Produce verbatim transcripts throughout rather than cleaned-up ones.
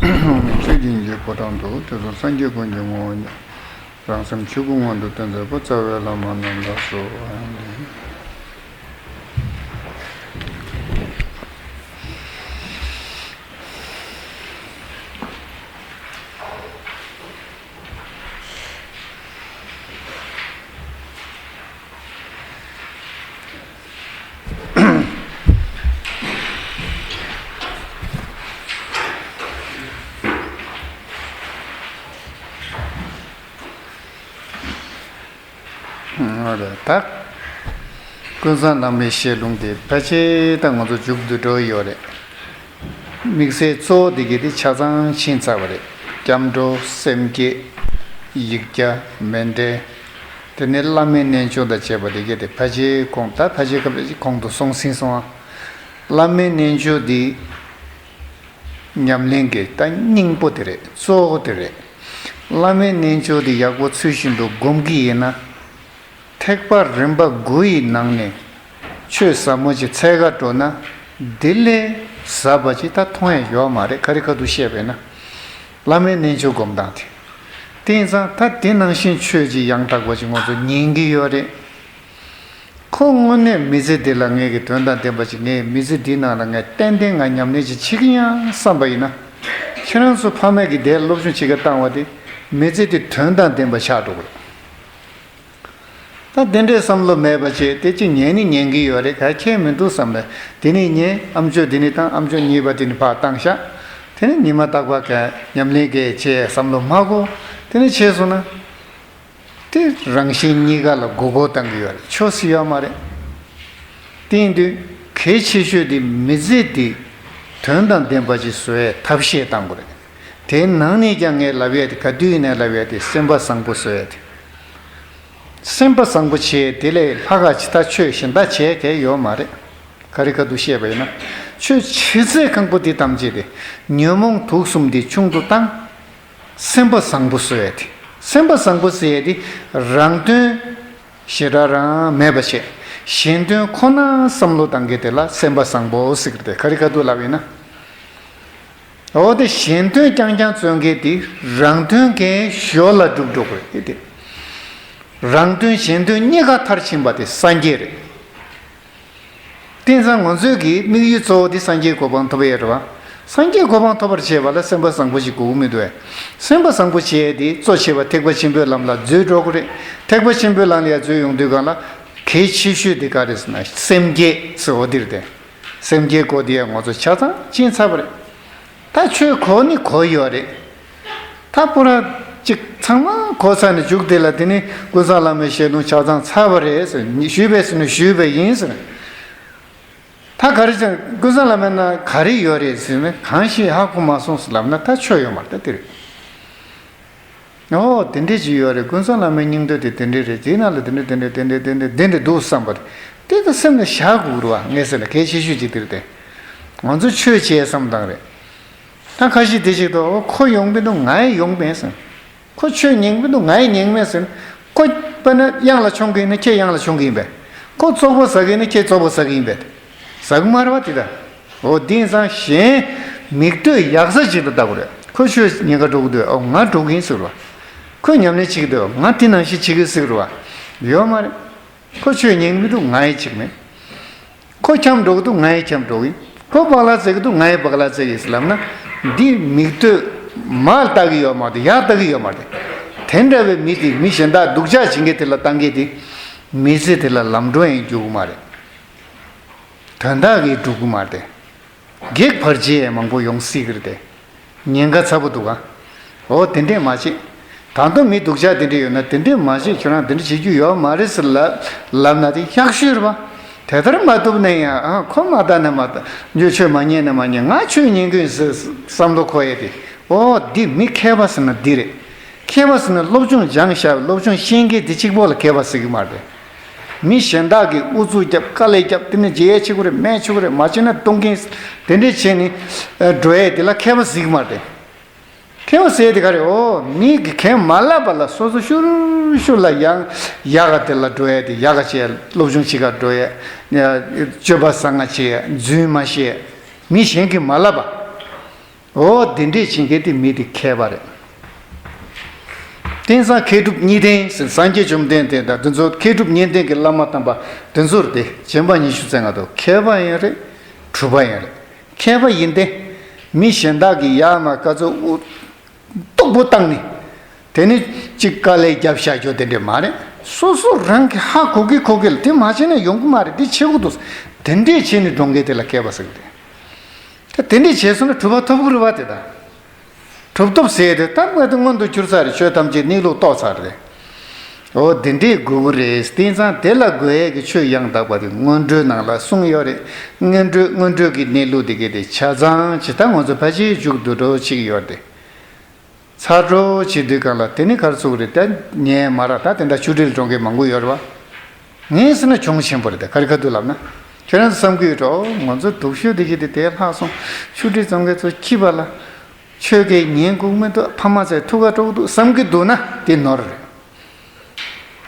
ཚིག་བདུན་གྱི་ཕོ་བྲང་དུ། དེ་ཚོ་སངས་རྒྱས་ཀུན་གྱི་ངོ་བོ་ཉིད། རང་སེམས་ཆོས་སྐུ་མངོན་དུ་སྟོན་མཛད་པ། རྩ་བའི་བླ་མ་རྣམས་ལ་གསོལ། ད། ཀུན་བཟང་བླ་མའི་ཞལ་ལུང་དེ་ཕལ་ཆེར་ད་ང་ཚོ་མཇུག་ཏུ་འགྲོ་ཡི་ཡོད་རེད། དམིགས་བསལ་གཙོ་བོ་དེ་གས་དེ་ཆ་ཚང་ཕྱིན་ཚར་བ་རེད། སྐྱབས་འགྲོ། སེམས་བསྐྱེད། ཡིག་བརྒྱ། མཎྜལ། དེ་ནས་བླ་མའི་རྣལ་འབྱོར་དང་བཅས་པ་དེ་གས་དེ་ཕལ་ཆེར་གོང་ད་ཕལ་ཆེར་ག་ཕལ་ཆེར་གོང་དུ་སོང་ཟིན་སོང་ཨ། བླ་མའི་རྣལ་འབྱོར་འདི་ཉམས་ལེན་གྱི་ད་སྙིང་པོ་དེ་རེད། གཙོ་བོ་དེ་རེད། བླ་མའི་རྣལ་འབྱོར་འདི་ཡག་པོ་ཚུལ་བཞིན་དུ་སྒོམ་གྱི་ཡིན་ན། ཐེག་པ་རིམ་པ་དགུ་ཡི་ནང་ནས་ཆོས་ཟབ་མོ་ཅིག་འཚོལ་ག་འགྲོ་ན། འདི་ལས་ཟབ་པ་ཅིག་ད་མཐོང་ཡ་ཡོད་མ་རེད། ག་རེ་ག་དུ་བཤད་པས་ན། བླ་མའི་རྣལ་འབྱོར་སྒོམ་སྟངས་དེ། དེ་ཡིན་ཙང་ད་དེ་ནང་བཞིན་ཆོས་ཅིག་ཡང་དག་པ་ཅིག་ང་ཚོ་ཉན་གྱི་ཡོད་རེད། ཁོ་དངོས་གནས་མི་ཚེ་འདི་ལ་ངས་ཀྱི་དོན་དང་ལྡན་པ་ཅིག་ངས་མི་ཚེ་འདིའི་ནང་ལ་ངས་ཏན་ཏན་ང་ཉམས་ལེན་ཅིག་བྱེད་ཀྱི་ཡིན་བསམ་པ་ཡིན་ན། ཁྱེད་རང་ཚོ་ཕ་མས་ཀྱི་དེར་སློབ་སྦྱོང་བྱེད་ཀྱི་བཏང་བ་དེ་མི་ཚེ་འདི་དོན་དང་ལྡན་པ་ཆགས་འགྲོ་གི་རེད། ད་དེ་འདྲའི་བསམ་བློ་མེད་པ་བྱས་དེ་ཅི་ཉན་ནི་ཉན་གི་ཡོད་རེད། ག་ཁྱད་མི་འདུག་བསམ་ལ། དེ་ནས་ཉན། ཨམ་ཅོག་དེ་ནས་བཏང་། ཨམ་ཅོག་གཉིས་པ་དེ་ནས་ཕར་བཏང་ཤག་དེ་ནས་ཉི་མ་རྟག་པར་ག་ཉམས་ལེན་གས་བྱས་བསམ་བློ་མ་གོ། དེ་ནས་བྱས་སོང་ན། དེ་རང་གཞན་གཉིས་ཀ་ལ་མགོ་སྐོར་བཏང་གི་ཡོད་རེད། ཆོས་སུ་ཡོད་མ་རེད། དེ་ཡིན་དུས་གལ་ཆེ་ཤོས་དེ་མི་ཚེ་དེ་དོན་དང་ལྡན་པ་ཅིག་བཟོ་ཡའི་ཐབས་ཤེས་བཏང་དགོས་རེད། དེའི་ནང་ནས་ཀྱང་ངས་ལབ་ཡས་དེ་ག་དུས་ཡིན་ནའི་ལབ་ཡས་དེ་སེམས་པ་བཟང་པོ་བཟོ་ཡས་དེ། སེམས་པ་བཟང་པོ་བྱས་དེ་ལས་ལྷག་ག་ཅིག་ད་ཆོས་གཞན་དག་བྱས་གལ་ཡོད་མ་རེད། ག་རེ་ག་དུ་བཤད་པ་ཡིན་ན། ཆོས་བྱེད་ཚད་ཁང་པོ་དེ་ཐམས་ཅད་དེ་ཉོན་མོངས་དུག་གསུམ་དེ་ཆུང་དུ་བཏང་། སེམས་པ་བཟང་པོ་བཟོ་ཡས་དེ། སེམས་པ་བཟང་པོ་བཟོ་ཡས་དེ་རང་དོན་ཞེ་དྲག་རང་མེད་པ་བྱས། གཞན་དོན་ཁོ་ན་བསམ་བློ་བཏང་གི་དེ་ལ་སེམས་པ་བཟང་པོ་ཟེར་གི་རེད། ག་རེ་ག་དུ་ལབ་ཡིན་ན། འོ་དེ་གཞན་དོན་རྐྱང་རྐྱང་བརྩོན་མཁན་དེ་རང་དོན་གན་ཞོར་ལ་སྒྲུབ་འགྲོ་དགོས་རེད་དེ། རང་དོན་གཞན་དོན་གཉིས་ཀ་མཐར་ཕྱིན་པ་དེ་སངས་རྒྱས་རེད། དེང་སང་ང་ཚོའི་གི་དམིགས་ཡུལ་གཙོ་བོ་དེ་སངས་རྒྱས་གོ་འཕང་ཐོབ་ཡས་རེད་བ། སངས་རྒྱས་གོ་འཕང་ཐོབ་པར་བྱེད་པ་ལ་སེམས་པ་བཟང་པོ་ཞིག་དགོས་ཀྱི་མི་འདུག་བས། སེམས་པ་བཟང་པོ་བྱེད་ཡས་དེ་གཙོ་ཆེ་བ་ཐེག་པ་ཆེན་པོའི་ལམ་ལ་འཛུལ་འགྲོ་གི་རེད། ཐེག་པ་ཆེན་པོའི་ལམ་ལ་ཡར་འཛུལ་ཡོང་དུས་སྒང་ལ་གལ་ཆེ་ཤོས་དེ་ག་རེད་ཟེར་ན་སེམས་བསྐྱེད་ཟེར་བ་དེ་རེད་དེ། སེམས་བསྐྱེད་སྐོར་དེ་ཡང་ང་ཚོ་ཆ་ཚང་ཕྱིན་ཚར་བ་རེད། ད་ཆོས་གོ་ནི་གོ་ཡོད་རེད། ད་པུ་ར་ཅིག་ཚང་མ་གོ་ཚར་ནས་མཇུག་དེ་ལ་དེ་ནི་ཀུན་བཟང་བླ་མའི་ཞལ་ལུང་ཆ་ཚང་ཚར་བ་རེད་ཟེར། ཞུས་པས་ཟེར་ན་ཞུས་པ་ཡིན་ཟེར། ད་ག་རེ་ཅང་ཀུན་བཟང་བླ་མའི་ནང་ག་རེ་ཡོད་རེད་ཟེར་ན་གང་ཞིག་ཧ་གོ་མ་སོང་ཟེར་ལབ་ན་ད་ཆོས་ཡོད་མ་རེད། ད་དེ་རེད། ཨོ་དེ་འདྲས་ཅིག་ཡོད་རེད། ཀུན་བཟང་བླ་མའི་སྙིང་འདོད་དེ་དེ་འདྲས་རེད། དེའི་ནང་ལ་དེ་འདྲས་དེ་འདྲས་དེ་འདྲས་དེ་འདྲས་དེ་འདྲས་འདུག་བསམ་པ་རེད། དེ་ད་སེམས་ལ་བཞག་དགོས་རེད་བ། ངས་ཟེར་ན་གལ་ཆེ་ཤོས་ཅིག་དེ་རེད་དེ། ང་ཚོ་ཆོས་བྱས་བསམ་སྟངས་རེད། ད་ཁ་ཤས་དེ་ཞིག་ཏུ་ཨོ་ཁོ་ཡོང་གི་འདུག་ང་ཡི་ཡོང་མེད་ཟེར། ཁོ་ཆོས་ཉན་གི་འདུག་ང་ཡི་ཉན་མེད་ཟེར། ཁོ་དཔེར་ན་གཡང་ལ་མཆོང་གི་ཡིན་ན་ཁྱེད་གཡང་ལ་མཆོང་གི་ཡིན་པས། ཁོ་བཙོག་པ་ཟ་གི་ཡིན་ན་ཁྱེད་བཙོག་པ་ཟ་གི་ཡིན་པས། ཟ་གི་མ་རེད་བ་དེ་ད། འོ་དེང་སང་གཞན་མིག་ལྟོས་ཡག་ས་ཅིག་ཏུ་ལྟ་དགོས་རེད། ཁོ་ཆོས་ཉན་ག་འགྲོ་གི་འདུག་ཨོ་ང་འགྲོ་གི་ཡིན་ཟེར་བ། ཁོས་ཉམས་ལེན་བྱེད་ཀྱི་འདུག་ང་དེ་ནང་བཞིན་བྱེད་ཀྱི་ཟེར་བ། ཡོད་མ་རེད། ཁོ་ཆོས་ཉན་གི་འདུག་ང་ཡི་བྱེད་ཀྱི་མེད། ཁོ་འཁྱམ་འགྲོ་གི་འདུག་ང་ཡི་འཁྱམ་འགྲོ་གི་ཡིན། ཁོ་སྦག་ལ་རྩེ་གི་འདུག་ང་ཡི་སྦག་ལ་རྩེ་གི་ཡིན་ཟེར་ལབ་ན། འདི་མིག་ལྟོས་མར་ལྟ་གི་ཡོད་མ་རེད། ཡར་ལྟ་གི་ཡོད་མ་རེད། དེ་འདྲ་བའི་མི་དེ་མི་གཞན་དག་སྡུག་ཅག་བྱེད་མཁན་དེ་ལ་བཏང་མཁན་དེ་མི་ཚེ་དེ་ལ་ལམ་འགྲོ་ཡང་རྒྱུག་གི་མ་རེད། དོན་དག་གིས་འགྲུབ་གི་མ་རེད། གེགས་བར་ཆད་མང་པོ་ཡོང་སྲིད་ཀྱི་རེད་དེ། ཉེན་ཁ་ཚ་པོ་འདུག་ག་འོ་དེ་འདྲས་མ་བྱེད། ད་དུང་མི་སྡུག་ཅག་དེ་འདྲས་ཡོད་ན་དེ་འདྲས་མ་བྱེད། ཁྱོད་རང་དེ་འདྲས་བྱེད་རྒྱུ་ཡོད་མ་རེད་ཟེར་ལབ་ལབ་ན་དེ་ཡག་ཤོས་རེད་པ། དེ་ལྟར་མ་བཏུབ་ན་ཡང་ཨ་ཁོ་མ་ལྟ་ན་མ་ལྟ། ཁྱོད་ཆོས་མ་ཉན་ན་མ་ཉན། ང་ཆོས་ཉན་གི་ཡིན་ཟེར་བསམ་བློ་འཁོར་ཡས་དེ། འོ་འདི་མི་མཁས་པ་ཟེར་ན་འདི་རེད། མཁས་པ་ཟེར་ན་སློབ་སྦྱོང་སྦྱངས་བཞག་པའི་སློབ་སྦྱོང་ཤེས་མཁན་དེ་གཅིག་པོ་ལ་མཁས་པ་ཟེར་གི་མ་རེད། མི་གཞན་དག་གིས་ཨུ་ཚུགས་རྒྱབ། དཀའ་ལས་རྒྱབ། དེ་ནས་བརྗེ་ཡས་བྱེད་དགོས་རེད། སྨན་བྱེད་དགོས་རེད། མ་བྱེད་ན་གཏོང་གིན། དེ་འདྲས་བྱས་ནས་འགྲོ་ཡས་དེ་ལ་མཁས་པ་ཟེར་གི་མ་རེད། མཁས་པ་ཟེར་ཡས་དེ་ག་རེད། འོ་མི་གིས་གན་མ་ལབ་པ་ལ་སོ་སོ་ཤུར་ཤུར་ལ་ཡང་ཡག་ག་དེ་ལ་འགྲོ་ཡས་དེ། ཡག་ག་བྱས་སློབ་སྦྱོང་བྱེད་ག་འགྲོ་ཡས། སྤྱོད་པ་བཟང་ང་བྱེད་ཡས། རྫུན་མ་བཤད། མི་གཞན་གིས་མ་ལབ་པ། འོ་དེ་འདྲས་བྱེད་མཁན་དེ་མི་དེ་མཁས་པ་རེད། དེང་སང་མཁས་གྲུབ་གཉིས་ལྡན་ཟེར་སངས་རྒྱས་བཅོམ་ལྡན་འདས་དང་དེ་ཚོ་མཁས་གྲུབ་གཉིས་ལྡན་གྱི་བླ་མ་དམ་པ་དེ་ཚོར་དེ་སྦྱིན་པ་ཉི་ཤུ་རྩ་ལྔ་དུ་མཁས་པ་ཡང་རེད། གྲུབ་པ་ཡང་རེད། མཁས་པ་ཡིན་ཏེ། མི་གཞན་དག་གིས་ཡར་མར་ཀ་ཚོད་དབུ་སྟུག་པོ་བཏང་ནས། དེ་ནི་གཅིག་དཀའ་ལས་རྒྱབ་བཞག་རྒྱུ་དེ་འདྲས་མ་རེད། སོ་སོ་རང་གི་ཧ་གོ་གི་གོ་གི་ལ་དེ་མ་བྱས་ན་ཡོང་གི་མ་རེད། དེ་བྱེད་དགོས་འདུག་དེ་འདྲས་བྱས་ནས་འགྲོ་མཁན་དེ་ལ་མཁས་པ་ཟེར་གི་རེད། ད་དེ་འདྲས་བྱས་སོང་ན་གྲུབ་པ་ཐོབ་གི་རེད་བ། དེ་ད་གྲུབ་ཐོབ་ཟེར་དེ་ད་ང་དེ་མངོན་དུ་གྱུར་ཚར་རེད། ཆོས་ཐམས་ཅད་གནས་ལུགས་རྟོགས་ཚར་རེད། འོ་དེ་འདྲས་དགོས་གི་རེད། དེང་སང་དེ་ལ་དགོས་ཡས་ཀྱི་ཆོས་ཡང་དག་པ་དེ་སྔོན་འགྲོའི་ནང་ལ་གསུངས་ཡོད་རེད། སྔོན་འགྲོའི་སྔོན་འགྲོའི་གི་གནས་ལུགས་དེ་གི་དེ་ཆ་ཚང་ཅིག་ད་ང་ཚོ་ཕལ་ཆེར་མཇུག་བསྡུ་འགྲོ་བྱེད་ཀྱི་ཡོད་རེད། ཚར་འགྲོ་བྱེད་དུས་གང་ལ་དེ་ནི་ག་རེ་ཟེར་དགོས་རེད། ད་ཉན་མ་ར་ད་དེ་འདྲ་ཆུ་འདྲིལ་འགྲོ་མཁན་མང་པོ་ཡོད་རེད་བ། ངས་ཟེར་ན་གྱོང་ཆེན་པོ་རེད། ད་ག་རེ་ག་དུས་ལབ་ན། ཁྱོད་རང་ཚོ་བསམ་གི་ཡོད་འགྲོ། ང་ཚོ་སྡུག་ཤོས་དེ་གི་དེ་དེ་ལྷག་སོང་། ཆུ་འདྲིལ་བཙོང་མཁན་ཚོ་སྐྱིད་པ་ལ། ཆོས་སྐད་ཉན་དགོས་མི་འདུག་ཕ་མ་ཚོས་ཐུགས་ཁ་དཀྲོག་འདུག་བསམ་གི་འདུག་ན་དེ་ནོར་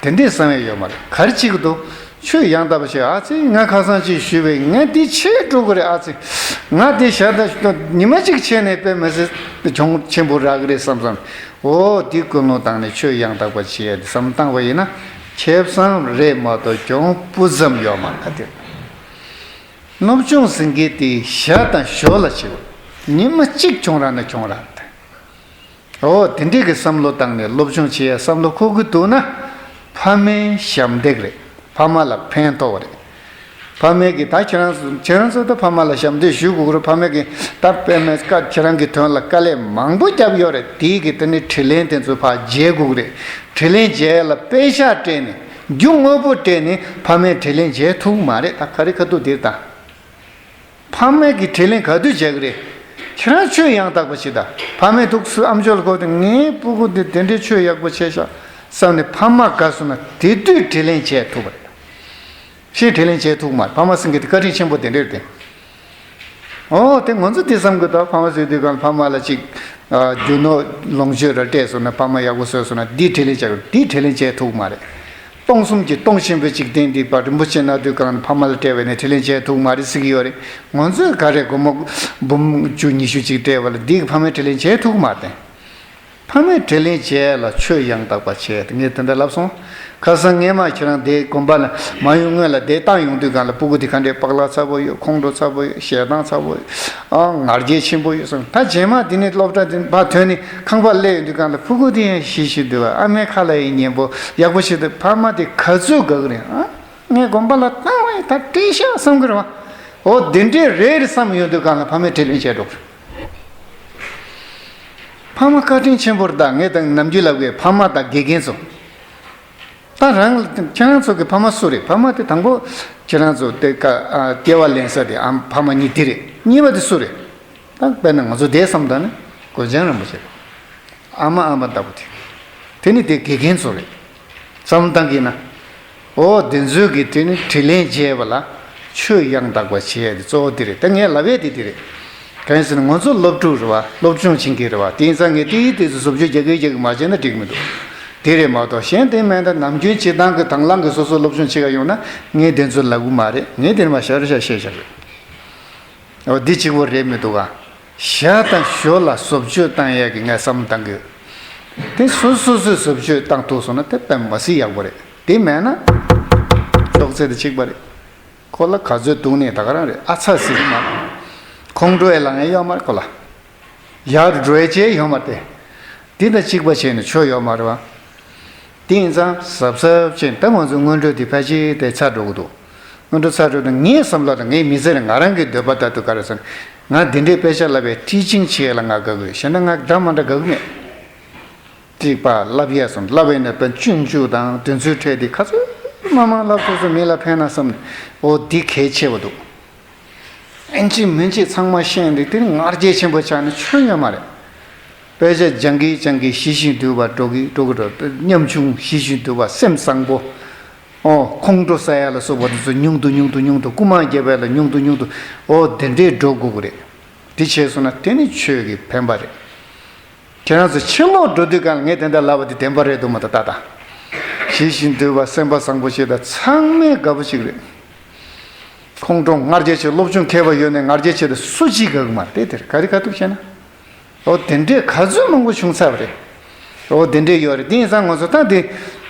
རེད། དེ་འདྲས་བསམ་ཡས་ཡོད་མ་རེད། ག་རེ་བྱེད་ཀྱི་འདུག་ཆོས་ཡང་དག་པ་བྱེད། ཨ་ཙི་ང་ཁ་སང་ཅིག་ཞུས་པས་ང་འདི་བྱེད་འགྲོ་གི་རེད། ཨ་ཙི་ང་འདི་བྱ་ད་ཉི་མ་གཅིག་བྱས་ནས་དཔེ་མི་སྲིད་གྱོང་ཆེན་པོ་རག་གི་རེད་བསམ་བསམ། འོ་འདི་ཀུན་སློང་བཏང་ནས་ཆོས་ཡང་དག་པ་བྱེད་ཡས་དེ་བསམ་བཏང་བ་ཡིན་ན་ཁེ་བཟང་རེད་མ་གཏོགས་གྱོང་སྤུ་ཙམ་ཡོད་མ་རེད། ད་དེ་སློབ་སྦྱོང་ཟེར་མཁན་དེ་ཞར་དང་ཞོར་ལ་བྱེད། ཉི་མ་གཅིག་གྱོང་རག་ན་གྱོང་རག་རེད། འོ་དེ་འདྲས་ཀྱི་བསམ་བློ་བཏང་ནས་སློབ་སྦྱོང་བྱེད་ཡ་བསམ་བློ་འཁོར་གི་འདུག་ན། ཕ་མའི་ཞབས་འདེགས་རེད། ཕ་མ་ལ་ཕན་ཐོགས་རེད། ཕ་མས་ཀྱི་ད་ཁྱེད་རང་ཚོ་ཁྱེད་རང་ཚོ་ད་ཕ་མ་ལ་ཞབས་འདེགས་ཞུ་དགོས་རེད། ཕ་མས་ཀྱི་ད་དཔེ་མེད་ཀ་ཁྱེད་རང་གི་དོན་ལ་དཀའ་ལས་མང་པོ་བརྒྱབ་ཡོད་རེད། དེའི་གི་དེ་ནི་དྲིན་ལན་དེ་ཚོ་ཕར་འཇལ་དགོས་རེད། དྲིན་ལན་འཇལ་ལ་པད་ཤག་སྤྲད་ནས་རྒྱུ་དངོས་པོ་སྤྲད་ནས་ཕ་མས་དྲིན་ལན་འཇལ་ཐུབ་མ་རེད། ད་ག་རེ་ག་དུས་དེར་ད། ཕ་མས་ཀྱི་དྲིན་ལན་ག་དུས་འཇལ་གི་རེད། ཁྱེད་རང་ཆོས་ཡང་དག་པ་བྱེད་ད། ཕ་མས་ཐུགས་སུ་ཨམ་ཅོག་ལ་གོ་དེ་ངའི་སྤུ་གུ་འདི་དེ་འདྲའི་ཆོས་ཡག་པོ་བྱས་ཤག་བསམ་ནས་ཕ་མ་དགའ་སོང་ན་དེ་དུས་དྲིན་ལན་འཇལ་ཐུབ་པ་རེད། ཕྱིར་དྲིན་ལན་འཇལ་ཐུབ་མ་རེད། ཕ་མ་ཟེར་མཁན་དེ་བཀའ་དྲིན་ཆེན་པོ་དེ་འདྲ་རེད་དེ། ཨོ་དེ་ང་ཚོ་དེ་བསམ་གི་འདུག་ཕ་མ་ཟེར་དུས་གང་ཕ་མ་ལ་ཅིག་རྒྱུ་ནོར་ལོངས་སྤྱོད་ར་སྤྲད་སོང་ན། ཕ་མ་ཡག་པོ་བཟོས་སོང་ན་འདི་དྲིན་ལན་འཇལ་དགོས། འདི་དྲིན་ལན་འཇལ་ཐུབ་མ་རེད། སྟོང་གསུམ་གྱི་སྟོང་ཆེན་པོའི་འཇིག་རྟེན་འདི་པ་རིན་པོ་ཆེ་མནའ་དུས་གང་ཕ་མ་ལ་སྤྲད་པ་ནས་དྲིན་ལན་འཇལ་ཐུབ་མ་རེད་ཟེར་གི་ཡོད་རེད། ང་ཚོས་ག་རེ་སྒོར་མོ་འབུམ་བཅུ་ཉི་ཤུ་ཅིག་སྤྲད་པ་ལ་འདི་གི་ཕ་མའི་དྲིན་ལན་འཇལ་ཐུབ་མ་རེད། ཕ་མའི་དྲིན་ལན་འཇལ་ལ་ཆོས་ཡང་དག་པ་བྱས་ཏེ་ངས་དེ་འདྲ་ལབ་སོང་། ཁ་སང་ངས་མ་ཁྱེད་རང་དེ་དགོན་པ་ལ་མ་ཡོང་སྔོན་ལ་དེ་བཏང་ཡོང་དུས་གང་ལ་སྤུ་གུ་དེ་ག་འདྲའི་པགས་ལག་ཚ་པོ་ཡོད། ཁོང་ཁྲོ་ཚ་པོ་ཡོད། ཞེ་སྡང་ཚ་པོ་ཡོད། ཨ་ང་རྒྱལ་ཆེན་པོ་ཡོད་སོང་། ད་རྗེས་མ་དེ་ནས་སློབ་གྲྭ་དེ་ཕར་ཐོན་ནས་ཁང་པ་སླེབས་ཡོང་དུས་གང་ལ་སྤུ་གུ་དེ་ཡང་ཞི་ཞི་འདུག་བ། ཨ་མའི་ཁ་ལ་ཡང་སྙན་པོ་ཡག་པོ་ཞིག་འདུག་ཕ་མ་དེ་ག་ཚོད་དགའ་གི་རེད། ཨ་ངས་དགོན་པ་ལ་བཏང་བས་ད་བཀྲ་ཤིས་བསམ་གི་རེད་བ། འོ་དེ་འདྲས་རེད་རེད་བསམ་ཡོང་དུས་གང་ལ་ཕ་མའི་དྲིན་ལན་འཇལ་འགྲོ་གི་རེད། ཕ་མ་བཀའ་དྲིན་ཆེན་པོ་རེད། ད་ངས་ད་ནམ་རྒྱུན་ལབ་གི་ཕ་མ་དང་དགེ་རྒན་ཚོ། ད་རང་ལ་ཁྱེད་རང་ཚོ་གི་ཕ་མ་སུ་རེད། ཕ་མ་དེ་དང་པོ་ཁྱེད་རང་ཚོ་དེ་ཀ་ཨ་སྐྱེ་བ་ལེན་ས་དེ་ཨམ་ཕ་མ་གཉིས་དེ་རེད། གཉིས་པ་དེ་སུ་རེད། ད་དཔེར་ན་ང་ཚོ་དེ་བསམ་ད་ནི་གོས་ཆེན་རིན་པོ་ཆེ་རེད། ཨ་མ་ཨ་མ་ལྟ་བུ་དེ། དེ་ནི་དེ་དགེ་རྒན་ཚོ་རེད། བསམ་བློ་བཏང་གི་ན། འོ་དེ་ཚོས་གི་དེ་ནི་དྲིན་ལན་འཇལ་བ་ལ་ཆོས་ཡང་དག་པ་བྱེད་ཡ་དེ་གཙོ་བོ་དེ་རེད། ད་ངས་ལབ་ཡས་དེ་དེ་རེད། གང་ཡིན་ཟེར་ན་ང་ཚོ་སློབ་ཕྲུག་རེད་བ། སློབ་སྦྱོང་བྱེད་མཁན་རེད་བ། དེ་ཡིན་ཙང་ངས་དེ་ཡི་དེ་ཚོ་བཟོ་བཅོས་རྒྱག་གི་རྒྱག་གི་མ་བྱས་ན་འགྲིག་མི་འདུག་དེ་རེད་མ་གཏོགས་གཞན་དེ་མེད་ད་ནམ་རྒྱུན་སྤྱིར་བཏང་གི་དང་བླངས་གི་སོ་སོ་སློབ་སྦྱོང་བྱེད་ག་ཡོང་ན་ངས་དེ་ཚོ་ལབ་གི་མ་རེད། ངས་དེ་ནི་མ་ཤར་ཤར་བཤད་བཞག་རེད། འོ་འདི་གཅིག་པོ་རེད་མི་འདུག་ག་ཞར་དང་ཞོར་ལ་བཟོ་བཅོས་བཏང་ཡས་ཀྱི་ངས་བསམ་བློ་བཏང་གི་ཡོད། དེ་སོ་སོ་སོས་བཟོ་བཅོས་བཏང་ཐུབ་སོང་ན་དེ་དཔེ་མ་སྲིད་ཡག་པོ་རེད། དེ་མེད་ན་ཅོག་ཙེ་དེ་གཅིག་པ་རེད། ཁོ་ལ་ག་ཚོད་སྡུག་ནས་ད་ག་རང་རེད། ཨ་ཚ་ཟིག་མ་ཁོང་ཁྲོ་ཡ་ལངས་ཡ་ཡོད་མ་རེད་ཁོ་ལ། ཡར་འགྲོ་ཡ་ཅེས་ཡོད་མ་རེད། དེ་དང་གཅིག་པ་བྱས་ནས་ཆོས་ཡོད་མ་རེད་བ། དེ་ཡིན་ཙང་གཟབ་གཟབ་བྱས་ད་ང་ཚོའི་སྔོན་འགྲོ་དེ་ཕལ་ཆེར་དེ་ཚར་འགྲོ་གི་འདུག་སྔོན་འགྲོ་ཚར་འགྲོ་ན་ངའི་བསམ་བློ་དང་ངའི་མི་ཚེ་རིང་ང་རང་གི་འདོད་པ་ལྟར་དུ་ག་རེ་ཟེར་ན། ང་འདི་འདྲའི་དཔེ་ཆ་བསླབ་པའི་ཊི་ཅིང་བྱེད་ཡ་ལ་ང་དགའ་གི་ཡོད། གཞན་དག་ང་འདྲ་མ་འདྲ་དགའ་གི་མེད། ཅིག་པ་བསླབ་ཡ་སོང་བསླབ་ཡ་ནས་དཔེ་སྤྱོད་འཇུག་དང་དེ་ཚོའི་གྲས་དེ་ག་ཚོད་མང་མང་བསླབ་ཐུབ་ཚོད་མི་ལ་ཕན་ན་བསམ་ནས་འོ་འདི་གལ་ཆེ་བ་འདུག་ཨིན་ཅི་མིན་ཅི་ཚང་མ་ཤེས་འདི་དེ་ནི་ང་རྒྱལ་ཆེན་པོ་ཆགས་ནས་ཆོས་ཡོད་མ་རེད། དཔེ་ཆ་སྦྱང་གི་སྦྱང་གི་ཞི་ཞིང་དུལ་བ་འགྲོ་གི་འགྲོ་གི་འགྲོ་ཉམ་ཆུང་ཞི་ཞིང་དུལ་བ་སེམས་བཟང་པོ། ཨོ་ཁོང་ཁྲོ་ཟ་ཡ་ལ་སོགས་པ་དེ་ཚོ་ཉུང་དུ་ཉུང་དུ་ཉུང་དུ་རྐུ་མ་རྒྱབ་ཡ་ལ་ཉུང་དུ་ཉུང་དུ་ཨོ་དེ་འདྲས་འགྲོ་དགོས་གི་རེད། དེ་བྱས་སོང་ན་དེ་ནི་ཆོས་ཀྱི་ཕན་པ་རེད། ཁྱེད་རང་ཚོ་ཕྱི་ལོགས་འགྲོ་དུས་གང་ལ་ངས་དེ་འདྲ་ལབ་པ་དེ་བདེན་པ་རེད་འདུག་མ་ད་ད་ད། ཞི་ཞིང་དུལ་བ་སེམས་པ་བཟང་པོ་ཞིག་དང་ཚང་མས་དགའ་པོ་ཞིག་རེད། ཁོང་ཁྲོ་ང་རྒྱལ་ཆེ་སློབ་སྦྱོང་མཁས་པ་ཡོད་ནས་ང་རྒྱལ་ཆེ་དེ་སུ་གཅིག་དགའ་གི་མ་རེད། དེ་དེར་ག་རེ་ག་ཐུབ་བྱས་ན། འོ་དེ་འདྲའི་ག་ཚོད་མང་པོ་བྱུང་ཚར་བ་རེད། འོ་དེ་འདྲའི་ཡོད་རེད། དེ་ཡིན་ཙང་ང་ཚོ་ད་དེ་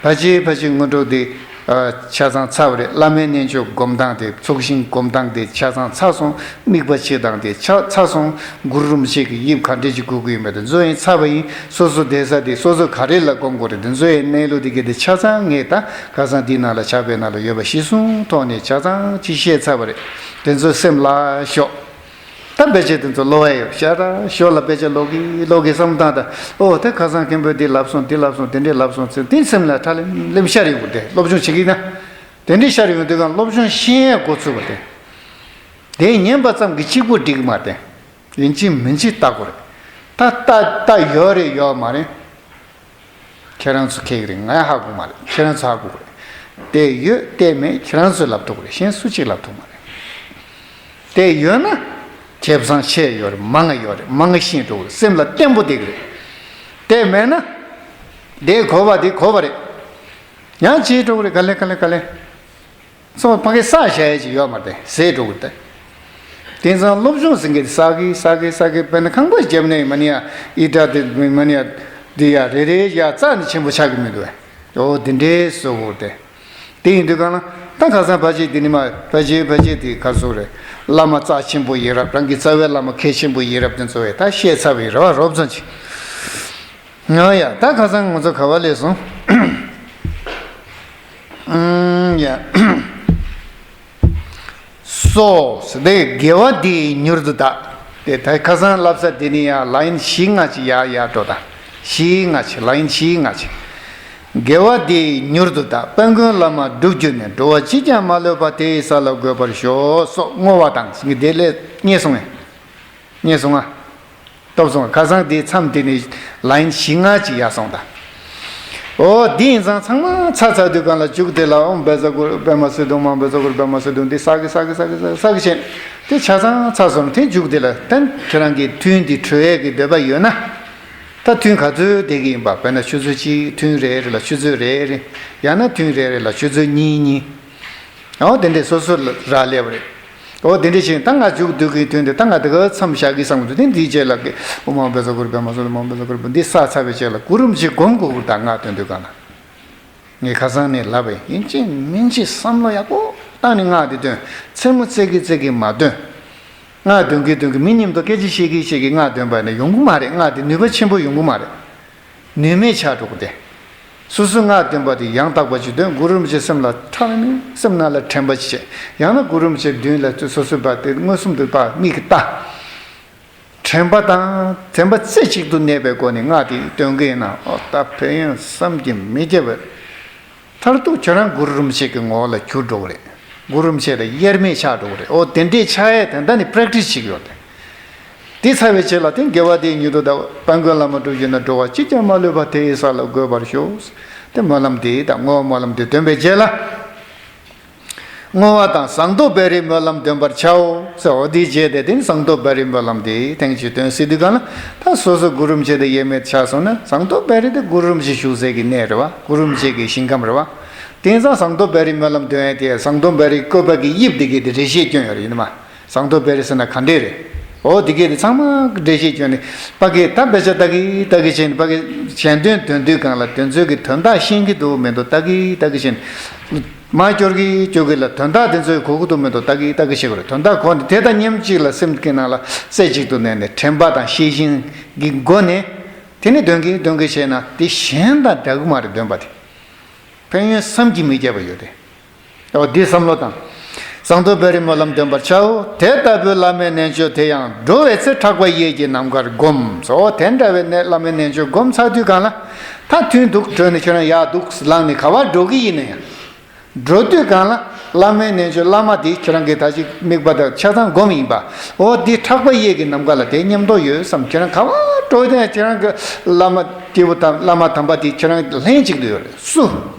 ཕལ་ཆེར་ཕལ་ཆེར་སྔོན་འགྲོ་དེ་ཆ་ཚང་ཚར་བ་རེད། བླ་མའི་རྣལ་འབྱོར་སྒོམ་སྟངས་དེ་ཚོགས་ཞིང་སྒོམ་སྟངས་དེ་ཆ་ཚང་ཚར་སོང་། དམིགས་པ་བྱེད་སྟངས་དེ་ཆ་ཚར་སོང་། གུ་རུ་རིན་པོ་ཆེ་གི་དབྱིབས་ག་འདྲས་ཅིག་དགོས་ཀྱི་ཡོད་མེད་དེ་ཚོ་ཡིན་ཚར་བ་ཡིན། སོ་སོ་བསྡད་ས་དེ་སོ་སོ་ག་རེ་ལ་སྒོམ་དགོས་རེད། དེ་ཚོ་ཡིན་གནས་ལུགས་དེ་གའི་དེ་ཆ་ཚང་ངས་ད་ཁ་སང་དེའི་ནང་ལ་ཕྱག་དཔེ་ནང་ལ་ཡོད་པ་གཞིར་བཟུང་ཐོག་ནས་ཆ་ཚང་ཅིག་བཤད་ཚར་བ་རེད། དེ་ཚོ་སེམས་ལ་ཞོག་ད་དཔེ་ཆ་དེ་ཚོ་ཀློག་ཡ་ཡོད་ཤག་ད་ཞོར་ལ་དཔེ་ཆ་ཀློག་གི་ཀློག་གི་བསམ་སྟངས་དང་། ཨོ་དེ་ཁ་སང་མཁན་པོས་འདི་ལབ་སོང་། འདི་ལབ་སོང་། དེ་འདྲས་ལབ་སོང་ཟེར་དེ་སེམས་ལ་ཁྲ་ལེམ་ལེམ་ཤར་ཡོང་གི་རེད། སློབ་སྦྱོང་བྱེད་ཀྱི་ན་དེ་འདྲས་ཤར་ཡོང་དུས་གང་སློབ་སྦྱོང་ཤེས་ཡ་འགོ་ཚུགས་པ་དེ། དེ་ཉན་པ་ཙམ་གྱིས་གཅིག་པོ་འགྲིག་གི་མ་རེད། ཡིན་གཅིག་མིན་གཅིག་ལྟ་དགོས་རེད། ད་ལྟ་ལྟ་ཡོད་རེད་ཡོད་མ་རེད། ཁྱེད་རང་ཚོ་མཁས་ཀྱི་རེད། ང་ཧ་གོ་མ་རེད། ཁྱེད་རང་ཚོ་ཧ་གོ་གི་རེད། བལྟས་ཡོད་བལྟས་མེད་ཁྱེད་རང་ཚོས་ལབ་ཐུབ་ཀྱི་རེད། གཞན་སུ་གཅིག་ལབ་ཐུབ་མ་རེད། བལྟས་ཡོད་ན་ཁེ་བཟང་ཆེ་ཡོད་རེད། མང་ང་ཡོད་རེད། མང་ང་ཤེས་འགྲོ་གི་རེད། སེམས་ལ་བརྟན་པོ་བསྡད་ཀྱི་རེད། བལྟས་མེད་ན་དེ་གོ་བ་དེ་གོ་བ་རེད། ཡང་བྱེད་འགྲོ་གི་རེད། ག་ལེ་ག་ལེ་ག་ལེ། སོ་ཕ་གི་ས་བཞག་ཡས་ཅིག་ཡོད་མ་རེད། ཟད་འགྲོ་གི་རེད། དེང་སང་སློབ་སྦྱོང་ཟེར་མཁན་དེ་ས་གི་ས་གི་ས་གི་དཔེར་ན་ཁང་པ་བརྒྱབ་ནས་མ་ནི་ཡ་ཨི་ཏྲ་དེ་མ་ནི་ཡ་འདི་ཡ་རེ་རེ་ཡ་རྩ་ནས་ཆེན་པོ་ཆགས་ཀྱི་མི་འདུག་བས། འོ་དེ་འདྲའི་བཟོ་དགོས་རེད། དེ་ཡིན་དུས་གང་ལ་ད་ཁ་སང་ཕལ་ཆེར་དེ་ནི་མ་ཕལ་ཆེར་ཕལ་ཆེར་དེ་ག་ཚོད་རེད། བླ་མ་རྩ་ཆེན་པོ་ཡིན་རབས། རང་གི་རྩ་བའི་བླ་མ་གལ་ཆེན་པོ་ཡིན་རབས་དེ་ཚོ་བས་ད་བཤད་ཚར་བའི་རེ་བ་རོབ་ཙམ་ཅིག་ང་ཡ་ད་ཁ་སང་ང་ཚོ་ག་བ་ལས་སོང་། ཨུམ་ཡ། སོ་སོ་དེ་དགེ་བ་འདིས་མྱུར་དུ་བདག་དེ་ད་ཁ་སང་བསླབ་ས་དེ་ནི་ཡ་ལ་ཡིན་བཞི་ལྔ་ཅིག་ཡ་ཡ་འགྲོ་ད། བཞི་ལྔ་ཅིག་ལ་ཡིན་བཞི་ལྔ་ཅིག་དགེ་བ་འདིས་མྱུར་དུ་བདག་དཔལ་མགོན་བླ་མ་སྒྲུབ་གྱུར་ནས། འགྲོ་བ་གཅིག་ཀྱང་མ་ལུས་པ། དེ་ཡི་ས་ལ་འགོད་པར་ཤོག་སོགས་བསྔོ་བ་དང་ཟེར་གྱི་དེ་ལས་རྙེད་སོང་ངས། རྙེད་སོང་ང་། སྟོབས་སོང་ང་། ཁ་སང་དེའི་མཚམས་དེ་ནས་ལ་ཡིན་བཞི་ལྔ་ཅིག་ཡར་སོང་ད། འོ་འདི་ཡིན་ཙང་ཚང་མ་ཚར་ཚར་དུས་གང་ལ་མཇུག་དེ་ལ་ཨོཾ་བཛྲ་གུ་རུ་པདྨ་སིདྡྷུ་ཨོཾ་བཛྲ་གུ་རུ་པདྨ་སིདྡྷུ་འདི་ས་གི་ས་གི་ས་གི་ས་གི་ས་གི་བྱས་དེ་ཆ་ཚང་ཚར་སོང་། དེ་མཇུག་དེ་ལ་ད་ཁྱེད་རང་གི་ཐུན་འདི་གྲོལ་ཡས་ཀྱི་འདོད་པ་ཡོད་ན། ད་ཐུན་ག་ཚོད་བསྡད་ཀྱི་ཡིན་པ། དཔེར་ན་ཆུ་ཚོད་གཅིག་ཐུན་རེ་རེ་ལ་ཆུ་ཚོད་རེ་རེ། ཡང་ན་ཐུན་རེ་རེ་ལ་ཆུ་ཚོད་གཉིས་གཉིས། འོ་དེ་འདྲས་སོ་སོ་ལ་རག་ལས་པ་རེད། འོ་དེ་འདྲས་བྱས་ད་ང་མཇུག་བསྡུ་གི་དོན་དེ་ད་ང་དེ་ག་མཚམས་བཞག་གི་བསམ་གི་འདུག་དེ་འདིའི་རྗེས་ལ་གི་ཨོཾ་ཨཱཿཧཱུྃ་བཛྲ་གུ་རུ་པདྨ་སིདྡྷི་ཨོཾ་ཨཱཿཧཱུྃ་བཛྲ་གུ་རུ་པདྨ། འདི་བསགས་ཚར་བའི་རྗེས་ལ་གུ་རུ་རིན་པོ་ཆེ་སྒོམ་དགོས་ཀྱི་རེད། ད་སྔགས་འདོན་དུས་གང་ལ། ངས་ཁ་སང་ནས་ལབ་པ་ཡིན། ཡིན་གཅིག་མིན་གཅིག་བསམ་བློ་ཡག་པོ་བཏང་ནས་སྔགས་འདི་འདོན། མཚན་མོ་བཙལ་གི་བཙལ་གི་མ་འདོན། སྔགས་འདོན་གི་འདོན་གི་མི་མཉམ་དུ་སྐད་ཆ་བཤད་གི་བཤད་གི་སྔགས་འདོན་པ་ནི་ཡོང་གི་མ་རེད། སྔགས་འདི་ནུས་པ་ཆེན་པོ་ཡོང་གི་མ་རེད། ནུས་མེད་ཆགས་འགྲོ་གི་དེ། སོ་སོ་སྔགས་འདོན་པ་དེ་ཡང་དག་པ་ཅིག་འདོན། གུ་རུ་རིན་པོ་ཆེ་སེམས་ལ་ཁྲ་ལམ་སེམས་ནང་ལ་དྲན་པ་ཅིག་བྱེད། ཡང་ན་གུ་རུ་རིན་པོ་ཆེ་མདུན་ལ་སོ་སོའི་བར་དེ་མངོན་སུམ་དུ་བར་མིག་གིས་ལྟ། དྲན་པ་དང་དྲན་པ་རྩེ་གཅིག་ཏུ་གནས་པའི་སྒོ་ནས་སྔགས་དེ་འདོན་གི་ཡིན་ན། ཨོ་ད་ཕན་ཡོན་བསམ་གྱིས་མི་ཁྱབ་པ། མཐར་ཐུག་ཁྱོད་རང་གུ་རུ་རིན་པོ་ཆེ་གི་ངོ་བོ་ལ་གྱུར་འགྲོ་གི་རེད། གུ་རུ་རིན་པོ་ཆེ་ལ་དབྱེར་མེད་ཆགས་འགྲོ་གི་རེད། ཨོ་དེ་འདྲས་ཆགས་ཡས་དེ་འདྲ་ནི་པྲེག་ཊིས་བྱེད་ཀྱི་ཡོད་དེ། དེ་ཚར་བའི་རྗེས་ལ་དེ་དགེ་བ་དེ་མྱུར་དུ་བདག་དཔལ་མགོན་བླ་མ་སྒྲུབ་གྱུར་ནས། འགྲོ་བ་གཅིག་ཀྱང་མ་ལུས་པ། དེ་ཡི་ས་ལ་འགོད་པར་ཤོག་དེ་སྨོན་ལམ་དེ་དང་བསྔོ་བ་སྨོན་ལམ་དེ་འདོན་པའི་རྗེས་ལ། བསྔོ་བ་དང་ཟངས་མདོག་དཔལ་རིའི་སྨོན་ལམ་འདོན་པར་བྱའོ་ཟེར། འོ་དེའི་རྗེས་དེ་དེ་ནི་ཟངས་མདོག་དཔལ་རིའི་སྨོན་ལམ་དེ་ཐེངས་གཅིག་འདོན་ཟེར་དུས་གང་ལ། ད་སོ་སོ་གུ་རུ་རིན་པོ་ཆེ་དེ་དབྱེར་མེད་ཆགས་སོང་ན། ཟངས་མདོག་དཔལ་རི་དེ་གུ་རུ་རིན་པོ་ཆེ་བཞུགས་སའི་གི་གནས་རེད་བ། གུ་རུ་རིན་པོ་ཆེ་གི་ཞིང་ཁམས་རེད་བ། དེང་སང་ཟངས་མདོག་དཔལ་རིའི་སྨོན་ལམ་འདོན་ཡས་དེ་ཟངས་མདོག་དཔལ་རིའི་བཀོད་པ་གི་དབྱིབས་དེ་གི་དེ་འགྲེལ་བཤད་སྐྱོན་ཡོད་རེད། ཡིན་ནམ། ཟངས་མདོག་དཔལ་རི་ཟེར་ན་ག་འདྲས་རེད། འོ་དེ་གས་དེ་ཚང་མ་འགྲེལ་བཤད་བསྐྱོན་ནས་ཕ་གི་ད་དཔེ་ཆ་ལྟ་གི་ལྟ་གི་བྱས་ནས། ཕ་གི་གཞན་དོན་འདོན་དུས་གང་ལ་དེ་ཚོའི་གི་དོན་དག་ཤེས་ཀྱི་འདུག་མི་འདུག་ལྟ་གི་ལྟ་གི་བྱས་ནས། མར་སྐྱོར་གི་སྐྱོར་གི་ལ་དོན་དག་དེ་ཚོའི་གོ་གི་འདུག་མི་འདུག་ལྟ་གི་ལྟ་གི་བྱེད་དགོས་རེད། དོན་དག་གོ་ནས་དེ་དང་མཉམ་གཅིག་ལ་སེམས་ཀྱི་ནང་ལ་རྩེ་གཅིག་ཏུ་གནས་ནས་དྲན་པ་དང་ཤེས་བཞིན་གྱི་སྒོ་ནས་དེ་ནི་འདོན་གི་འདོན་གི་བྱས་ན་དེ་གཞན་དང་འདྲ་གི་མ་རེད། འདོན་པ་དེ་ཕན་ཡོན་བསམ་གྱིས་མི་ཁྱབ་པ་ཡོད་དེ། འོ་འདི་བསམ་བློ་བཏང་། ཟངས་མདོག་དཔལ་རིའི་སྨོན་ལམ་འདོན་པར་བྱའོ། དེ་ལྟ་བུའི་བླ་མའི་རྣལ་འབྱོར་དེ་ཡང་འགྲོ་བའི་ཚེ་ཕྲག་པ་གཡས་ཀྱི་ནམ་མཁར་བསྒོམ། འོ་དེ་འདྲ་བའི་གནས་བླ་མའི་རྣལ་འབྱོར་བསྒོམ་ཚར་དུས་གང་ལ། ད་ཐུན་འདུག་གྲོལ་ནས་ཁྱོད་རང་ཡར་འདུག་ལངས་ནས་ག་པར་འགྲོ་གི་ཡིན་ན་ཡང་། འགྲོ་དུས་གང་ལ་བླ་མའི་རྣལ་འབྱོར་བླ་མ་དེ་ཁྱོད་རང་གིས་ད་ཅིག་དམིགས་པ་དང་ཆ་ཚང་བསྒོམ་ཡིན་པ། འོ་འདི་ཕྲག་པ་གཡས་ཀྱི་ནམ་མཁའ་ལ་དེ་མཉམ་དུ་ཡོད་བསམ། ཁྱོད་རང་ག་པར་འགྲོ་དུས་ཁྱོད་རང་གི་བླ་མ་སྐྱེས་བུ་དམ་བླ་མ་དམ་པ་དེ་ཁྱོད་རང་ལྷན་ཅིག་ཏུ་ཡོད་རེད། སུ།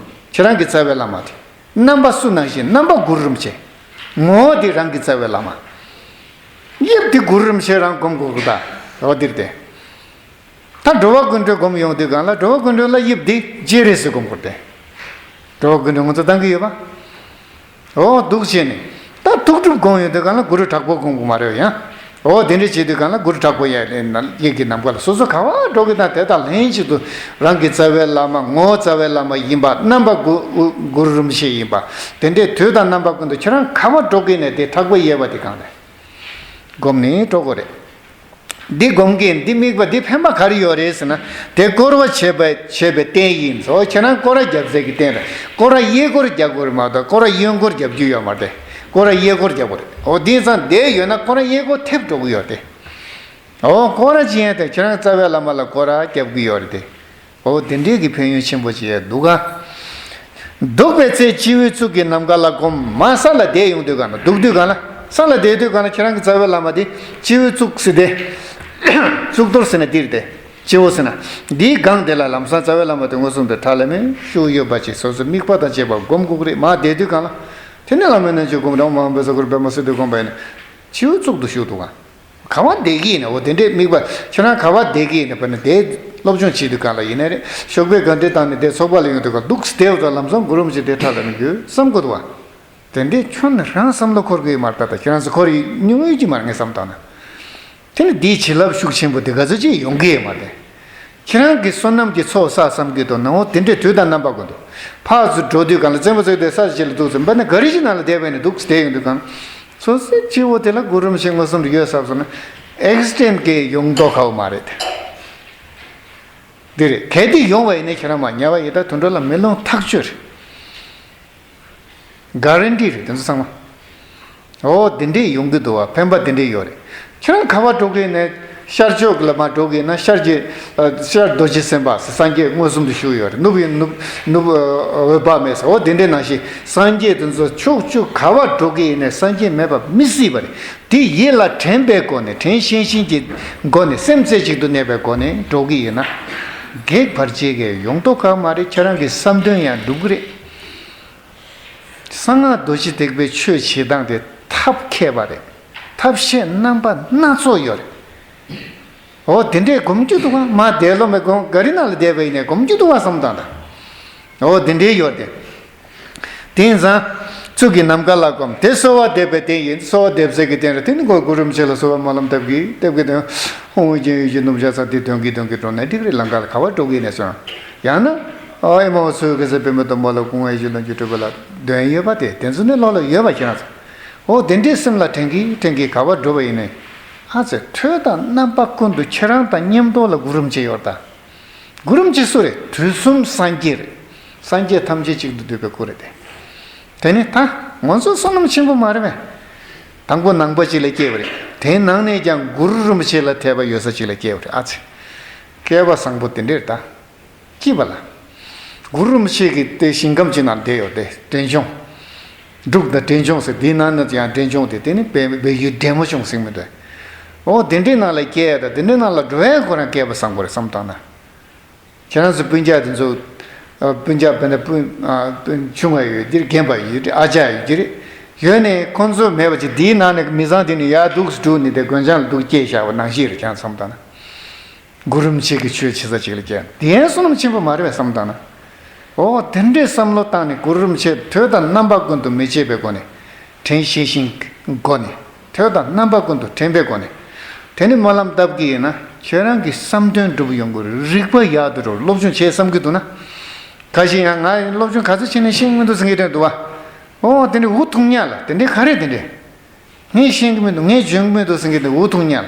ཁྱེད་རང་གི་རྩ་བའི་བླ་མ་དེ། རྣམ་པ་སུ་ནང་བཞིན་རྣམ་པ་གུ་རུ་རིན་པོ་ཆེ། ངོ་བོ་དེ་རང་གི་རྩ་བའི་བླ་མ། དབྱིབས་དེ་གུ་རུ་རིན་པོ་ཆེ་རང་སྒོམ་དགོས་ཀྱི་ད། འོ་འདིར་བསྟན། ད་འགྲོ་བ་ཀུན་འདྲེན་སྒོམ་ཡོང་དུས་གང་ལ་འགྲོ་བ་ཀུན་འདྲེན་ལ་དབྱིབས་དེ་སྤྱན་རས་གཟིགས་སྒོམ་དགོས་ཏེ། འགྲོ་བ་ཀུན་འདྲེན་ང་ཚོ་བཏང་གི་ཡོད་པ། འོ་འདུག་བྱས་ནས་ད་ཐུགས་སྒྲུབ་སྒོམ་ཡོང་དུས་གང་ལ་གུ་རུ་དྲག་པོ་སྒོམ་དགོས་མ་རེད་ཡང་། འོ་དེ་འདྲ་བྱེད་དུས་གང་ལ་གུ་རུ་དྲག་པོ་ཡ་ལེན་ན་ཡིད་ཀྱི་ནམ་མཁའ་ལ་སོ་སོ་ག་བ་འགྲོ་གི་ན་དེ་དང་ལྷན་ཅིག་ཏུ་རང་གི་རྩ་བའི་བླ་མ་ངོ་བོ་རྩ་བའི་བླ་མ་ཡིན་པ་རྣམ་པ་གུ་གུ་རུ་རིན་པོ་ཆེ་ཡིན་པ་དེ་འདྲའི་དུས་དང་རྣམ་པ་ཀུན་ཏུ་ཁྱེད་རང་ག་བ་འགྲོ་གི་ནས་དེ་དྲག་པོ་ཡོད་པ་དེ་གང་ལས་སྒོམ་ནས་འགྲོ་དགོས་རེད། འདི་སྒོམ་གྱི་འདི་དམིགས་པ་འདི་ཕན་པ་ག་རེ་ཡོད་རེད་ཟེར་ན། དེ་སྐོར་བ་བྱེད་པ་བྱེད་པའི་རྟེན་ཡིན་ཟེར། ཁྱེད་རང་སྐོར་ར་རྒྱབ་ཟེར་གྱི་རྟེན་རེད། སྐོར་ར་གཡས་སྐོར་རྒྱབ་དགོས་རེད་མ་གཏོགས་སྐོར་ར་གཡོན་སྐོར་རྒྱབ་རྒྱུ་ཡོད་མ་རེད། སྐོར་ར་གཡས་སྐོར་རྒྱབ་དགོས་རེད། འོ་དེ་ཙང་དེ་ཡོད་ན་སྐོར་ར་གཡས་སྐོར་ཐེབས་འགྲོ་གི་ཡོད་རེད། འོ་སྐོར་ར་ཅི་ཡང་དེ་ཁྱེད་རང་རྩ་བའི་བླ་མ་ལ་སྐོར་ར་རྒྱབ་གི་ཡོད་རེད་དེ། འོ་དེ་འདྲའི་གི་ཕན་ཡོན་ཆེན་པོ་ཅིག་ཡོད་འདུག་ག་འདུག་པའི་ཚེ་སྤྱི་བོའི་གཙུག་གི་ནམ་མཁའ་ལ་བསྒོམ། མ་ས་ལ་བསྡད་ཡོང་དུས་གང་ན་འདུག་དུས་གང་ན་ས་ལ་བསྡད་དུས་གང་ན་ཁྱེད་རང་གི་རྩ་བའི་བླ་མ་དེ་སྤྱི་བོའི་གཙུག་ཟེར་ཏེ། གཙུག་ཏོར་ཟེར་ན་འདིར་ཏེ། སྤྱི་བོ་ཟེར་ན། འདིའི་སྒང་དེ་ལ་ལམ་སང་རྩ་བའི་བླ་མ་དེ་མངོན་སུམ་དུ་ཁྲ་ལམ་མེ་བཞུགས་ཡོད་པ་ཅིག་སོ་སོ་དམིགས་པ་དང་བཅས་པ་བསྒོམ་དགོས་ཀྱི་རེད། མ་བསྡད་དུས་གང་ལ། དེ་ནས་བླ་མའི་རྣལ་འབྱོར་བསྒོམ་རང་མ་འབད་ས་གུར་འབད་མ་སྲིད་དུ་བསྒོམ་པ་ཡིན་ན། སྤྱི་བོའི་གཙུག་ཏུ་བཞུགས་འདུག་ག་ག་བ་བསྡད་ཀྱི་ཡིན་ན་འོ་དེ་འདྲའི་དམིགས་པ་ཁྱེད་རང་ག་བ་བསྡད་ཀྱི་ཡིན་ན་བར་ནས་དེ་སློབ་སྦྱོང་བྱེད་དུས་གང་ལ་ཡིན་ན་རེད། ཞོགས་པའི་དགའ་སྟོན་བཏང་ནས་དེ་ཚོགས་པ་ལ་ཡོང་དུས་གང་འདུག་སེ་བསྡད་འོ་ད་ལམ་སང་གུ་རུ་རིན་པོ་ཆེ་དེ་ཁྲ་ལམ་མེ་དགོས་བསམ་དགོས་འདུག་ག་དེ་འདྲའི་ཁྱོན་ནས་རང་བསམ་བློ་འཁོར་གི་ཡོད་མ་རེད། ད་ལྟ་ཁྱེད་རང་ཚོ་འཁོར་ཡོད་མྱོང་ཡོད་ཀྱི་མ་རེད་ངས་བསམ་བཏང་ན། དེ་ནི་འདིའི་བྱིན་རླབས་ཤུགས་ཆེན་པོ་དེ་ག་ཚོད་ཅིག་ཡོང་གི་ཡོད་མ་རེད། ཁྱེད་རང་གི་བསོད་ནམས་ཀྱི་ཚོགས་བསགས་བསམ་གྱི་འདུག་ན་འོ་དེ་འདྲའི་དུས་དང་རྣམ་པ་ཀུན་ཏུ་ཕར་ཚུར་འགྲོ་དུས་གང་ལ་བཙན་པོ་ཚོས་དེ་ས་ཅིག་ལ་འདུག་ཚེ་འབའ་ནི་ག་རེ་ཞིག་ནང་ལ་བསྡད་པ་ཡིན་ན་འདུག་བསྡད་ཡོང་དུས་གང་ཚོ་སེ་སྤྱི་བོ་དེ་ལ་གུ་རུ་རིན་པོ་ཆེ་མངོན་སུམ་དུ་ཡོད་བསམ་སོང་ན་ཨེག་སི་ཌེན་ཊི་གི་ཡོང་མདོག་ཁ་བོ་མ་རེད། འདི་རེད། གལ་ཏེ་ཡོང་བ་ཡིན་ན་ཁྱེད་རང་མ་ཉལ་བ་ཡིན་ད་དུད་འགྲོ་ལ་མེ་ལོང་ཐག་ཆོད་རེད། ག་རན་ཊི་རེད་དེ་ཚོ་ཚང་མ། འོ་དེ་འདྲས་ཡོང་གི་འདུག་བ། ཕན་པ་དེ་འདྲས་ཡོད་རེད། ཁྱེད་རང་ག་བ་འགྲོ་གི་ནས་ཤར་ཕྱོགས་ལ་མ་འགྲོ་གི་ན་ཤར་གྱི་ཨ་ཤར་རྡོ་རྗེ་སེམས་དཔའ་སངས་རྒྱས་མངོན་སུམ་དུ་བཞུགས་ཡོད་རེད། ནུབ་ཡིན་ནུབ་ནུབ་ཨ་འོད་དཔག་མེད་ཟེར་འོ་དེ་འདྲས་ནང་བཞིན་སངས་རྒྱས་དེ་ཚོ་ཕྱོགས་བཅུ་ག་བ་འགྲོ་གི་ཡིན་ནས་སངས་རྒྱས་མེད་པ་མི་སྲིད་པ་རེད། དེ་ཡིད་ལ་དྲན་པའི་སྒོ་ནས་དྲན་ཤེས་བཞིན་གྱི་སྒོ་ནས་སེམས་རྩེ་གཅིག་ཏུ་གནས་པའི་སྒོ་ནས་འགྲོ་གི་ཡིན་ན། གེགས་བར་ཆད་ཀྱི་ཡོང་མདོག་ཁ་མ་རེད། ཁྱེད་རང་གི་བསམ་དོན་ཡང་འགྲུབ་གི་རེད། གསང་སྔགས་རྡོ་རྗེ་ཐེག་པའི་ཆོས་བྱེད་སྟངས་དེ་ཐབས་མཁས་པ་རེད། ཐབས་ཤེས་རྣམ་པ་སྣ་ཚོགས་ཡོད་རེད། འོ་དེ་འདྲས་སྒོམ་རྒྱུ་འདུག་ག་མ་བསྡད་ལོ་མེ་སྒོམ་ག་རི་ནང་ལ་བསྡད་པ་ཡིན་ནས་སྒོམ་རྒྱུ་འདུག་ག་བསམ་དང་ད། འོ་དེ་འདྲས་ཡོད་དེ། དེང་སང་གཙུག་གི་ནམ་མཁའ་ལ་བསྒོམ་དེ་གསོལ་བ་འདེབས་པའི་རྟེན་ཡིན། གསོལ་བ་འདེབས་ཟེར་གི་རྟེན་རེད། དེ་ནི་གོ་གུ་རུ་རིན་པོ་ཆེ་ལ་གསོལ་བ་སྨོན་ལམ་བཏབ་གི་བཏབ་གི་དེ་ཧོང་ཝེ་ཅན་ཡུལ་གྱི་ནུབ་བྱ་ས་དེ་དོན་གི་དོན་གི་འགྲོ་ནས་འགྲིག་རེད། ལམ་ཁ་ལ་ག་བ་འགྲོ་གི་ནས་སོང་། ཡང་ན། ཨ་ཨེ་མ་འོ་ཚོའི་གེ་སར་པདྨ་སྟོན་པ་ལ་སྐུ་ངལ་གཞི་ལོངས་སྤྱོད་སྤྲུལ་པ་ལ་འདོན་ཡོད་པ་དེ་དེ་ཚོ་ནི་ལོག་ལ་ཡོད་པ་ཁྱེད་རང་ཚོ། འོ་དེ་འདྲའི་སེམས་ལ་དྲན་གི་དྲན་གི་ག་བ་འགྲོ་བ་ཡིན་ནའི། ཨ་ཙི་ཐོས་དང་རྣམ་པ་ཀུན་ཏུ་ཁྱེད་རང་དང་མཉམ་དུ་ལ་གུ་རུ་རིན་པོ་ཆེ་ཡོད་ད། གུ་རུ་རིན་པོ་ཆེ་སུ་རེད། དུས་གསུམ་སངས་རྒྱས་རེད། སངས་རྒྱས་ཐམས་ཅད་གཅིག་ཏུ་འདུས་པའི་སྐུ་རེད་དེ། དེ་ནི་ད་ང་ཚོ་བསོད་ནམས་ཆེན་པོ་མ་རེད་པས། དང་པོ་ནང་པ་ཅིག་ལ་སྐྱེས་པ་རེད། དེའི་ནང་ནས་ཀྱང་གུ་རུ་རིན་པོ་ཆེ་ལ་དད་པ་ཡོད་ས་ཅིག་ལ་སྐྱེས་པ་རེད། ཨ་ཙི། སྐལ་བ་བཟང་པོ་དེ་འདྲས་ད། སྐྱིད་པ་ལ། གུ་རུ་རིན་པོ་ཆེ་གི་དེ་ཞིང་ཁམས་ཅིག་ནང་བསྡད་ཡོད་དེ་འབྲས་ལྗོངས། འབྲུག་དང་འབྲས་ལྗོངས་ཟེར་དེའི་ནང་ན་ཡང་འབྲས་ལྗོངས་དེ་དེ་ནི་བལ་བལ་ཡུལ་འབྲས་མོ་ལྗོངས་ཟེར་མི་འདུག་འོ་དེ་འདྲའི་ནང་ལ་སྐྱེས་ཡ་ད་དེ་འདྲའི་ནང་ལ་འགྲོ་ཡ་ཁོ་རང་སྐལ་བ་བཟང་པོ་རེད་བསམ་བཏང་ན། ཁྱེད་རང་ཚོ་སྤུན་ཀྱག་དེ་ཚོ། ཨ་སྤུན་ཀྱག་དཔེར་ན་སྤུན་ཨ་སྤུན་ཆུང་བ་ཡོད་ཀྱི་རེད། རྒན་པ་ཡོད་ཀྱི་རེད། ཨ་ཅག་ཡོད་ཀྱི་རེད། ཡོད་ནས་ཁོང་ཚོ་མེད་པ་ཅིག་འདིའི་ནང་ནས་མི་ཚང་དེ་ནས་ཡར་འདུག་སེ་འགྲོ་ནས་དེ་དགོན་བྱང་ལ་འདུག་སྐྱེས་བཞག་པ་ནང་བཞིན་རེད་ཁྱེད་རང་བསམ་བཏང་ན། གུ་རུ་རིན་པོ་ཆེ་གི་ཆོས་བྱེད་ས་ཅིག་ལ་སྐྱེས་ན་དེ་ཡང་བསོད་ནམས་ཆེན་པོ་མ་རེད་པས་བསམ་བཏང་ན། འོ་དེ་འདྲའི་བསམ་བློ་བཏང་ནས་གུ་རུ་རིན་པོ་ཆེ་དོན་དང་རྣམ་པ་ཀུན་ཏུ་མི་བརྗེད་པའི་སྒོ་ནས་དྲན་ཤེས་བཞིན་སྒོ་ནས། དོན་དང་རྣམ་པ་ཀུན་ཏུ་དྲན་པའི་སྒོ་ནས། དེ་ནི་སྨོན་ལམ་བཏབ་ཀྱི་ཡིན་ན་ཁྱེད་རང་གི་བསམ་དོན་འགྲུབ་ཡོང་གི་རེད། རིག་པ་ཡག་ཏུ་འགྲོ། སློབ་སྦྱོང་བྱེད་བསམ་གྱི་འདུག་ན། ཁ་ཤས་ཡང་ང་སློབ་སྦྱོང་ག་ཚོད་བྱས་ནས་ཤེས་ཀྱི་མི་འདུག་ཟེར་མཁན་དེ་འདུག་བ། ཨོ་དེ་འདྲའི་འུ་ཐུག་ཉག་ལ་དེ་འདྲའི་ག་རེ་དེ་འདྲའི། ངས་ཤེས་ཀྱི་མི་འདུག་ངས་འཇོན་གྱི་མི་འདུག་ཟེར་མཁན་དེ་འུ་ཐུག་ཉག་ལ།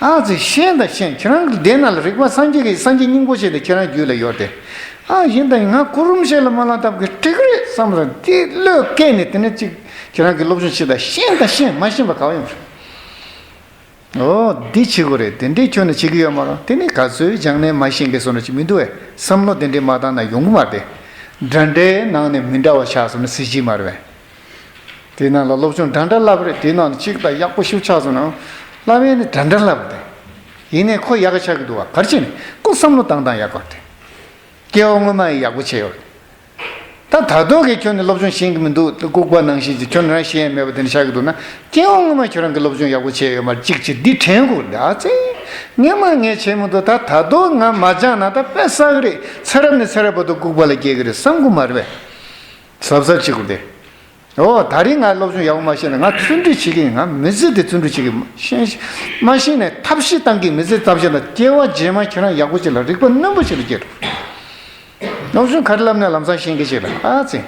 ཨ་ཙི་ཤེས་ད་ཤེས། ཁྱེད་རང་གི་དེ་ན་ལ་རིག་པ་སངས་རྒྱས་ཀྱི་སངས་རྒྱས་སྙིང་པོ་ཆེ་དེ་ཁྱེད་རང་རྒྱུད་ལ་ཡོད་དེ། ཨ་ཡིན་ད་ང་གུ་རུ་རིན་པོ་ཆེ་ལ་སྨོན་ལམ་བཏབ་གི་འགྲིག་རེད་བསམ་ར་དེ་བློས་བཀལ་ནས་དེ་ནས་ཅིག་ཁྱེད་རང་གི་སློབ་སྦྱོང་བྱེད་ད་ཤེས་ད་ཤེས་མ་ཤེས་པ་ག་བ་ཡོང་། ཨོ་འདི་བྱེད་དགོས་རེད། དེ་འདྲའི་ཁྱོན་ནས་བྱེད་ཀྱི་ཡོད་མ་རེད། དེ་ནི་ག་ཚོད་སྦྱངས་ནས་མ་ཤེས་མཁན་བཟོ་འདྲ་ཅིག་མི་འདུག་བས། བསམ་བློ་དེ་འདྲའི་མ་བཏང་ན་ཡོང་གི་མ་རེད། འདྲ་འདྲའི་ནང་ནས་མི་འདྲ་བ་ཆགས་སོང་ན་གཟི་བརྗིད་མ་རེད་བས། དེའི་ནང་ལ་སློབ་སྦྱོང་འདྲ་འདྲ་བསླབ་རེད། དེའི་ནང་ནས་གཅིག་ལ་ཡག་པོ་ཞིག་ཆགས་སོང་ན་བསླབ་ཡས་ནི་འདྲ་འདྲ་བསླབ་རེད། ཡིན་ནའི་ཁོ་ཡག་ག་ཆགས་ཀྱི་འདུག་བ། ག་རེ་བྱས་ནས་ཁོ་བསམ་བློ་བཏང་སྟངས་ཡག་པ་རེད། སྐྱེ་བ་སྔོན་མ་ཡི་ཡག་པོ་བྱས་ཡོད་རེད། ད་ད་དུང་གི་ཁྱོན་ནས་སློབ་སྦྱོང་ཤེས་ཀྱི་མི་འདུག་ལྐུགས་པ་ནང་བཞིན་གྱི་ཁྱོན་ནས་རང་ཤེས་ཡས་མེད་པ་དེ་འདྲ་ཆགས་ཀྱི་འདུག་ན། སྐྱེ་བ་སྔོན་མ་ཁྱོད་རང་གི་སློབ་སྦྱོང་ཡག་པོ་བྱས་ཡོད་མ་རེད། གཅིག་བྱས་འདི་དྲན་དགོས་རེད། ཨ་ཙི། སྔོན་མ་ངས་བྱས་མི་འདུག་ད་ད་དུང་ང་མ་སྦྱངས་ན་ད་དཔེ་བསགས་ཀྱི་རེད། ཚེ་རབས་ནས་ཚེ་རབས་བར་དུ་ལྐུགས་པ་ལ་སྐྱེ་གི་རེད་བསམ་དགོས་མ་རེད་པས། གཟབ་གཟབ་བྱེད་དགོས་ཏེ། ཨོ་ད་རིང་ང་སློབ་སྦྱོང་ཡག་པོ་མ་ཤེས་ན་ང་བརྩོན་འགྲུས་བྱེད་ཀྱི་ཡིན། ང་མི་ཚེ་འདི་བརྩོན་འགྲུས་བྱེད་ཀྱི་ཡིན། ཤེས་མ་ཤེས་ནས་ཐབས་ཤེས་བཏང་གི་མི་ཚེ་ཐབས་ཤེས་དང་སྐྱེ་བ་རྗེས་མ་ཁྱེད་རང་ཡག་པོ་བྱེད་ལ་རིག་པ་རྣོན་པོ་བྱེད་ལ་སྐྱེ་རོགས། སློབ་སྦྱོང་ག་རེ་བསླབ་ན་ལམ་སང་ཤེས་ཀྱི་བྱེད་ལ་ཨ་ཙི།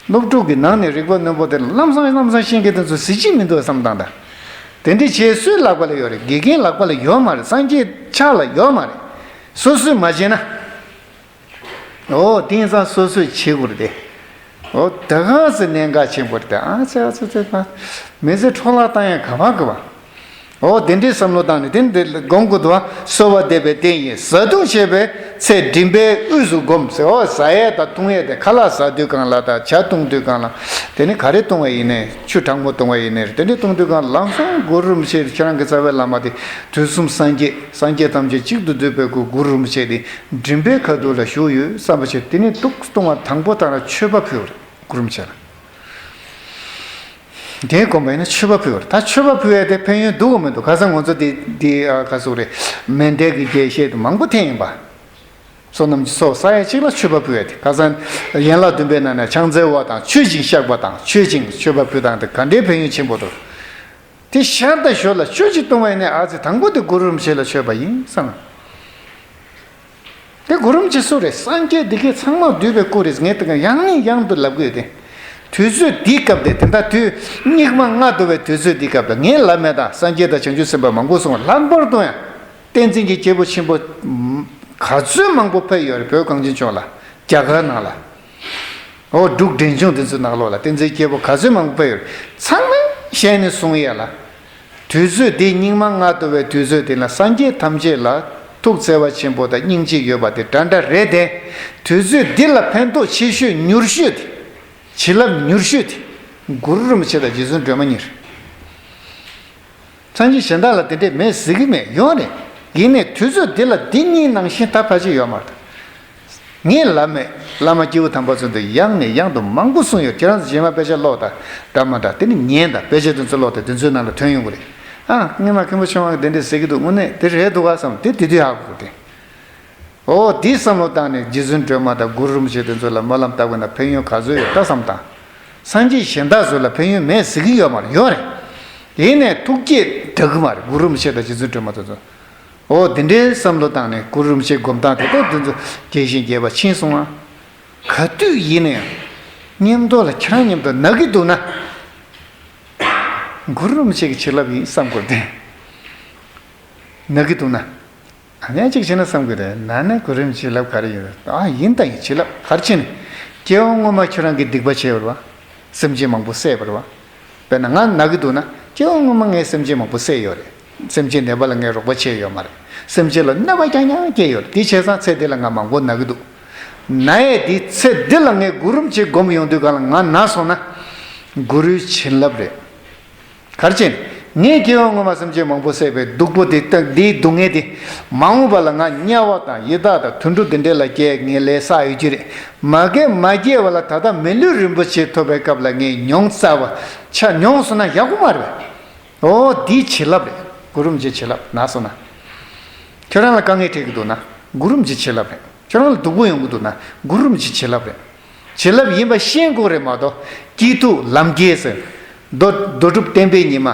སློབ་ཕྲུག་གི་ནང་ནས་རིག་པ་རྣོན་པོ་དེ་ལམ་སང་ལམ་སང་ཤེས་མཁན་དེ་ཚོ་གཟི་བརྗིད་མི་འདུག་བསམ་སྟངས་དང་། དེ་འདྲ་བྱས་སུའི་ལག་པ་ལ་ཡོད་རེད། དགེ་རྒན་ལག་པ་ལ་ཡོད་མ་རེད། སངས་རྒྱས་ཕྱག་ལ་ཡོད་མ་རེད། སོ་སོས་མ་བྱས་ན། ཨོ་དེང་སང་སོ་སོས་བྱེད་དགོས་རེད་དེ། ཨོ་ད་གང་སེ་གནད་འགག་ཆེན་པོ་རེད་དེ། ཨ་ཙི་ཨ་ཙི་ཙི་ཙི། མི་ཚེ་འཕྲོ་བརླག་བཏང་ཡ་ག་བ་ག་བ། ཨོ་དེ་འདྲའི་བསམ་བློ་བཏང་ནས་དེ་འདི་སྒོམ་དགོས་འདུག་བ། གསོལ་བ་འདེབས་པའི་རྟེན་ཡིན། བཟའ་བཏུང་བྱས་པའི་ཚེ་མགྲིན་པའི་དབུས་སུ་བསྒོམ་ཟེར། ཨོ་བཟའ་ཡས་དང་བཏུང་ཡས་དེ་ཁ་ལག་བཟའ་དུས་གང་ལ་དང་ཇ་བཏུང་དུས་གང་ལ། དེ་ནི་ག་རེ་བཏུང་བ་ཡིན་ནའི་ཆུ་གྲང་མོ་བཏུང་བ་ཡིན་ནའི་དེ་འདྲ་བཏུང་དུས་གང་ལ་ལམ་སང་གུ་རུ་རིན་པོ་ཆེ་ཁྱེད་རང་གི་རྩ་བའི་བླ་མ་དེ་དུས་གསུམ་སངས་རྒྱས་སངས་རྒྱས་ཐམས་ཅད་གཅིག་ཏུ་བསྡུས་པའི་སྐུ་གུ་རུ་རིན་པོ་ཆེ་དེ་མགྲིན་པའི་ཁ་ཐུག་ལ་བཞུགས་ཡོད་བསམ་པ་བྱས། དེ་ནི་ཐུགས་བཏུང་བ་དང་པོ་དང་ལ་མཆོད་པ་ཕུལ་བ་རེད་གུ་རུ་རིན་པོ་ཆེ་ལ། དེ་དགོངས་པ་ཡིན་ན་མཆོད་པ་ཕུལ་བར། ད་མཆོད་པ་ཕུལ་བས་དེ་ཕན་ཡོན་འདུག་གམ་མི་འདུག་ཁ་སང་ང་ཚོ་དེ་དེ་ཨ་ག་ཟེར་རེད། མཎྜལ་གྱི་རྒྱས་བཤད་དེ་མང་པོ་འཐེན་ཡིན་པ། བསོད་ནམས་ཀྱི་ཚོགས་བསགས་ཡས་གཅིག་ལ་མཆོད་པ་ཕུལ་བས་དེ། ཁ་སང་ཡན་ལག་བདུན་པའི་ནང་ན་ཕྱག་འཚལ་བ་དང་མཆོད་ཅིང་བཤགས་པ་དང་མཆོད་ཅིང་མཆོད་པ་ཕུལ་སྟངས་དེ་ག་འདྲའི་ཕན་ཡོན་ཆེན་པོ་འདུག་དེ་ཞར་དང་ཞོར་ལ་མཆོད་ཅིང་བཏུང་བ་ཡིན་ནའི་ཨ་ཙི་དང་པོ་དེ་གུ་རུ་རིན་པོ་ཆེ་ལ་མཆོད་པ་ཡིན་བསམ། དེ་གུ་རུ་རིན་པོ་ཆེ་སུ་རེད། སངས་རྒྱས་འདི་གའི་ཚང་མ་འདུས་པའི་སྐུ་རེད། ངས་དེ་ག་ཡང་ནས་ཡང་དུ་ལབ་དགོས་ཏེ། དུས་ཚོད་འདིའི་སྐབས་དེ་དེ་འདྲ་དུས་སྙིགས་མ་ལྔ་བདོ་བའི་དུས་ཚོད་འདིའི་སྐབས་ལ་ངས་ལབ་མེད་ད། སངས་རྒྱས་དང་བྱང་ཆུབ་སེམས་དཔའ་མང་པོ་གསུངས། ལྷག་པར་དུ་ཡང་བསྟན་འཛིན་གྱི་སྐྱེས་བུ་ཆེན་པོ་ག་ཚོད་མང་པོ་ཕེབས་ཡོད་རེད། བོད་གངས་ཅན་ལྗོངས་ལ། རྒྱ་གར་ནང་ལ། ཨོ་འབྲུག་འབྲས་ལྗོངས་དེ་ཚོའི་ནང་ལོགས་ལ་བསྟན་འཛིན་སྐྱེས་བུ་ག་ཚོད་མང་པོ་ཕེབས་ཡོད་རེད། ཚང་མས་ཞལ་ནས་གསུང་ཡས་ལ། དུས་ཚོད་འདི་སྙིགས་མ་ལྔ་བདོ་བའི་དུས་ཚོད་འདི་ལ་སངས་རྒྱས་ཐམས་ཅད་ལ་ཐུགས་བརྩེ་བ་ཆེན་པོ་དང་སྙིང་རྗེ་ཡོད་པ་དེ་འདྲ་འདྲ་རེད་དེ། དུས་ཚོད་འདི་ལ་ཕན་ཐོགས་ཆེ་ཤོས་མྱུར་ཤོས་དེ། བྱིན་རླབས་མྱུར་ཤོས་དེ་གུ་རུ་རིན་པོ་ཆེ་དང་རྗེ་བཙུན་སྒྲོལ་མ་གཉིས་རེད། སངས་རྒྱས་གཞན་དག་ལ་དེ་འདྲས་མེད་ཟེར་གི་མེད། ཡོད་རེད། ཡིན་ནའི་དུས་ཚོད་འདི་ལ་འདི་གཉིས་ནང་བཞིན་ད་ཕལ་ཆེར་ཡོད་མ་རེད། ངས་ལབ་མེད། བླ་མ་སྐྱེས་བུ་དམ་པ་ཚོ་འདི་ཡང་ནས་ཡང་དུ་མང་པོ་གསུངས་ཡོད། ཁྱེད་རང་ཚོ་རྗེས་མ་དཔེ་ཆ་ཀློག་དང་འདྲ་མ་འདྲ་དེ་ནི་ཉན་དང་། དཔེ་ཆ་དེ་ཚོ་ཀློག་དང་དེ་ཚོའི་ནང་ལ་ཐོན་ཡོང་གི་རེད། ཨ་སྔོན་མ་མཁན་པོ་ཆུང་བ་གིས་དེ་འདྲས་ཟེར་གི་འདུག་དངོས་གནས་དེ་རེད་འདུག་ག་བསམ། དེ་དེ་དུས་ཧ་གོ་གི་རེད། ཨོ་འདི་བསམ་བློ་བཏང་ནས་རྗེ་བཙུན་སྒྲོལ་མ་དང་གུ་རུ་རིན་པོ་ཆེ་དེ་ཚོ་ལ་སྨོན་ལམ་བཏབ་དགོས་ན་ཕན་ཡོན་ག་ཚོད་ཡོད་ད་བསམ་དང་། སངས་རྒྱས་གཞན་དག་ཚོ་ལ་ཕན་ཡོན་མེད་ཟེར་གི་ཡོད་མ་རེད། ཡོད་རེད། ཡིན་ནའི་ཐུགས་བསྐྱེད་འདྲ་གི་མ་རེད། གུ་རུ་རིན་པོ་ཆེ་དང་རྗེ་བཙུན་སྒྲོལ་མ་དེ་ཚོ། ཨོ་དེ་འདྲའི་བསམ་བློ་བཏང་ནས་གུ་རུ་རིན་པོ་ཆེའི་སྒོམ་སྟངས་དེ་ལྟར་དེ་ཚོ་རྒྱས་ཤིང་རྒྱས་པ་ཕྱིན་སོང་ང་། ག་དུས་ཡིན་ན་ཡང་མཉམ་དུ་ལ་ཁྱེད་རང་མཉམ་དུ་ན་གི་འདུག་ན། གུ་རུ་རིན་པོ་ཆེ་གི་བྱིན་རླབས་ཡིན་བསམ་དགོས་ཏེ། ན་གི་འདུག་ན། ཨ་ནེ་གཅིག་བྱས་ན་བསམ་གི་རེད། ན་ནས་གོ་རིམ་བྱིན་རླབས་ག་རེ་ཡོད། ཨ་ཡིན་ད་ཡིན། བྱིན་རླབས་ག་རེ་བྱས་ནས། སྐྱེ་བ་སྔོན་མ་ཁྱོད་རང་གིས་སྡིག་པ་བྱས་ཡོད་རེད་བ། སེམས་ཅན་མང་པོ་བསད་པ་རེད་བ། དཔེར་ན་ང་ན་གི་འདུག་ན་སྐྱེ་བ་སྔོན་མ་ངས་སེམས་ཅན་མང་པོ་བསད་ཡོད་རེད། སེམས་ཅན་ནད་པ་ལ་ངས་རོགས་པ་བྱས་ཡོད་མ་རེད། སེམས་ཅན་ལ་གནོད་པ་རྐྱང་རྐྱང་སྐྱེལ་ཡོད་རེད། དེ་བྱས་ཙང་ཚེ་འདི་ལ་ང་མང་པོ་ན་གི་འདུག་ན་ཡས་དེ་ཚེ་འདི་ལ་ངས་གུ་རུ་རིན་པོ་ཆེ་སྒོམ་ཡོང་དུས་གང་ལ་ང་ན་སོང་ན། གུ་རུའི་བྱིན་རླབས་རེད། ག་རེ་བྱས་ནས། ངས་སྐྱེ་བ་སྔོན་མ་སེམས་ཅན་མང་པོ་བསད་པའི་སྡུག་པོ་དེ་ལྟ་འདིའི་སྡུག་བསྔལ་དེ། མ་འོངས་པ་ལ་ང་དམྱལ་བ་དང་ཡི་དྭགས་དང་དུད་འགྲོ་འདི་འདྲས་ལ་སྐྱེ་ངེས་ལས་བསགས་ཡོད་ཀྱི་རེད། མ་སྐྱེས་མ་སྐྱེས་པ་ལ་ད་ལྟ་མི་ལུས་རིན་པོ་ཆེ་ཐོབ་པའི་སྐབས་ལ་ངས་མྱོང་ཚར་བ་ཆ་མྱོང་སོང་ན་ཡག་པོ་མ་རེད་པས། ཨོ་འདིའི་བྱིན་རླབས་རེད། གུ་རུ་རིན་པོ་ཆེའི་བྱིན་རླབས་ན་སོང་ན། ཁྱོད་རང་ལ་དཀའ་ངལ་འཕྲད་ཀྱི་འདུག་ན་གུ་རུ་རིན་པོ་ཆེའི་བྱིན་རླབས་རེད། ཁྱོད་རང་ལ་སྡུག་པོ་ཡོང་གི་འདུག་ན་གུ་རུ་རིན་པོ་ཆེའི་བྱིན་རླབས་རེད། བྱིན་རླབས་ཡིན་པ་ཤེས་དགོས་རེད་མ་གཏོགས། སྐྱིད་སྡུག་ལམ་ཁྱེར་ཟེར། རྡོ་རྡོ་གྲུབ་བསྟན་པའི་ཉི་མ།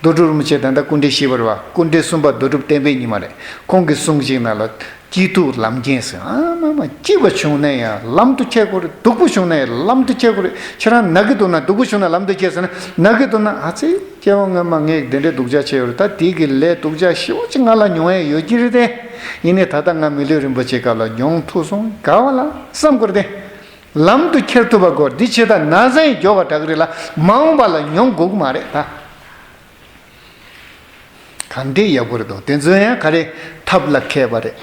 རྡོ་གྲུབ་རིན་པོ་ཆེ་ད་ལྟ་སྐུ་འདྲ་ཞིག་པ་རེད་བ། སྐུ་འདྲ་གསུམ་པ་རྡོ་གྲུབ་བསྟན་པའི་ཉི་མ་རེད། ཁོང་གི་གསུང་ཞིག་ནང་ལ་སྐྱིད་སྡུག་ལམ་ཁྱེར་ཟེར། ཨ་མ་མ་སྐྱིད་པ་བྱུང་ན་ཡང་ལམ་དུ་ཁྱེར་དགོས་རེད། སྡུག་པོ་བྱུང་ན་ཡང་ལམ་དུ་ཁྱེར་དགོས་རེད། ཁྱེད་རང་ན་གི་འདུག་ན་སྡུག་པོ་བྱུང་ན་ལམ་དུ་ཁྱེར་ཟེར་ན་ན་གི་འདུག་ན་ཨ་ཙི། སྐྱེ་བ་སྔོན་མ་ངས་འདི་འདྲའི་སྡུག་ཅག་བྱས་ཡོད་རེད། ད་དེ་གི་ལས་སྡུག་ཅག་ཞེ་པོ་ཅིག་ང་ལ་མྱོང་ཡས་ཡོད་ཀྱི་རེད་དེ། ཡིན་ནའི་ད་ལྟ་ང་མི་ལུས་རིན་པོ་ཆེའི་སྐབས་ལ་མྱོང་ཐུབ་སོང་ག་བ་ལ་བསམ་དགོས་རེད་དེ། ལམ་དུ་ཁྱེར་ཐུབ་པ་དགོས། འདི་བྱས་ད་ན་ཚ་ཡི་མགྱོགས་པ་དྲག་གི་རེད་ལ་མ་འོངས་པ་ལ་མྱོང་དགོས་ཀྱི་མ་རེད་ད། ག་འདྲའི་ཡག་པོ་རེད་དོ། དེ་ཚོ་ཡང་ག་རེ་ཐབས་ལ་མཁས་པ་རེད།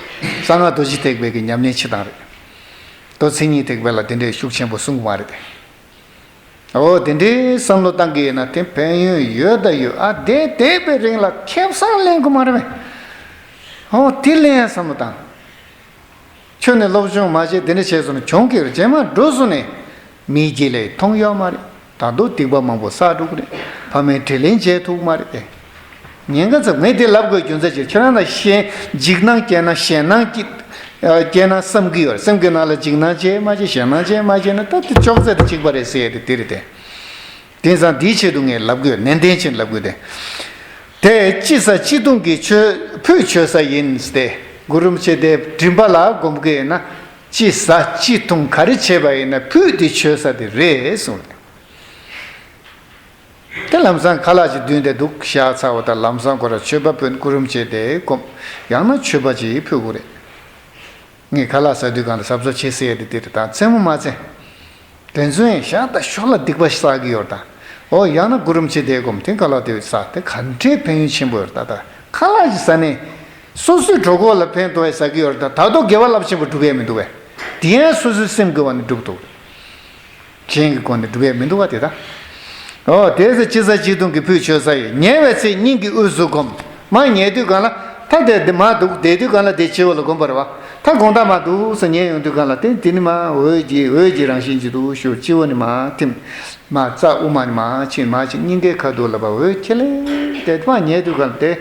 གསང་སྔགས་རྡོ་རྗེ་ཐེག་པའི་གི་ཉམས་ལེན་བྱེད་སྟངས་རེད། མདོ་མཚན་ཉིད་ཐེག་པའི་ལ་དེ་འདྲའི་ཤུགས་ཆེན་པོ་གསུང་གི་མ་རེད། ཨོ་དེ་འདྲའི་བསམ་བློ་བཏང་གི་ཡོད་ན་དེ་ཕན་ཡོན་ཡོད་ད་ཡོད། ཨ་དེ་དེ་བའི་རིང་ལ་ཁེ་བཟང་ལེན་དགོས་མ་རེད་པས། ཨོ་དེ་ལེན་ཡ་བསམ་བློ་བཏང་། ཁྱོད་ནས་སློབ་སྦྱོང་མ་བྱས་དེ་འདྲ་བྱས་སོང་ན་གྱོང་གི་རེད། རྗེས་མ་འགྲོ་སོང་ནས་མིའི་རྒྱུད་ལས་མཐོང་ཡོད་མ་རེད། ད་དུང་སྡིག་པ་མང་པོ་བསགས་འགྲོ་གི་རེད། ཕ་མའི་དྲིན་ལན་འཇལ་ཐུབ་མ་རེད་དེ། ཉེན་ཁ་ཚ། ངས་དེ་ལབ་དགོས་རྒྱུ་མཚན་ཅིག་ཁྱེད་རང་ལ་ཞེན་འཇིགས་སྣང་སྐྱེས་ན་ཞེད་སྣང་སྐྱེ་ སྐྱེས་ན་བསམ་གྱི་ཡོད་རེད། སེམས་ཀྱི་ནང་ལ་འཇིགས་སྣང་སྐྱེས་མ་སྐྱེས་ཞེད་སྣང་སྐྱེས་མ་སྐྱེས་ན་ད་དེ་ཅོག་ཙེ་དང་གཅིག་པ་རེད་ཟེར་ཡས་དེ་དེ་རེད་དེ། དེང་སང་འདིའི་ཆེད་དུ་ངས་ལབ་དགོས། ནན་ཏན་ཅན་ལབ་དགོས་ཏེ། དེ་ཅི་ཟ་ཅི་འཐུང་གི་ཆོས་ཕུད་མཆོད་ས་ཡིན་ཏེ། གུ་རུ་རིན་པོ་ཆེ་དེ་མགྲིན་པ་ལ་སྒོམ་གྱི་ཡིན་ན། ཅི་ཟ་ཅི་འཐུང་ག་རེ་བྱས་པ་ཡིན་ན་ཕུད་དེ་མཆོད་ས་དེ་རེད་གསུངས། དེ་ལམ་སང་ཁ་ལག་ཅིག་བསྡུས་ཏེ་འདུག་བཞག་ཚར་བ་དང་ལམ་སང་ཁོ་ར་མཆོད་པ་ཕུད། གུ་རུ་རིན་པོ་ཆེ་དེ་སྒོམ། ཡང་ན་མཆོད་པ་ཅིག་ཕུལ་དགོས་རེད། ངས་ཁ་ལག་ཟ་དུས་སྒང་ལ་གཟབ་གཟབ་བྱེད་ཟེར་ཡས་དེ་དེ་རེད་ད། མཚན་མོ་མ་ཚད། དེ་ཚོ་ཡང་ཞག་དང་ཞོགས་ལ་སྡིག་པ་བསགས་ཀྱི་ཡོད་རེད་ད། འོ་ཡང་ན་གུ་རུ་རིན་པོ་ཆེ་དེ་སྒོམ། དེ་ཁ་ལག་དེ་ཟ། དེ་ག་འདྲའི་ཕན་ཡོན་ཆེན་པོ་ཡོད་རེད་ད། ད་ཁ་ལག་ཅིག་ཟ་ནས་སོ་སོའི་གྲོད་ཁོག་ལ་ཕན་ཐོགས་ཡས་ཟ་གི་ཡོད་རེད་ད། ད་དུང་དགེ་བ་རླབས་ཆེན་པོ་སྒྲུབ་ཡས་མི་འདུག་བས། དེ་ཡང་སོ་སོའི་སེམས་ཀྱི་འོག་ནས་སྒྲུབ་ཐུབ། གཞན་གྱི་སྒོ་ནས་སྒྲུབ་ཡས་མི་འདུག་བ་དེ་ད། འོ་དེ་ཚེ་ཅི་ཟ་ཅི་འཐུང་གི་ཕུད་མཆོད་ས་ཡིན། ཉལ་བའི་ཚེ་སྙིང་གི་དབུས་སུ་སྒོམ། མར་ཉལ་དུས་སྒང་ལ་ད་དེ་དེ་མར་འདུག་བསྡད་དུས་སྒང་ལ་དེ་སྤྱི་བོ་ལ་སྒོམ་པ་རེད་བ། ད་དགོང་དག་མར་འདུག་སེ་ཉལ་ཡོང་དུས་སྒང་ལ་དེ་དེ་ནི་མར་འོད་ཀྱི་འོད་ཀྱི་རང་བཞིན་གྱི་འདུག་ཞུ། སྤྱི་བོ་ནས་མར་ཐིམ། མར་རྩ་དབུ་མ་ནས་མར་ཕྱིན། མར་ཕྱིན་སྙིང་གའི་ཁ་ཐུག་ལ་བ་འོད་ཁྱེར་ལེ་དེ་མར་ཉལ་དུས་སྒང་ལ་དེ་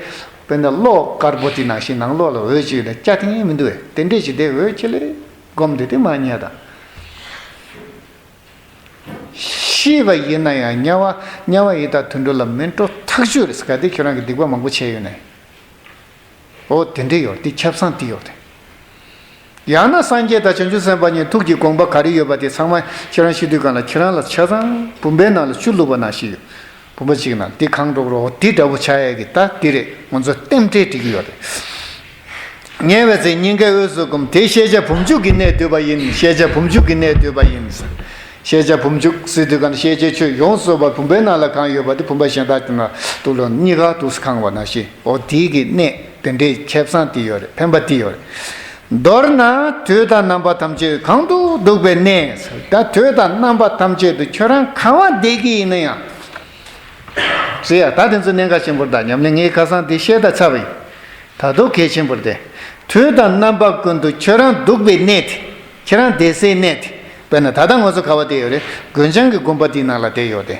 དཔེར་ན་གློག་དཀར་པོ་དེ་ནང་བཞིན་ནང་ལོགས་ལ་འོད་ཅིག་ཡོད་ན་སྐྱ་ཐིང་མི་འདུག་བས། དེ་འདྲས་ཅིག་དེ་འོད་ཁྱེར་ལེ་སྒོམ་དེ་དེ་མར་ཉལ་དང་། ཤི་བ་ཡིན་ན་ཡང་དམྱལ་བ་དམྱལ་བ་ཡི་དྭགས་དུད་འགྲོ་ལ་མི་འགྲོ་ཐག་ཆོད་རེད་ཟེར། ག་དེ་ཁྱོད་རང་གི་སྡིག་པ་མང་པོ་བྱས་ཡོད་ནས། འོ་དེ་འདྲས་ཡོད་དེ། ཁྱབ་སང་དེ་ཡོད་དེ། ཡང་ན་སངས་རྒྱས་དང་བྱང་ཆུབ་སེམས་དཔའ་གཉིས་ཐུགས་ཀྱི་དགོངས་པ་ག་རེ་ཡོད་པ་དེ་ཚང་མ་ཁྱེད་རང་ཤི་དུས་སྒང་ལ་ཁྱེད་རང་ལ་ཆ་ཚང་བུམ་པའི་ནང་ལ་ཆུ་བླུགས་པ་ནང་བཞིན་ཡོད། བུམ་པ་གཅིག་ནང་དེ་གང་འགྲོ་རོགས་དེ་འདྲ་བོ་ཆགས་ཡས་ཀྱི་ད་དེ་རེད། ང་ཚོ་རྟེན་འབྲེལ་འགྲིག་གི་ཡོད་རེད། ཉལ་བའི་ཚེ་སྙིང་གའི་དབུས་སུ་སྒོམ། དེ་ཤེས་བྱ་བུམ་ཆུ་གི་གནས་བསྡུས་པ་ཡིན། ཤེས་བྱ་བུམ་ཆུ་གི་གནས་བསྡུས་པ་ཡིན། ཤེས་བྱ་བུམ་ཆུ་ཟེར་དུས་གང་ཤེས་བྱའི་ཆོས་ཡོངས་སུ་རྫོགས་པ་བུམ་པའི་ནང་ལ་གང་ཡོད་པ་དེ་བུམ་པ་གཞན་དག་གི་ནང་དུ་ལོ་གཉིས་ཀ་དུ་གང་བ་ནང་བཞིན། འོ་དེའི་གི་གནས་དེ་འདྲའི་ཁེ་བཟང་དེ་ཡོད་རེད། ཕན་པ་དེ་ཡོད་རེད། མདོར་ན་དུས་དང་རྣམ་པ་ཐམས་ཅད་གང་དུ་འདུག་པའི་གནས། ད་དུས་དང་རྣམ་པ་ཐམས་ཅད་དུ་ཁྱོད་རང་གང་བ་བསྡད་ཀྱི་ཡིན་ན་ཡང་། ཟེར་ཡ་ད་དེ་ཚོ་གནད་འགག་ཆེན་པོ་རེད། ད་ཉམས་ལེན་ངས་ཁ་སང་དེ་བཤད་ད་ཚར་བ་ཡིན། ད་དུང་གལ་ཆེན་པོ་རེད་དེ། དུས་དང་རྣམ་པ་ཀུན་ཏུ་ཁྱོད་རང་འདུག་པའི་གནས་དེ། ཁྱེད་རང་བསྡད་སའི་གནས་དེ། དཔེར་ན་ད་ལྟ་ང་ཚོ་ག་བ་བསྡད་ཡོད་རེད། དགོན་བྱང་གི་དགོན་པ་དེའི་ནང་ལ་བསྡད་ཡོད་དེ།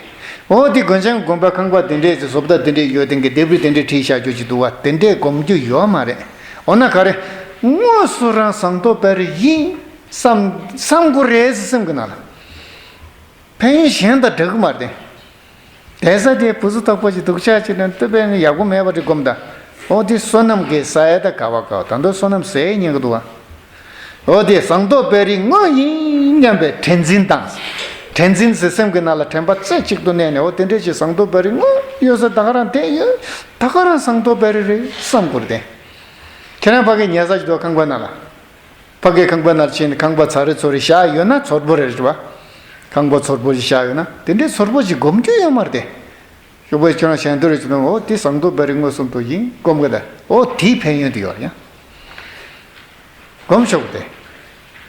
འོ་དེ་དགོན་བྱང་གི་དགོན་པ་ཁང་པ་དེ་འདྲས་ཀྱི་བཟོ་ལྟ་དེ་འདྲས་ཡོད། དེང་གི་ལྡེབས་རིས་དེ་འདྲས་བྲིས་བཞག་རྒྱུ་ཅིག་འདུག་བ། དེ་འདྲས་སྒོམ་རྒྱུ་ཡོད་མ་རེད། འོ་ན་ག་རེ། དངོས་སུ་རང་ཟངས་མདོག་དཔལ་རི་ཡིན་བསམ་བསམ་དགོས་རེད་སེམས་ཀྱི་ནང་ལ། ཕན་ཡོན་གཞན་དང་འདྲ་གི་མ་རེད། བསྡད་ས་དེ་བུ་ཚ་དོག་པོ་ཅིག་སྡུག་ཅག་ཅིག་ནས་སྟོད་པའི་ནི་ཡག་པོ་མེད་པ་དེ་སྒོམ་ད། འོ་དེ་བསོད་ནམས་ཀྱི་ས་ཡ་ད་ག་བ་ག་བ་ད་དུང་བསོད་ནམས་ཟད་ཉན་གི་འདུག་བ། འོ་དེ་ཟངས་མདོག་དཔལ་རི་དངོས་ཡིན་སྙམ་པའི་དྲན་འཛིན་དང་། དྲན་འཛིན་ཟེར་སེམས་ཀྱི་ནང་ལ་དྲན་པ་རྩེ་གཅིག་ཏུ་གནས་ནས། འོ་དེ་འདྲས་ཅིག་ཟངས་མདོག་དཔལ་རི་དངོས་ཡོད་ས་ད་ག་རང་དེ་ཡོད། ད་ག་རང་ཟངས་མདོག་དཔལ་རི་རེད་བསམ་དགོས་རེད་དེ། ཁྱེད་རང་ཕ་གི་ཉལ་ས་ཅིག་འདུག་ཁང་པ་ནང་ལ། ཕ་གིའི་ཁང་པ་ནང་ཕྱིན་ནས་ཁང་པ་ཚ་རེ་ཚོ་རེ་བཞག་ཡོད་ན་ཚོར་པོ་རེ་རེད་བ། ཁང་པ་ཚོར་པོ་ཞིག་བཞག་ཡོད་ན་དེ་འདྲའི་ཚོར་པོ་ཞིག་སྒོམ་རྒྱུ་ཡོད་མ་རེད་དེ། ཞོགས་པའི་ཁྱོད་རང་ཞལ་འདོན་རེ་བྱེད་དུས་འོ་དེ་ཟངས་མདོག་དཔལ་རི་དངོས་སུ་འདུག་ཡིན་སྒོམ་གི་ད། འོ་དེའི་ཕན་ཡོན་དེ་ཡོད་ཡ། སྒོམ་ཆོག་གི་དེ།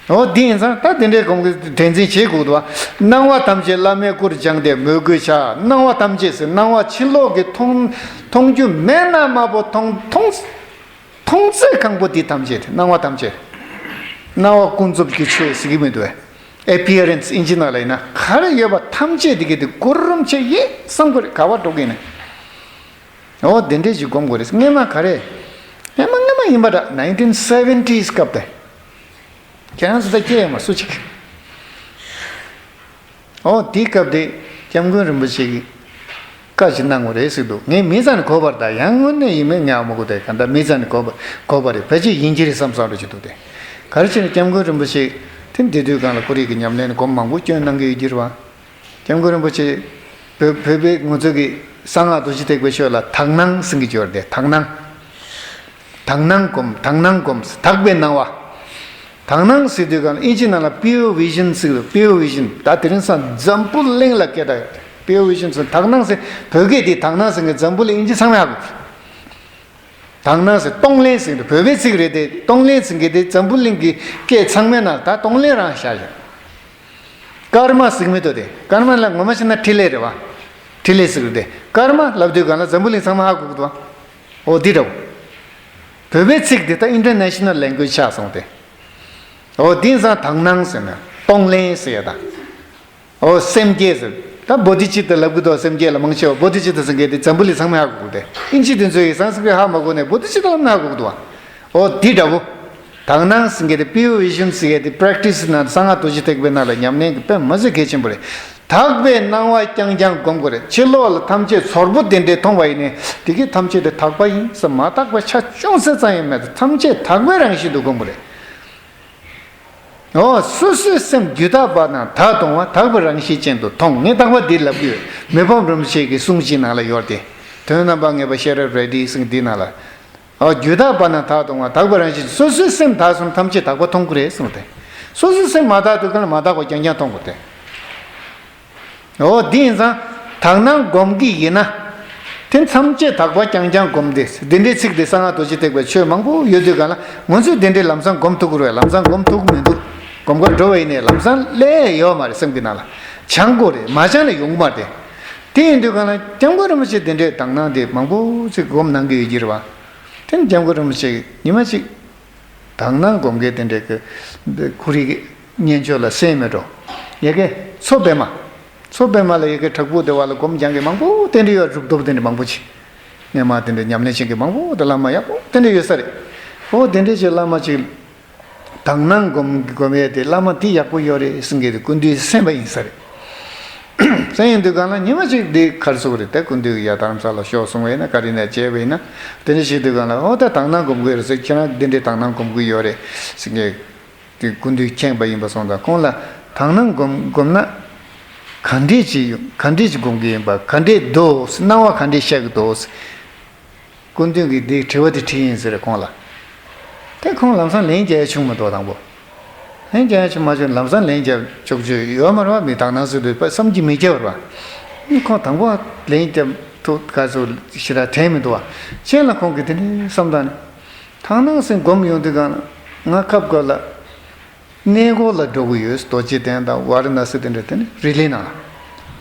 འོ་དེ་ཡིན་ཙང་ད་དེ་འདྲའི་སྒོམ་གི་དྲན་འཛིན་བྱེད་དགོས་འདུག་བ། སྣང་བ་ཐམས་ཅད་བླ་མའི་སྐུར་སྦྱངས་ཏེ་མོས་གུས་བྱ། སྣང་བ་ཐམས་ཅད་ཟེར་སྣང་བ་ཕྱི་ལོགས་ཀྱི་མཐོང་མཐོང་རྒྱུ་མེད་ན་མ་པོ་མཐོང་མཐོང་། མཐོང་ཚད་གང་པོ་དེ་ཐམས་ཅད་སྣང་བ་ཐམས་ཅད། སྣང་བ་ཀུན་རྫོབ་ཀྱི་ཆོས་ཟེར་གྱི་མི་འདུག་བས། ཨེ་པི་ཡ་རན་སི་ཨིན་ཇི་ནང་ལ་ཡིན་ན་ག་རེ་ཡོད་པ་ཐམས་ཅད་དེ་གི་དེ་གུ་རུ་རིན་པོ་ཆེ་ཡིན་བསམ་དགོས་རེད། ག་བ་འགྲོ་གི་ཡིན་ན། འོ་དེ་འདྲས་ཅིག་སྒོམ་དགོས་རེད། སྔས་མ་ག་རེ། སྔས་མ་སྔས་མ་ཡིན་པ་འདྲ་ནའིན་ཊིན་སེ་ཝེན་ཊི་སི་སྐབས་དེ། ཁྱེད་རང་ཚོ་ད་སྐྱེས་ཡོད་མ་སུ་གཅིག་འོ་དེའི་སྐབས་དེ་སྐྱབས་མགོན་རིན་པོ་ཆེ་གིས་བཀའ་ཅིག་གནང་བ་རེད་ཟེར་འདུག་ངས་མིང་ཙམ་ནས་གོ་བར་ད་ཡང་དངོས་གནས་ཡིན་མིན་ངས་ཧ་མ་གོ། དེ་ག་འདྲ་མིང་ཙམ་ནས་གོ་བ་གོ་བ་རེད། ཕལ་ཆེར་ཡིན་གྱི་རེད་བསམ་བསམ་འདྲ་ཅིག་འདུག་དེ་ག་རེ་བྱས་ནས་སྐྱབས་མགོན་རིན་པོ་ཆེ་དེ་འདི་དུས་སྒང་ལ་ཁོ་རིག་གི་ཉམས་ལེན་སྒོམ་མང་པོ་སྐྱོན་གནང་གི་ཡོད་ཀྱི་རེད་བ། སྐྱབས་མགོན་རིན་པོ་ཆེ་བོད་བོད་པའི་ང་ཚོ་གི་གསང་སྔགས་རྡོ་རྗེ་ཐེག་པའི་ཆོས་ལ་དག་སྣང་ཟེར་གྱི་ཡོད་རེད་དེ། དག་སྣང་། དག་སྣང་སྒོམ། དག་སྣང་སྒོམ། དག་པའི་སྣང་བ། དག་སྣང་ཟེར་དུས་གང་ལ་ཨིན་ཇི་ནང་ལ་པིའུར་བི་ཞན་ཟེར་གི་འདུག་པིའུར་བི་ཞན། ད་དེ་རིང་སང་འཛམ་བུ་གླིང་ལ་སྐད་གྲགས་ཡོད་རེད། པིའུར་བི་ཞན་ཟེར་དག་སྣང་ཟེར་བོད་སྐད་དེ་དག་སྣང་ཟེར་གི་འཛམ་བུ་གླིང་ཨིན་ཇི་ཚང་མས་ཧ་གོ། དག་སྣང་ཟེར་གཏོང་ལེན་ཟེར་གི་འདུག་བོད་པའི་ཚིག་རེད་དེ། གཏོང་ལེན་ཟེར་གི་དེ་འཛམ་བུ་གླིང་གི་སྐད་ཚང་མའི་ནང་ད་གཏོང་ལེན་རང་བཞག་ཡོད། ཀརྨ་ཟེར་གི་མི་འདུག་དེ། ཀརྨ་ལ་ངོ་མ་བཤད་ན་འཕྲིན་ལས་རེད་བ། འཕྲིན་ལས་ཟེར་གི་དེ། ཀརྨ་ལབ་དུས་གང་ལ་འཛམ་བུ་གླིང་ཚང་མ་ཧ་གོ་གི་འདུག་བ། འོ་འདི་འདྲ་བོ། བོད་པའི་ཚིག་འདི་ད་ཨིན་ཊར་ནེ་ཤ་ནལ་ལེང་གུ་ཨེཇ་ཆགས་སོང་སྟེ། འོ་འདི་ཙང་དག་སྣང་ཟེར་ན་གཏོང་ལེན་ཟེར་ཡ་དང་། འོ་སེམས་བསྐྱེད་ཟེར། ད་བོ་དྷི་ཙིཏྟ་ལབ་གི་འདུག་སེམས་བསྐྱེད་ལ་མང་ཆེ་བ་བོ་དྷི་ཙིཏྟ་ཟེར་མཁན་དེ་འཛམ་བུ་གླིང་ཚང་མས་ཧ་གོ་གི་འདུག་སྟེ། ཨིན་ཇི་དེ་ཚོ་ཡིས་སང་སི་ཀྲིཏ་ཧ་མ་གོ་ནས་བོ་དྷི་ཙིཏྟ་ལབ་ན་ཧ་གོ་གི་འདུག་བ། འོ་འདི་འདྲ་བོ། དག་སྣང་ཟེར་མཁན་དེ། པིའུར་བི་ཞན་ཟེར་མཁན་དེ་པྲེག་ཊི་སི་ན་གསང་སྔགས་རྡོ་རྗེ་ཐེག་པའི་ནང་ལ་ཉམས་ལེན་གྱི་དཔེ་མ་ཟད་གལ་ཆེན་པོ་རེད། དག་པའི་སྣང་བ་རྐྱང་རྐྱང་སྒོམ་དགོས་རེད། ཕྱི་ལོགས་ལ་ཐམས་ཅད་ཚོར་པོ་དེ་འདྲས་མཐོང་བ་ཡིན་ནའི་དེ་གའི་ཐམས་ཅད་དེ་དག་པ་ཡིན་ཟེར་མ་དག་པ་ཆ་ཅུང་ཟད་ཙམ་ཡང་མེད་དེ། ཐམས་ཅད་དག་པའི་རང་བཞིན་དུ་སྒོམ་དགོས་རེད། འོ། སོ་སོའི་སེམས་རྒྱུད་དག་པ་དང་བདག་སྟོང་བ་དག་པའི་རང་བཞིན་ཅན་དུ་མཐོང་། ངས་རྟག་པར་འདི་ལབ་ཀྱི་ཡོད། མི་ཕམ་རིན་པོ་ཆེ་གི་གསུང་གཅིག་ནང་ལ་ཡོད་དེ། དོན་རྣམ་པར་ངེས་པ་ཤེས་རབ་རལ་གྲི་ཟེར་འདི་ནང་ལ། འོ། རྒྱུད་དག་པ་དང་བདག་སྟོང་བ་དག་པའི་རང་བཞིན། སོ་སོའི་སེམས་དག་སོང་ན་ཐམས་ཅད་དག་པ་མཐོང་གི་རེད་གསུངས་ཏེ། སོ་སོའི་སེམས་མ་དག་དུས་གང་ལ་མ་དག་པ་རྐྱང་རྐྱང་མཐོང་དགོས་ཏེ། འོ། དེ་ཡིན་ཙང་དག་སྣང་སྒོམ་གྱི་ཡིན་ན། དེ་ཐམས་ཅད་དག་པ་རྐྱང་རྐྱང་སྒོམ་སྟེ། དེ་འདྲའི་ཚིག་དེ་གསང་སྔགས་རྡོ་རྗེ་ཐེག་པའི་ཆོས་མང་པོ་ཡོད་དུས་གང་ལ། ང་ཚོས་དེ་འདྲའི་ལམ་སང་སྒོམ་ཐུབ་ཀྱི་རེད། ལམ་སང་སྒོམ་ཐུབ་ཀྱི་མི་འདུག་སྒོམ་གར་འགྲོ་བ་ཡིན་ནའི་ལམ་སང་སླེབས་ཡོད་མ་རེད། སེམས་ཀྱི་ནང་ལ་སྦྱང་དགོས་རེད། མ་སྦྱངས་ན་ཡོང་གི་མ་རེད། དེ་ཡིན་དུས་གང་ལ་སྐྱབས་མགོན་རིན་པོ་ཆེ་དེ་འདྲའི་དག་སྣང་དེ་མང་པོ་ཅིག་སྒོམ་གནང་གི་ཡོད་ཀྱི་རེད་བ། དེ་ནི་སྐྱབས་མགོན་རིན་པོ་ཆེ་ཉི་མ་གཅིག་དག་སྣང་སྒོམ་མཁན་དེ་འདྲའི་གི་ཁོ་རའི་གི་སྙན་ཆོས་ལ་གསན་མེད་འགྲོ། ཡ་གི་མཚོ་པདྨ། མཚོ་པདྨ་ལ་ཡ་གི་བྲག་ཕུག་དེ་བ་ལ་སྒོམ་སྦྱང་མཁན་མང་པོ་དེ་འདྲ་ཡོད། གྲུབ་ཐོབ་དེ་འདྲ་མང་པོ་ཅིག་སྔོན་མ་དེ་འདྲ་ཉམས་ལེན་བྱེད་མཁན་མང་པོ་དེ་བླ་མ་ཡག་པོ་དེ་འདྲ་ཡོད་ས་རེད། འོ། དེ་འདྲ་ཅིག་བླ་མ་ཅིག་དག་སྣང་སྒོམ་སྒོམ་ཡས་དེ་བླ་མ་དེ་ཡག་པོ་ཡོད་རེད་ཟེར་མཁན་དེ་སྐུ་མདུན་གསན་པ་ཡིན་ས་རེད། གསན་ཡོང་དུས་གང་ལ་ཉི་མ་གཅིག་འདི་ག་རེ་ཟེར་དགོས་རེད། ད་སྐུ་མདུན་གྱིས་ཡར་རྡ་རམ་ས་ལ་ཤོག་གསུང་བས་ན། ག་རེ་ནས་བྱས་པས་ན། དེ་འདྲ་བྱེད་དུས་གང་ལ། འོ། ད་དག་སྣང་སྒོམ་གྱི་ཡོད་རེད་ཟེར། ཁྱེད་རང་འདི་འདྲའི་དག་སྣང་སྒོམ་གྱི་ཡོད་རེད་ཟེར་མཁན་དེ་སྐུ་མདུན་མཁྱེན་པ་ཡིན་པ་སོང་ཙང་། ཁོང་ལ་དག་སྣང་སྒོམ་སྒོམ་ན་ག་འདྲས་ཅིག་ཡོང་། ག་འདྲས་ཅིག་སྒོམ་གྱི་ཡིན་པ། ག་འདྲས་འདུག་སྣང་བ་ག་འདྲས་ཤར་གྱི་འདུག་སྐུ་མདུན་གྱིས་འདི་དྲི་བ་དེ་དྲིས་ཡིན་ཟེར་ཁོང་ལ། དེ་ཁོང་ལམ་སང་ལན་རྒྱག་ཡ་བྱུང་མི་འདུག་དང་པོ། ལན་རྒྱག་ཡ་བྱུང་མ་བྱུང་། ལམ་སང་ལན་རྒྱག་ཆོག་ཆོག་ཡོད་མ་རེད་བ། མི་དག་སྣང་ཟེར་དུས་བསམ་གྱིས་མི་ཁྱབ་པ་རེད་བ། ཁོང་དང་པོ་ལན་རྒྱག་ཐུབ་ག་ཚོད་ཞེ་དྲག་དྲན་མི་འདུག་བ། གཞན་ལ་ཁོང་གིས་དེ་འདྲའི་བསམ་སྟངས་ནི། དག་སྣང་ཟེར་སྒོམ་ཡོང་དུས་གང་ལ། ང་སྐབས་སྐབས་ལ། གནས་སྐོར་ལ་འགྲོ་གི་ཡོད། རྡོ་རྗེ་གདན་དང་ཝཱ་ར་ཎ་སི་དེ་འདྲ། དེ་ནི་རི་ལི་ནང་ལ།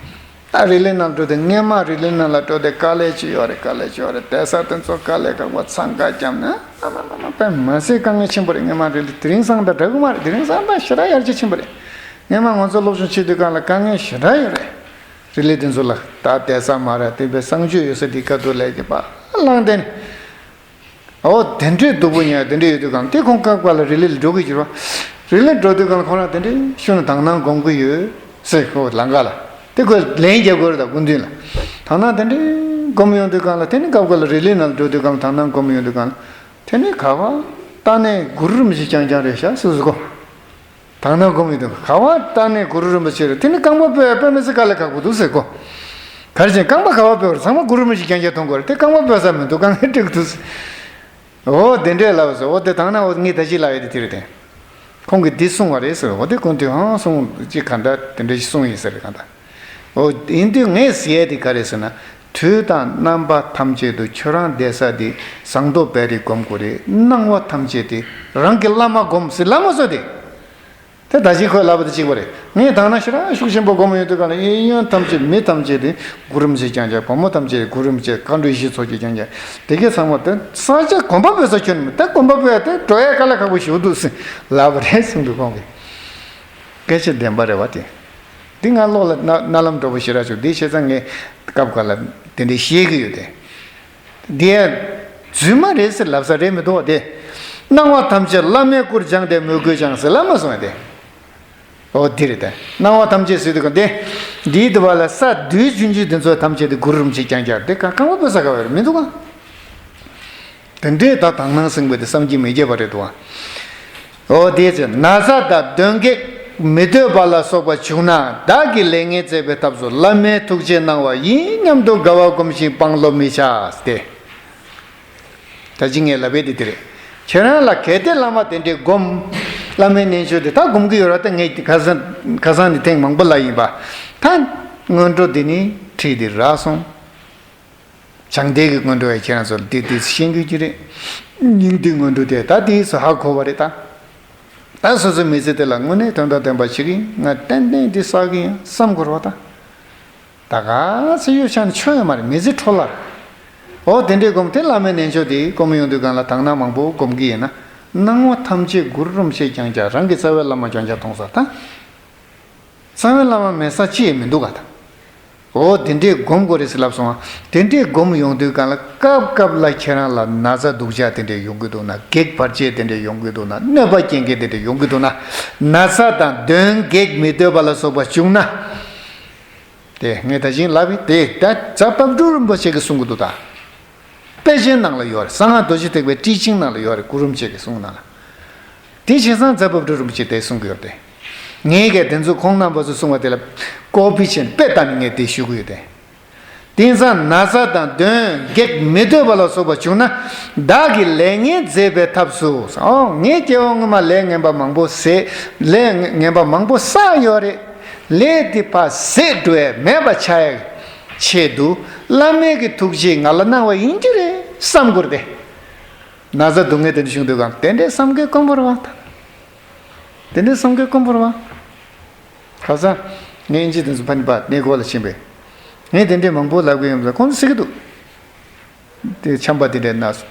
ད་རི་ལི་ནང་འགྲོ་དུས། སྔོན་མ་རི་ལི་ནང་ལ་འགྲོ་དུས་དཀའ་ལས་ཅིག་ཡོད་རེད། དཀའ་ལས་ཅིག་ཡོད་རེད། གདན་ས་དེ་ཚོ་དཀའ་ལས་ཁག་པོ། འཚང་ཁ་བརྒྱབ་ནས། ཨ་མ་མ་མ། དཔེ་མི་སྲིད་དཀའ་ངལ་ཆེན་པོ་རེད། སྔོན་མ་རི་ལི། དེ་རིང་སང་ད་འདྲ་གི་མ་རེད། དེ་རིང་སང་ད་ཞེ་དྲག་ཡར་རྒྱས་ཕྱིན་པ་རེད། སྔོན་མ་ང་ཚོ་སློབ་སྦྱོང་བྱེད་དུས་གང་ལ་དཀའ་ངལ་ཞེ་དྲག་ཡོད་རེད། རི་ལི་དེ་ཚོ་ལ། ད་གདན་ས་མ་རེད། དེ་བས་གསང་སྤྱོད་ཡོད་ས་དེ་ཁ་ཐུག་ལས་ཀྱི་པ་ལང་དེ་ནི། འོ། དེ་འདྲའི་སྡུག་པོ་མྱངས། དེ་འདྲ་ཡོད་དུས་གང་དེ་ཁོང་སྐབས་སྐབས་ལ་རི་ལི་ལ་འགྲོ་གི་ཡོད་རེད་བ། རི་ལི་འགྲོ་དུས་གང་ལ་ཁོ་རང་དེ་འདྲའི་ཤུལ་ནས་དག་སྣང་སྒོམ་གི་ཡོད་ཟེར། ཁོ་ལམ་ཁ་ལ་དེ་ཁོས་ལན་རྒྱག་དགོས་རེད། ད་སྐུ་མདུན་ལ་དག་སྣང་དེ་འདྲའི་སྒོམ་ཡོང་དུས་གང་ལ། དེ་ནི་སྐབས་སྐབས་ལ་རི་ལི་ནང་ལ་འགྲོ་དུས་གང་ལ་དག་སྣང་སྒོམ་ཡོང་དུས་གང་ལ། དེ་ནི་ག་བ་ལྟ་ནས་གུ་རུ་རིན་པོ་ཆེ་རྐྱང་རྐྱང་རེད་ཤག་ཟེར་ཟེར་གོ། དག་སྣང་སྒོམ་ཡོང་དུས་ག་བ་ལྟ་ནས་གུ་རུ་རིན་པོ་ཆེ་རེད། དེ་ནི་རྐང་པ་སྤོས་ཡ་དཔེ་མི་སྲིད་དཀའ་ལས་ཁག་པོ་འདུག་ཟེར་གོ། ག་རེ་བྱས། རྐང་པ་ག་བ་སྤོས་པ་རེད། ཚང་མ་གུ་རུ་རིན་པོ་ཆེ་རྐྱང་རྐྱང་མཐོང་གི་རེད། དེ་རྐང་པ་སྤོས་ས་མི་འདུག་དཀའ་ངལ་འཕྲད་ཀྱི་འདུག་ཟེར། འོ། དེ་འདྲས་ལབ་ཟེར། འོ། དེ་དག་སྣང་། འོ། ངས་ད་ཅི་ལབ་ཡ་དེ་དེ་རེད་དེ། ཁོང་གིས་འདི་གསུངས་པ་རེད་ཟེར། འོ། དེ་ཁོང་དེ་ཧང་སོང་ཅིག་ག་འདྲ་དེ་འདྲ་ཞིག་གསུངས་ཡིན་ཟེར་ག་འདྲ། འོ། ཡིན་དུས་ངས་ཟེར་ཡ་དེ་ག་རེ་ཟེར་ན། དུས་དང་རྣམ་པ་ཐམས་ཅད་དུ་ཁྱོད་རང་བསྡད་ས་དེ་ཟངས་མདོག་དཔལ་རི་སྒོམ་དགོས་རེད། སྣང་བ་ཐམས་ཅད་དེ་རང་གི་བླ་མ་སྒོམ་ཟེར། བླ་མ་ཚོ་དེ། དེ་ད་ཅི་ཁོས་ལབ་པ་དང་གཅིག་པ་རེད། ངས་དག་སྣང་ཞེ་དྲག་ཤུགས་ཆེན་པོ་སྒོམ་ཡོང་དུས་གང་ལ། གཡས་གཡོན་ཐམས་ཅད། མི་ཐམས་ཅད་དེ་གུ་རུ་རིན་པོ་ཆེ་རྐྱང་རྐྱང་། བུ་མོ་ཐམས་ཅད་གུ་རུ་རིན་པོ་ཆེ། མཁའ་འགྲོ་ཡེ་ཤེས་མཚོ་སྐྱེས་རྐྱང་རྐྱང་། དེ་གའི་ཚང་མ་དེ་ས་ཆ་གོམ་པ་སྤོས་ས་ཁྱོན་ནས་མེད། དེ་གོམ་པ་སྤོས་ཡ་དེ་འགྲོ་ཡ་དཀའ་ལས་ཁག་པོ་ཞེ་པོ་འདུག་ཟེར་ལབ་པ་རེད་གསུངས་འདུག་ཁོང་གིས། སྐད་ཆ་བདེན་པ་རེད་བ་དེ། འདི་ང་བློ་ལ་རྣ་རྣ་ལམ་འགྲོ་པོ་ཞེ་དྲག་བྱུང་། འདི་བྱས་ཙང་ངས་སྐབས་འགའ་ལ་དེ་འདྲའི་བཤད་ཀྱི་ཡོད་དེ། འདི་ཡང་རྫུན་མ་རེད་ཟེར་ལབ་ས་རེད་མི་འདུག་བ་དེ། སྣང་བ་ཐམས་ཅད་བླ་མའི་སྐུར་སྦྱངས་ཏེ་མོས་གུས་ཀྱང་ཟེར་ལབ་མ་སོང་བ་དེ། འོ། འདི་རེད་དེ། སྣང་བ་ཐམས་ཅད་ཟེར་དུས་ག་འདི། འདིའི་དུ་བ་ལ་ས་རྡུལ་ཆུང་ཆུང་དེ་ཚོ་ཐམས་ཅད་དེ་གུ་རུ་རིན་པོ་ཆེ་རྐྱང་རྐྱང་། དེ་ག་རྐང་པ་སྤོས་ས་ག་བ་རེད་མི་འདུག་ག། དེ་འདྲའི་ད་དག་སྣང་ཟེར་བ་དེ་བསམ་གྱིས་མི་ཁྱབ་པ་རེད་འདུག་ཨ། འོ། དེའི་ཚེ་ན་ཚ་དང་གདོན་བགེགས་མི་འདོད་པ་ལ་སོགས་པ་བྱུང་ན། བདག་གིས་ལས་ངན་བྱས་པའི་ཐབས་སུ་བླ་མའི་ཐུགས་རྗེའི་གནང་བ་ཡིན་སྙམ་དུ་དགའ་བ་སྒོམ་ཞིང་སྤང་བློ་མི་བྱ་སྟེ། ད་ཅི་ངས་ལབ་པའི་དེ་དེ་རེད། ཁྱེད་རང་ལ་གལ་ཏེ་བླ་མ་དེ་འདྲའི་སྒོམ། བླ་མའི་རྣལ་འབྱོར་དེ་ད་སྒོམ་གྱི་ཡོད་ར། ད་ངས་ཁ་སང་ཁ་སང་ནས་ཐེངས་མང་པོ་ལབ་ཡིན་པ། ད་སྔོན་འགྲོ་འདི་ནི་ཁྲིད་དེ་རག་སོང་། བྱང་གཏེར་གྱི་སྔོན་འགྲོ་ཡང་ཁྱེད་རང་ཚོ་ལ་དེ་དུས་སུ་ཤེས་དགོས་ཀྱི་རེད། སྙིང་ཐིག་སྔོན་འགྲོ་དེ་ད་དུས་སུ་ཧ་གོ་བ་རེད་ད། ད་སོ་སོའི་མི་ཚེ་དེ་ལ་དངོས་གནས་དོན་དང་ལྡན་པ་བྱེད་ཀྱི་ཡིན། ང་ཏན་ཏན་དེ་བསགས་ཀྱི་ཡིན་བསམ་དགོས་རེད་བ་ད། ད་ག་ཚོད་ཡོད་ཆ་ནས་ཆོ་ཡོད་མ་རེད། མི་ཚེ་འཕྲོ་བརླག་རེད། འོ། དེ་འདྲའི་སྒོམ་དེ་བླ་མའི་རྣལ་འབྱོར་དེ་སྒོམ་ཡོང་དུས་གང་ལ་དག་སྣང་མང་པོ་སྒོམ་གྱི་ཡིན་ན། སྣང་བ་ཐམས་ཅད་གུ་རུ་རིན་པོ་ཆེ་རྐྱང་རྐྱང་། རང་གི་རྩ་བའི་བླ་མ་རྐྱང་རྐྱང་མཐོང་ས་ད། རྩ་བའི་བླ་མ་མེད་ས་ཅི་ཡང་མི་འདུག་ག་ད། འོ་དེ་འདྲས་སྒོམ་དགོས་རེད་ཟེར་ལབ་སོང་ང་། དེ་འདྲས་སྒོམ་ཡོང་དུས་གང་ལ་སྐབས་སྐབས་ལ་ཁྱེད་རང་ལ་ན་ཚ་སྡུག་ཅག་དེ་འདྲས་ཡོང་གི་འདུག་ན། གེགས་བར་ཆད་དེ་འདྲས་ཡོང་གི་འདུག་ན། གནོད་པ་སྐྱེལ་མཁན་དེ་འདྲས་ཡོང་གི་འདུག་ན། ན་ཚ་དང་གདོན་བགེགས་མི་འདོད་པ་ལ་སོགས་པ་བྱུང་ན། དེ་ངས་ད་བཞིན་ལབ་པའི་དེ་ད་རྫ་དཔལ་སྤྲུལ་རིན་པོ་ཆེ་གིས་གསུང་གི་འདུག་ད། དཔེ་ཆའི་ནང་ལ་ཡོད་རེད། གསང་སྔགས་རྡོ་རྗེ་ཐེག་པའི་ཊི་ཆིང་ནང་ལ་ཡོད་རེད། གུ་རུ་རིན་པོ་ཆེ་གིས་གསུངས་ནང་ལ། དེ་བྱས་ཙང་རྫ་དཔལ་སྤྲུལ་རིན་པོ་ཆེས་དེ་གསུང་གི་ཡོད་རེད། ངས་གལ་དེ་ཚོ་ཁོང་རྣམ་པ་ཚོས་གསུང་བ་དེ་ལ་ཀོ་པི་བྱས་ནས་དཔེ་ལྟ་ནས་ངས་དེ་ཞུ་གི་ཡོད་དེ། དེང་སང་ན་ཚ་དང་གདོན་བགེགས་མི་འདོད་པ་ལ་སོགས་པ་བྱུང་ན། བདག་གིས་ལས་ངན་མཛད་པའི་ཐབས་སུ། ཨོ་ངས་སྐྱེ་བ་སྔོན་མ་ལས་ངན་པ་མང་པོ་བཟས། ལས་ངན་པ་མང་པོ་བསགས་ཡོད་རེད། ལས་དེ་ཕར་ཟད་འགྲོ་ཡ་མེད་པ་ཆགས་ཡ་ཆེད་དུ་བླ་མའི་གི་ཐུགས་རྗེས་ང་ལ་གནང་བ་ཡིན་གྱི་རེད་བསམ་དགོས་རེད་དེ། ན་ཚ་སྡུག་བསྔལ་དེ་འདྲ་བྱུང་དུས་གང་དེ་འདྲའི་བསམ་དགོས་དཀོན་པོ་རེད་བ། དེ་འདྲའི་བསམ་དགོས་དཀོན་པོ་རེད་བ། ཁ་སང་ངས་ཨིན་ཇི་དེ་ཚོ་ཕ་ནི་པ་གནས་སྐོར་ལ་ཕྱིན་པས། ངས་དེ་འདྲའི་མང་པོ་ལབ་གི་ཡོད་མ་རེད། ཁོང་ཚོ་ཟེར་གི་འདུག་དེ་ཆམ་པ་དེ་འདྲའི་ན་སོང་།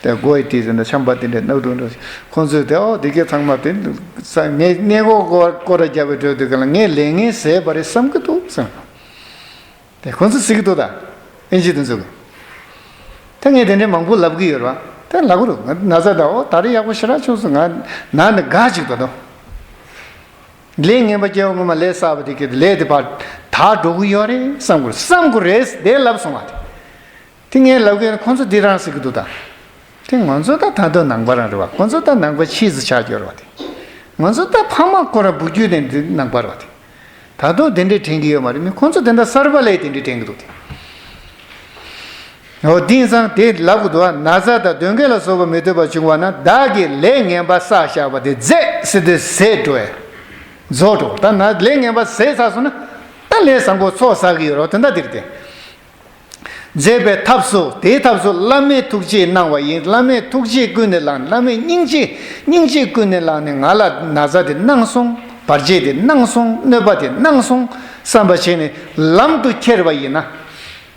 དེ་མགོ་ཡི་དེ་ཟེར་ན་ཆམ་པ་དེ་འདྲའི་ན་འདུག་འགྲོ། ཁོང་ཚོས་དེ་ཨོ་དེ་གའི་ཚང་མ་དེ་ས་ངས་གནས་སྐོར་སྐོར་སྐོར་ར་རྒྱབ་པའི་འགྲོ་དུས་ག་ལ་ངས་ལས་ངན་བཟས་པ་རེད་བསམ་གི་འདུག་བསམ། དེ་ཁོང་ཚོས་ཟེར་གི་འདུག་ད། ཨིན་ཇི་དེ་ཚོ་གི། ད་ངས་དེ་འདྲའི་མང་པོ་ལབ་གི་ཡོད་རེད་བ། དེ་ལབ་གི་རེད། ང་ན་ཚ་ད་ཨོ་ད་རེས་ཡག་པོ་ཞེ་དྲག་བྱུང་སོང་། ང་ན་ནི་དགའ་ཅིག་ད་དོ། ལས་ངན་པ་སྐྱེ་བ་སྔོན་མ་ལས་བསགས་པ་དེ་གི་ལས་དེ་ཕར་དག་འགྲོ་གི་ཡོད་རེད་བསམ་གི་རེད། བསམ་གི་རེད་དེ་ལབ་སོང་བ་དེ། དེ་ངས་ལབ་གི་ཡོད་ན་ཁོང་ཚོ་འདི་རང་ཟེར་གི་འདུག་ད། དེ་ང་ཚོ་ད་ད་དུང་ནང་པ་རང་རེད་བ། ཁོང་ཚོ་ད་ནང་པ་ཕྱིས་སུ་ཆགས་ཀྱི་ཡོད་རེད་བ་དེ། ང་ཚོ་ད་ཕ་མ་ཁོ་རང་བུ་རྒྱུད་ནས་འདི་ནང་པ་རེད་བ་དེ། ད་དུང་དེ་འདྲས་དྲན་གི་ཡོད་མ་རེད། མི་ཁོང་ཚོ་དེ་འདྲ་གསར་པ་ལས་དེ་འདྲས་དྲན་གི་འདུག་དེ། འོ་དེང་སང་དེ་ལབ་གི་འདུག་བ། ན་ཚ་དང་གདོན་བགེགས་ལ་སོགས་པ་མི་འདོད་པ་བྱུང་བ་ན། བདག་གིས་ལས་ངན་པ་བསགས་བཞག་པ་དེ་རྫས་ཟེར་དུས་ཟད་འགྲོ་བས། རྫོགས་འགྲོ། ད་ན་ལས་ངན་པ་ཟད་ཚར་སོང་ན། ད་ལས་བཟང་པོ་ཚོགས་བསགས་གི་ཡོད་རེད། དོན་དག་འདི་རེད་དེ། མཛད་པའི་ཐབས་སུ། དེའི་ཐབས་སུ་བླ་མའི་ཐུགས་རྗེས་གནང་བ་ཡིན། བླ་མའི་ཐུགས་རྗེས་ཀུན་ནས་བླངས། བླ་མའི་སྙིང་རྗེ། སྙིང་རྗེ་ཀུན་ནས་བླངས་ནས་ང་ལ་ན་ཚ་དེ་གནང་སོང་། བར་ཆད་དེ་གནང་སོང་། གནོད་པ་དེ་གནང་སོང་བསམ་པ་བྱས་ནས་ལམ་དུ་ཁྱེར་བ་ཡིན་ན།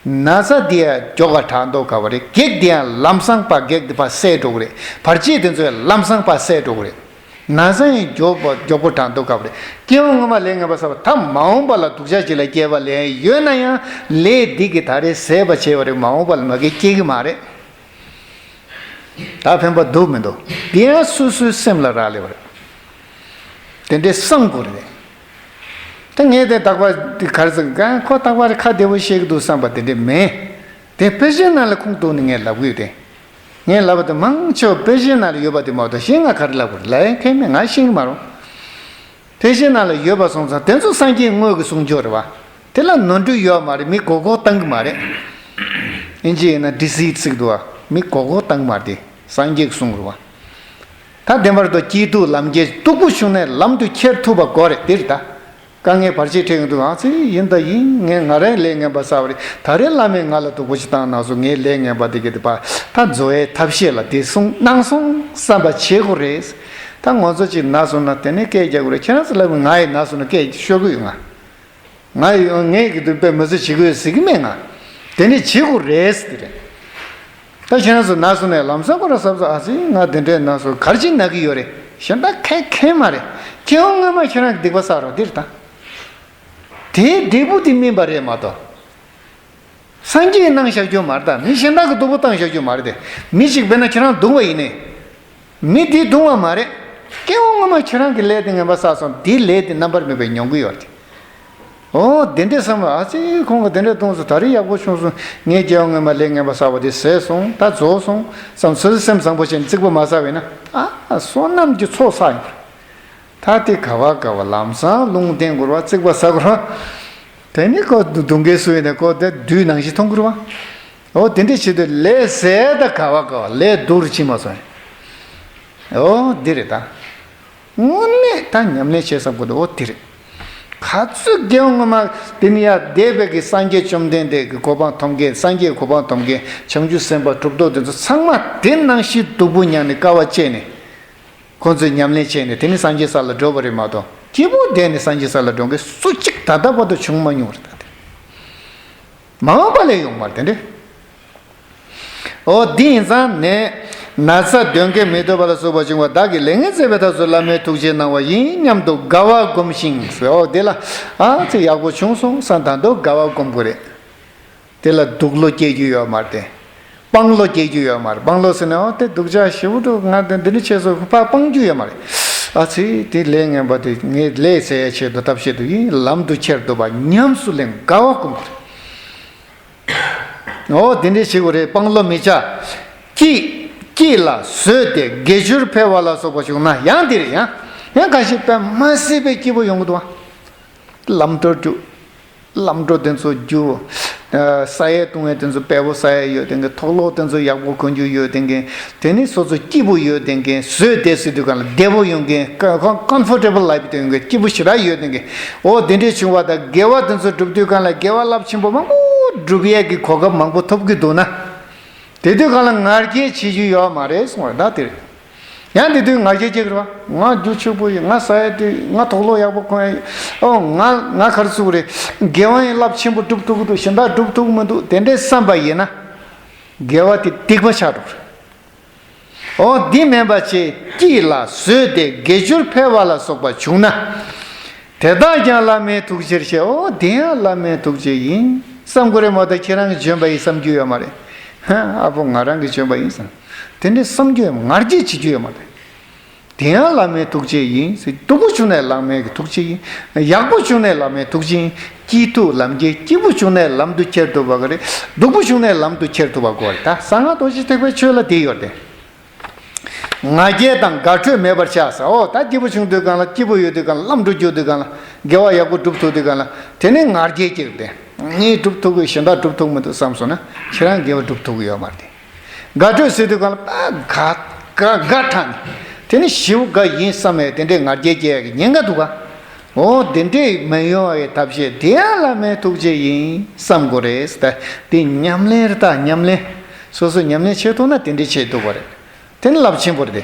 ན་ཚ་དེ་ཡང་མགྱོགས་པ་དྲག་མདོག་ཁ་པོ་རེད། གེགས་དེ་ཡང་ལམ་སང་ཕར་གེགས་དེ་ཕར་བསལ་འགྲོ་གི་རེད། བར་ཆད་དེ་ཚོ་ཡང་ལམ་སང་ཕར་བསལ་འགྲོ་གི་རེད། ན་ཚ་ཡང་མགྱོགས་པོ་མགྱོགས་པོ་དྲག་མདོག་ཁ་པོ་རེད། སྐྱེ་བ་སྔོན་མ་ལས་ངན་པ་བསགས་པ་ད་མ་འོངས་པ་ལ་སྡུག་ཅག་ཅིག་ལ་སྐྱེ་བ་ལེན་ཡོད་ན་ཡང་ལས་འདི་གིས་ད་རེས་ཟད་པ་བྱས་པ་རེད། མ་འོངས་པ་ལ་མ་གི་སྐྱེ་གི་མ་རེད། ད་ཕན་པ་འདུག་མི་འདུག་དེ་ཡང་སོ་སོའི་སེམས་ལ་རག་ལས་པ་རེད། དེ་འདྲའི་བསམ་དགོས་རེད། ད་ངས་དེ་རྟག་པར་དེ་ག་རེ་ཟེར་ག་ཁོ་རྟག་པར་ཁ་བདེ་པོ་བཤད་གི་འདུག་བསམ་པ་དེ་འདྲ་མེད། དེ་དཔེ་ཆའི་ནང་ལ་ཁུངས་གཏུགས་ནས་ངས་ལབ་གི་ཡོད་དེ། ངས་ལབ་པ་དེ་མང་ཆེ་བ་དཔེ་ཆའི་ནང་ལ་ཡོད་པ་དེ་མ་གཏོགས་གཞན་ང་ག་རེ་ལབ་དགོས་རེད། ལབ་ཡ་ཁས་མེད། ང་ཤེས་གི་མ་རེད། དཔེ་ཆའི་ནང་ལ་ཡོད་པ་སོང་ཙང་དེ་ཚོ་སངས་རྒྱས་དངོས་ཀྱི་གསུང་ཆོས་རེད་བ། དེ་ལ་ནོར་འཁྲུལ་ཡོད་མ་རེད། མི་མགོ་སྐོར་བཏང་གི་མ་རེད། ཨིན་ཇི་ཡིན་ན་ཌི་སི་ཊི་ཟེར་གི་འདུག་བ། མི་མགོ་སྐོར་བཏང་གི་མ་རེད། དེ་སངས་རྒྱས་ཀྱི་གསུང་རེད་བ། ད་བདེན་པར་དུ་སྐྱིད་སྡུག་ལམ་ཁྱེར་སྟུག་པོ་བྱུང་ནས་ལམ་དུ་ཁྱེར་ཐུབ་པ་དགོས་རེད། དེ་རེད་ད། དཀའ་ངལ་བར་ཆད་འཕྲད་ཀྱི་འདུག་ཨ་ཙི་ཡིན་ད་ཡིན། ངས་ང་རང་ལས་ངན་པ་བསགས་པ་རེད། ད་རེས་བླ་མས་ང་ལ་སྡུག་པོ་ཞིག་བཏང་གནང་སོང་། ངས་ལས་ངན་པ་དེ་གི་དེ་ཕར་ད་རྫོགས་ཡའི་ཐབས་ཤེས་ལ་དེ་གསུངས་གནང་སོང་བསམ་པ་བྱེད་དགོས་རེད། ད་ང་ཚོ་ཅིག་ན་སོང་ན་དེ་ནས་སྐད་རྒྱག་དགོས་རེད། ཁྱེད་རང་ཚོ་ལབ་ང་ཡི་ན་སོང་ན་སྐད་ཤོར་གི་ཡོད། ང་ང་ཡི་ངས་གི་དུས་དཔེ་མི་ཚེ་བྱེད་དགོས་ཟེར་གི་མེད། ང་དེ་ནས་བྱེད་དགོས་རེད་ཟེར་གི་རེད། ད་ཁྱེད་རང་ཚོ་ན་སོང་ནས་ལམ་སང་ཁོ་ར་བསམ་སོང་། ཨ་ཙི་ང་དེ་འདྲས་ན་སོང་ག་རེ་བྱས་ན་གི་ཡོད་རེད། གཞན་དག་ག་གང་ཡང་མ་རེད། སྐྱེ་བ་སྔོན་མ་ཁྱེད་རང་གི་སྡིག་པ་བསགས་རོགས་འདིར་ད། དེའི་འབྲས་བུ་དེ་སྨིན་པ་རེད་མ་གཏོགས། སངས་རྒྱས་གནང་བཞག་རྒྱུ་མ་རེད་ད། མི་གཞན་དག་གི་སྡུག་པོ་བཏང་བཞག་རྒྱུ་མ་རེད་དེ། མི་གཅིག་དཔེར་ན་ཁྱེད་རང་རྡུང་བ་ཡིན་ནའི། མི་དེ་རྡུང་བ་མ་རེད། སྐྱེ་བ་སྔོན་མ་ཁྱེད་རང་གི་ལས་དེ་ངན་པ་བསགས་སོང་། དེའི་ལས་དེ་རྣམ་པར་སྨིན་པའི་མྱོང་གི་ཡོད་རེད། ཨོ་དེ་འདྲས་བསམ་བ། ཨ་ཙི་ཁོང་གིས་དེ་འདྲས་གཏོང་སོང་། ད་རེས་ཡག་པོ་བྱུང་སོང་། ངས་སྐྱེ་བ་སྔོན་མ་ལས་ངན་པ་བསགས་པ་དེ་ཟད་སོང་། ད་རྫོགས་སོང་བསམ་སོ་སོའི་སེམས་བཟང་པོ་བྱས་ནས་རྩིག་པ་མ་ཟ་བས་ན། ཨ་བསོད་ནམས་ཀྱི་ཚོགས་བསགས་ཡིན་པ་རེད། ད་དེ་ག་བ་ག་བ་ལམ་སང་རླུང་བསྟེན་དགོས་རེད་བ། རྩིག་པ་ཟ་དགོས་རེད་བ། དེ་ནི་ཁོ་རྡུང་མཁན་སུ་ཡིན་ནའི་ཁོ་དེ་བདུད་ནང་བཞིན་མཐོང་གི་རེད་བ། འོ་དེ་འདྲས་བྱེད་དུས་ལས་ཟད་ད་ག་བ་ག་བ་ལས་སྡུག་རུ་ཕྱིན་མ་སོང་། འོ་འདི་རེད་ད། དངོས་གནས་ད་ཉམས་ལེན་བྱེད་བསམ་དགོས་འདུག་འོ་དེ་རེད། ག་ཚོད་སྐྱེ་བ་སྔོན་མ་དེ་ནི་ཡ་འདས་པའི་གི་སངས་རྒྱས་བཅོམ་ལྡན་འདས་ཀྱི་གོ་འཕང་ཐོབ་མཁན། སངས་རྒྱས་གོ་འཕང་ཐོབ་མཁན། བྱང་ཆུབ་སེམས་དཔའ་གྲུབ་ཐོབ་དེ་ཚོ་ཚང་མ་དེ་ནང་བཞིན་སྡུག་པོ་མྱངས་ནས་དཀའ་བ་སྤྱད་ནས། ཁོང་ཚོས་ཉམས་ལེན་བྱས་ནས་དེ་ནི་སངས་རྒྱས་ས་ལ་འགྲོ་བ་རེད་མ་གཏོགས། སྐྱིད་པོ་བསྡད་ནས་སངས་རྒྱས་ས་ལ་འགྲོ་མཁན་སུ་གཅིག་ད་ལྟ་བར་དུ་བྱུང་མ་མྱོང་བ་རེད། ད་དེ་མ་འོངས་པ་ལས་ཡོང་མ་རེད་དེ་འདྲས། འོ་འདི་ཡིན་ཙང་ནས། ན་ཚ་གདོན་བགེགས་མི་ཐུབ་པ་ལ་སོགས་པ་བྱུང་བ་བདག་གིས་ལས་ངན་མཛད་པའི་ཐབས་སུ་བླ་མའི་ཐུགས་རྗེས་གནང་བ་ཡིན་སྙམ་དུ་དགའ་བ་སྒོམ་ཞིང་ཟེར། འོ་དེ་ལ་ཨ་ཙི་ཡག་པོ་བྱུང་སོང་བསམ་ད་དུང་དགའ་བ་སྒོམ་དགོས་རེད། དེ་ལ་སྡུག་བློ་སྐྱེ་རྒྱུ་ཡོད་མ་རེད་དེ། སྤང་བློ་སྐྱེ་རྒྱུ་ཡོད་མ་རེད། སྤང་བློ་ཟེར་ན་འོ་དེ་སྡུག་ཅག་ཞེ་པོ་འདུག་ང་དེ་འདི་འདྲ་བྱས་སོང་ཕར་སྤང་རྒྱུ་ཡོད་མ་རེད། ཨ་ཙི་དེ་ལས་ངན་པ་དེ་ངས་ལས་ཟད་ཡ་ཆེད་དུ་ཐབས་ཤེས་དུ་ཡིན་ལམ་དུ་ཁྱེར་འདུག་པ་ཉམས་སུ་ལེན་དགའ་བ་སྒོམ་དགོས་རེད། འོ་དེ་འདྲས་བྱེད་དགོས་རེད། སྤང་བློ་མི་བྱ། སྐྱིད། སྐྱིད་ལ་བཟོད་དེ་དགེ་སྦྱོར་འཕེལ་བ་ལ་སོགས་པ་བྱུང་ན་ཡང་དེ་རེད། ཡང་ཡང་ཁ་ཤས་དཔེ་མ་སྲིད་པའི་སྐྱིད་པོ་ཡོང་གི་འདུག་བ། ལམ་འགྲོ་རྒྱུ། ལམ་འགྲོ་དེ་ཚོ་རྒྱུ། ས་ཡ་བཏུང་བའི་དེ་ཚོ་དཔལ་པོ་ས་ཡ་ཡོད་དེ་གི་ཐོག་ལོག་དེ་ཚོ་ཡག་པོ་གོན་རྒྱུ་ཡོད་དེ་གི་དེ་ནི་སོ་སོ་སྐྱིད་པོ་ཡོད་དེ་གི་བཟོད་བདེ་ཟེར་དུས་གང་ལ་བདེ་པོ་ཡོང་གི་ཀ་ཀ་ཀོན་ཕོར་ཊེ་བལ་ལའིཕ་དེ་ཡོང་གི་སྐྱིད་པོ་ཞེ་དྲག་ཡོད་དེ་གི་འོ་དེ་འདྲས་བྱུང་བ་དང་དགེ་བ་དེ་ཚོ་སྒྲུབ་དུས་གང་ལ་དགེ་བ་རླབས་ཆེན་པོ་མང་པོ་སྒྲུབ་ཡས་ཀྱི་གོ་སྐབས་མང་པོ་ཐོབ་ཀྱི་འདུག་ན། དེ་དུས་གང་ལ་ང་རྒྱལ་བྱེད་རྒྱུ་ཡོད་མ་རེད་གསུངས་པ་ད་དེ་རེད། ཡང་དེ་དུས་ང་རྒྱལ་སྐྱེ་གི་རེད་བ། ང་རྒྱུ་ཕྱུག་པོ་ཡིན། ང་ས་ཡ་དེ་ང་དོག་ལོ་ཡག་པོ་གོན་ཡ་ཡིན། ཨོ་ང་ང་ག་རེ་ཟེར་དགོས་རེད། དགེ་བ་ཡིན་རླབས་ཆེན་པོ་སྒྲུབ་ཐུབ་ཀྱི་འདུག་གཞན་དག་སྒྲུབ་ཐུབ་ཀྱི་མི་འདུག་དེ་འདྲའི་བསམ་པ་ཡིན་ན། དགེ་བ་དེ་སྡིག་པ་ཆགས་འགྲོ་གི་རེད། འོ་འདི་མིན་པ་བྱས་སྐྱིད་ལ་བཟོད་དེ་དགེ་སྦྱོར་འཕེལ་བ་ལ་སོགས་པ་བྱུང་ན། དེ་དག་ཀྱང་བླ་མའི་ཐུགས་རྗེར་ཤེས། འོ་དེ་ཡང་བླ་མའི་ཐུགས་རྗེ་ཡིན་བསམ་དགོས་རེད་མ་གཏོགས་ཁྱེད་རང་གིས་བྱོན་པ་ཡིན་བསམ་རྒྱུ་ཡོད་མ་རེད། ཧ་ཨ་ཕོ་ང་རང་གིས་བྱོན་པ་ཡིན་བསམ། དེ་འདྲའི་བསམ་རྒྱུ་ཡོད་མ་ང་རྒྱལ་བྱེད་རྒྱུ་ཡོད་མ་རེད། དེ་ཡང་བླ་མའི་ཐུགས་རྗེ་ཡིན་ཟེར། སྡུག་པོ་བྱུང་ནས་བླ་མའི་གི་ཐུགས་རྗེ་ཡིན། ཡག་པོ་བྱུང་ནས་བླ་མའི་ཐུགས་རྗེ་ཡིན། སྐྱིད་སྡུག་ལམ་ཁྱེར་སྐྱིད་པོ་བྱུང་ནས་ལམ་དུ་ཁྱེར་ཐུབ་པ་ག་རེད། སྡུག་པོ་བྱུང་ནས་ལམ་དུ་ཁྱེར་ཐུབ་པ་དགོས་རེད། ད་གསང་སྔགས་རྡོ་རྗེ་ཐེག་པའི་ཆོས་ལ་དེ་ཡོད་རེད། ང་རྒྱལ་དང་དགའ་སྤྲོས་མེད་པར་བྱ་ཟེར། འོ་ད་སྐྱིད་པོ་བྱུང་དུས་གང་ལ་སྐྱིད་པོ་ཡོད་དུས་གང་ལ་ལམ་འགྲོ་རྒྱུ་དུས་གང་ལ་དགེ་བ་ཡག་པོ་སྒྲུབ་ཐུབ་དུས་གང་ལ་དེ་ནི་ང་རྒྱལ་སྐྱེ་གི་རེད། ངས་སྒྲུབ་ཐུབ་གི་གཞན་དག་སྒྲུབ་ཐུབ་མི་འདུག་བསམ་སོང་ན་ཁྱེད་རང་དགེ་བ་སྒྲུབ་ཐུབ་གི་ཡོད་མ་རེད། དགའ་སྤྲོས་ཟེར་དུས་གང་ལ་ད་དགའ་དགའ་དགའ་དྲགས་ནས་དེ་ནི་ཞེ་པོ་དགའ་ཡིན་བསམ་ཡས་དེ་འདྲའི་ང་རྒྱལ་སྐྱེ་ཡག་གི་ཉེན་ཁ་འདུག་ག་འོ་དེ་འདྲས་མི་ཡོང་བའི་ཐབས་ཤེས་དེ་ཡང་བླ་མའི་ཐུགས་རྗེ་ཡིན་བསམ་དགོས་རེད། ད་དེ་ཉམས་ལེན་རེད། ད་ཉམས་ལེན་སོ་སོ་ཉམས་ལེན་བྱེད་ཐུབ་ན་དེ་འདྲས་བྱེད་ཐུབ་པ་རེད། དེ་ནི་རླབས་ཆེན་པོ་རེད་དེ།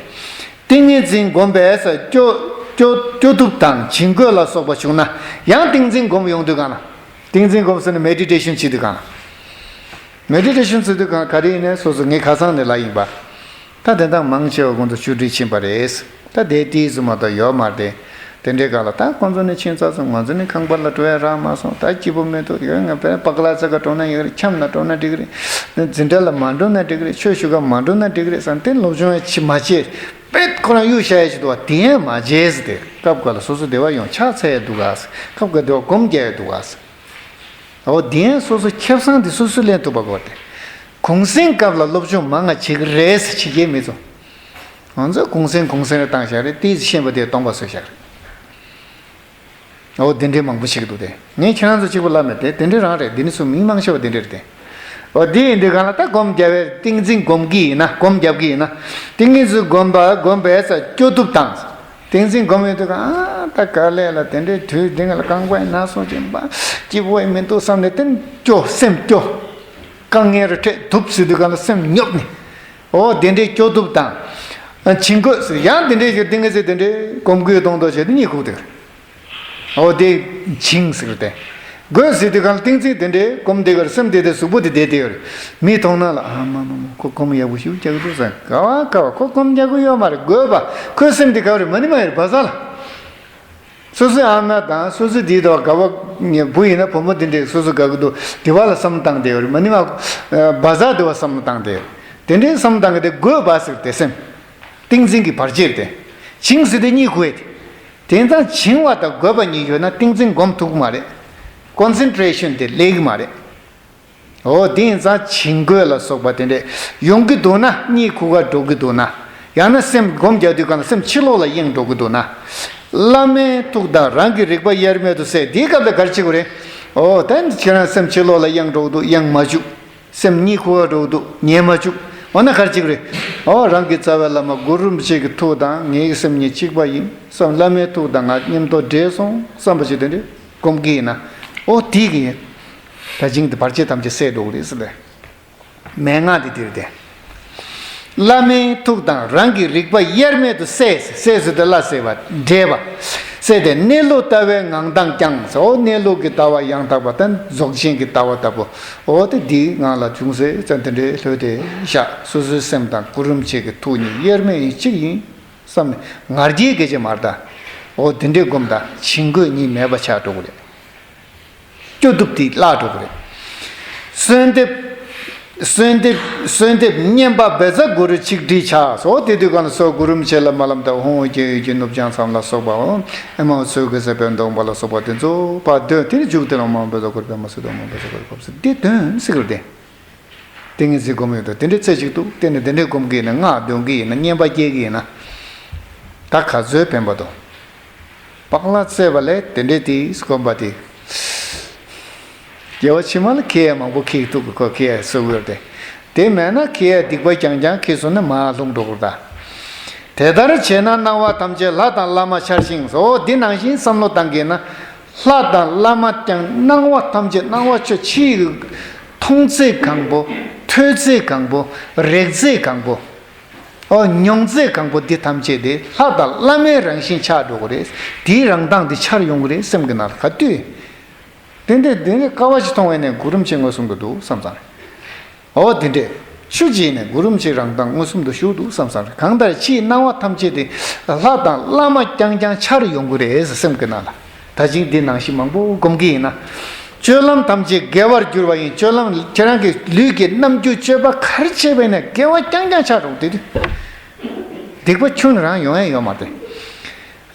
ཏིང་ངེ་འཛིན་སྒོམ་པས་སྐྱོ་སྐྱོ་སྐྱོ་ཐུབ་དང་བྱིང་རྒོད་ལ་སོགས་པ་བྱུང་ན་ཡང་ཏིང་འཛིན་སྒོམ་ཡོང་དུས་གང་ལ། ཏིང་འཛིན་སྒོམ་ཟེར་ནས་མེ་ཌི་ཊེ་ཤན་བྱེད་དུས་གང་ལ། མེ་ཌི་ཊེ་ཤན་བྱེད་དུས་གང་ག་རེ་ཡིན་ནའི་སོ་སོ་ངའི་ཁ་སང་ནས་ལབ་ཡིན་པ། ད་དེ་དག་མང་ཆེ་བ་ཁོང་ཚོ་ཆུང་དུས་ཕྱིན་པ་རེད། ད་དེ་ཏིས་མ་གཏོགས་ཡོད་མ་རེད། དེ་འདྲའི་སྒང་ལ་ད་ཁོང་ཚོ་ནི་ཕྱིན་ཚར་སོང་། ང་ཚོ་ནི་ཁང་པ་ལ་འགྲོ་ཡ་རག་མ་སོང་། ད་སྐྱིད་པོ་མི་འདུག་ཡོད་ང་པེ་པ་ག་ལ་ཚ་ག་འགྲོ་ན་ཡོད་རེད། འཁྱམ་ན་འགྲོ་ན་འགྲིག་རེད། འཛིན་གྲྭ་ལ་མ་འགྲོ་ན་འགྲིག་རེད། ཆོས་ཞུ་ག་མ་འགྲོ་ན་འགྲིག་རེད་བསམ་དེ་སློབ་སྦྱོང་ཡང་བྱེད་མ་བྱེད། པེད་ཁོ་རང་གཡུག་བཞག་ཡ་ཞིག་འདུག་བ། དེ་ཡང་མ་བྱེད་ཟེར་ཏེ་སྐབས་འགའ་ལ་སོ་སོ་བདེ་བ་ཡོང་ཕྱག་འཚལ་ཡ་འདུག་ག་ཟེར། སྐབས་འགའ་བདེ་བ་སྒོམ་རྒྱག་ཡ་འདུག་ག་ཟེར། འོ་དེ་ཡང་སོ་སོ་ཁེ་བཟང་དེ་སོ་སོས་ལེན་ཐུབ་པ་དགོས་ཏེ། གུང་སེང་སྐབས་ལ་སློབ་སྦྱོང་མང་ང་བྱེད་ཀྱི་རེད་ཟེར་བྱེད་ཀྱི་མི་ཚོ། ང་ཚོས་གུང་སེང་གུང་སེང་རེ་བཏང་བཞག་རེད། ཏིས་ཤེས་པ་དེ་སྟོང་པ་བཟོས་བཞག་རེད། འོ་དེ་འདྲའི་མང་པོ་ཞིག་འདུག་སྟེ། ངས་ཁྱེད་རང་ཚོ་གཅིག་པུ་ལབ་མེད་དེ། དེ་འདྲའི་རང་རེད། འདི་ནི་ཚོ་མི་མང་ཆེ་བ་དེ་འདྲ་རེད་དེ། འོ་དེ་ཡིན་དུས་གང་ལ་ད་སྒོམ་རྒྱབ་པའི་ཏིང་འཛིན་སྒོམ་གྱི་ཡིན་ན། སྒོམ་རྒྱབ་ཀྱི་ཡིན་ན། ཏིང་ངེ་འཛིན་སྒོམ་པ་སྒོམ་པས་སྐྱོ་ཐུབ་དང་། ཏིང་འཛིན་སྒོམ་ཡོད་དུས་གང་ཨ་ད་ག་ལས་ལ་དེ་འདྲའི་དུས་འདི་ང་ལ་རྐང་པ་ཡིན་ན་སོང་ཅིག་པ་སྐྱིད་པོ་ཡིན་མི་འདུག་བསམ་ནས་དེ་སྐྱོ་སེམས་སྐྱོ། དཀའ་ངལ་རུ་འཕྲད་དུབ་ཟེར་དུས་གང་ལ་སེམས་ཉོབ་ནས། འོ་དེ་འདྲའི་སྐྱོ་ཐུབ་དང་། བྱིང་རྒོད་ཟེར་ཡང་དེ་འདྲའི་ཞིག་ཏིང་ངེ་འཛིན་དེ་འདྲའི་སྒོམ་དགོས་གཏོང་དོ་བྱས་ཏེ་གཉིད་ཁུག་དེ། འོ་དེ་བྱིང་ཟེར་ཏེ། རྒོད་ཟེར་དུས་གང་ལ་ཏིང་འཛིན་དེ་འདྲའི་སྒོམ་བསྡད་ཀྱི་རེད། སེམས་བདེ་བདེ་གཟུགས་པོ་དེ་བདེ་བདེ་ཡོད་རེད། མི་མཐོང་ན་ལ་ཨ་མ་མ་མ་ཁོ་སྒོམ་ཡག་པོ་ཞིག་རྒྱག་གི་འདུག་ཟེར། ག་བ་ག་བ་ཁོ་སྒོམ་རྒྱག་གི་ཡོད་མ་རེད། རྒོད་པ་ཁོའི་སེམས་དེ་ག་བ་རེད། མ་ཎི་མ་ཡོད་རེད། བ་ཟ་ལ། སོ་སོའི་ཨ་མ་དང་སོ་སོའི་དེའི་དོ་དགའ་བ་བུ་ཡིན་ན་བུ་མོ་དེ་འདྲས་སོ་སོ་དགའ་གི་འདུག་དེ་བ་ལ་བསམ་བློ་བཏང་བསྡད་ཡོད་རེད། མ་ཎི་མ་བ་ཟ་དེ་བ་བསམ་བློ་བཏང་བསྡད་ཡོད་རེད། དེ་འདྲའི་བསམ་བློ་བཏང་གི་དེ་རྒོད་པ་ཟེར་དེ་སེམས། ཏིང་འཛིན་གྱི་བར་ཆད་དེ། བྱིང་ཟེར་དེ་གཉིད་ཁུག་ཡས་དེ། དེ་ཙང་བྱིང་བ་དང་རྒོད་པ་གཉིས་ཡོད་ན་ཏིང་འཛིན་སྒོམ་ཐུབ་ཀྱི་མ་རེད། ཀོན་སེན་ཊྲེ་ཤན་དེ་ལེགས་ཀྱི་མ་རེད། འོ་དེ་ཡིན་ཙང་བྱིང་རྒོད་ལ་སོགས་པ་དེ་འདྲས་ཡོང་གི་འདུག་ན། གཉིད་ཁུག་ག་འགྲོ་གི་འདུག་ན། ཡང་ན་སེམས་སྒོམ་རྒྱག་དུས་གང་ལ་སེམས་ཕྱི་ལོགས་ལ་གཡེང་འགྲོ་གི་འདུག་ན། བླ་མའི་ཐུགས་དང་རང་གི་རིག་པ་དབྱེར་མེད་དུ་གསལ། དེའི་སྐབས་ལ་ག་རེ་བྱེད་དགོས་རེད། འོ་ད་ཁྱེད་རང་སེམས་ཕྱི་ལོགས་ལ་གཡེང་འགྲོ་གི་འདུག་གཡེང་མ་བཅུག་སེམས་གཉིད་ཁུག་ག་འགྲོ་གི་འདུག་ཉལ་མ་བཅུག་འོ་ན་ག་རེ་བྱེད་དགོས་རེད། འོ་རང་གི་རྩ་བའི་བླ་མ་གུ་རུ་རིན་པོ་ཆེ་གི་ཐུགས་དང་ངའི་སེམས་གཉིས་གཅིག་པ་ཡིན་བསམ། བླ་མའི་ཐུགས་དང་ང་མཉམ་དུ་འདྲེས་སོང་བསམ་པ་ཞིག་དེ་འདྲས་སྒོམ་གྱི་ཡིན་ན། འོ་དེ་གི་ཡིན། ད་བྱིང་དེ་བར་ཆད་ཐམས་ཅད་སེལ་འགྲོ་གི་རེད་ཟེར་ཏེ། མན་ངག་དེ་དེ་རེད་དེ། བླ་མའི་ཐུགས་དང་རང་གི་རིག་པ་དབྱེར་མེད་དུ་གསལ། གསལ་ཟེར་དེ་བླ་གསལ་བ་འདྲེས་པ། སྲེད་དེ་གནས་ལུགས་ལྟ་བའི་ངང་མདངས་ཀྱང་ཟེར། འོ་གནས་ལུགས་ཀྱི་ལྟ་བ་ཡང་དག་པ་དང་རྫོགས་ཆེན་གྱི་ལྟ་བ་ལྟ་བུ། འོ་དེ་འདིའི་ངང་ལ་ཅུང་ཟད་ཙམ་དེ་འདྲའི་ལྷོད་དེ་བཞག་སོ་སོའི་སེམས་དང་གུ་རུ་རིན་པོ་ཆེ་གི་ཐུགས་གཉིས་དབྱེར་མེད་ཡིན་གཅིག་ཡིན་བསམ་ནས་ང་རྒྱལ་གྱི་ཅིག་མ་རེད་ད། འོ་དེ་འདྲའི་སྒོམ་ད་བྱིང་རྒོད་གཉིས་མེད་པ་ཆགས་འགྲོ་གི་རེད། སྐྱོ་སྡུག་དེ་བརླག་འགྲོ་གི་རེད། གསོལ་འདེབས། གསོལ་འདེབས། གསོལ་འདེབས་སྙན་པ་བཛྲ་གུ་རུ་ཆིག་དྲིལ་ཕྱག་སོགས། དེ་དུས་གང་ལ་སོགས་གུ་རུ་རིན་པོ་ཆེ་ལ་སྨོན་ལམ་དང་ཧཱུྃ་ཡེ་ཤེས་ཀྱི་ནུབ་བྱང་མཚམས་ལ་སོགས་པའོ། ཨེ་མའོ་ཚོས་གི་ཟེར་བའི་འདོན་པ་ལ་སོགས་པ་དེ་ཚོ་ཕར་འདོན། དེ་ནི་མཇུག་དེ་ལ་མ་འབད་ས་གུར་པས་མ་སུ་དང་མ་འབད་ས་གུར་ཕབ་སུ་དེ་འདོན་སྲིད་གི་རེད་དེ། དེ་ངས་ཟིག་སྒོམ་ཡོད་དོ། དེ་འདྲའི་རྩེ་གཅིག་ཏུ་བསྟེན་ནས་དེ་འདྲའི་སྒོམ་གི་ཡིན་ན། སྔགས་འདོན་གི་ཡིན་ན། བསྙེན་པ་སྐྱེལ་གི་ཡིན་ན། ད་ག་ཚོད་ཕན་པ་དང་། སྤག་ལ་རྩེ་བ་ལས་དེ་འདྲའི་དེའི་སྒོམ་པ་དེ། རྒྱལ་བ་ཕྱི་མ་ལ་ཁེ་ཡ་མང་པོ་ཁེ་ཐུག་གི་ཁོ་ཁེ་ཡ་སུ་ཡོད་དེ། དེ་མེད་ན་ཁེ་ཡ་སྡིག་པ་རྐྱང་རྐྱང་ཁེ་སོང་ན་མ་ལྷུང་འགྲོ་གི་རེད་ད། དེ་ལྟར་བྱས་ན་སྣང་བ་ཐམས་ཅད་ལྷ་དང་བླ་མ་འཆར་ཞིང་སོ། འདི་ནང་བཞིན་བསམ་བློ་བཏང་གི་ན། ལྷ་དང་བླ་མ་ཀྱང་སྣང་བ་ཐམས་ཅད། སྣང་བ་ཆོས་ཕྱི་ཡི་མཐོང་ཚད་གང་པོ། ཐོས་ཚད་གང་པོ། རེག་ཚད་གང་པོ། ཨོ་མྱོང་ཚད་གང་པོ་འདི་ཐམས་ཅད་དེ་ལྷ་དང་བླ་མའི་རང་བཞིན་ཆགས་འགྲོ་གི་རེད། དེའི་རང་མདངས་དེ་འཆར་ཡོང་གི་རེད་སེམས་ཀྱི་ནང་ལ་ག་དུས། དེ་འདྲ་དེ་འདྲ་དཀའ་བ་ཞིག་མཐོང་བས་ནས་གུ་རུ་རིན་པོ་ཆེ་མངོན་སུམ་དུ་འདུག་བསམ་ཙང་། འོ་དེ་འདྲས། ཆུ་བྱས་ནས་གུ་རུ་རིན་པོ་ཆེའི་རང་མདངས་མངོན་སུམ་དུ་བཞུགས་འདུག་བསམ་ཙང་། གང་ལྟར་ཕྱིའི་སྣང་བ་ཐམས་ཅད་དེ་ལྷ་དང་བླ་མ་རྐྱང་རྐྱང་འཆར་ཡོང་གི་རེད་སེམས་ཀྱི་ནང་ལ། ད་ཅིང་འདི་ནང་བཞིན་མང་པོ་སྒོམ་གྱི་ཡིན་ན། སྤྱོད་ལམ་ཐམས་ཅད་དགེ་བར་འགྱུར་བ་ཡིན། སྤྱོད་ལམ་ཁྱེད་རང་གི་ལུས་ཀྱི་རྣམ་འགྱུར་སྤྱོད་པ་ག་རེ་བྱས་པ་ཡིན་ན་དགེ་བ་རྐྱང་རྐྱང་ཆགས་འགྲོ་གི་དེ་དུས། སྡིག་པ་ཁྱོན་རང་ཡོང་ཡ་ཡོད་མ་རེད།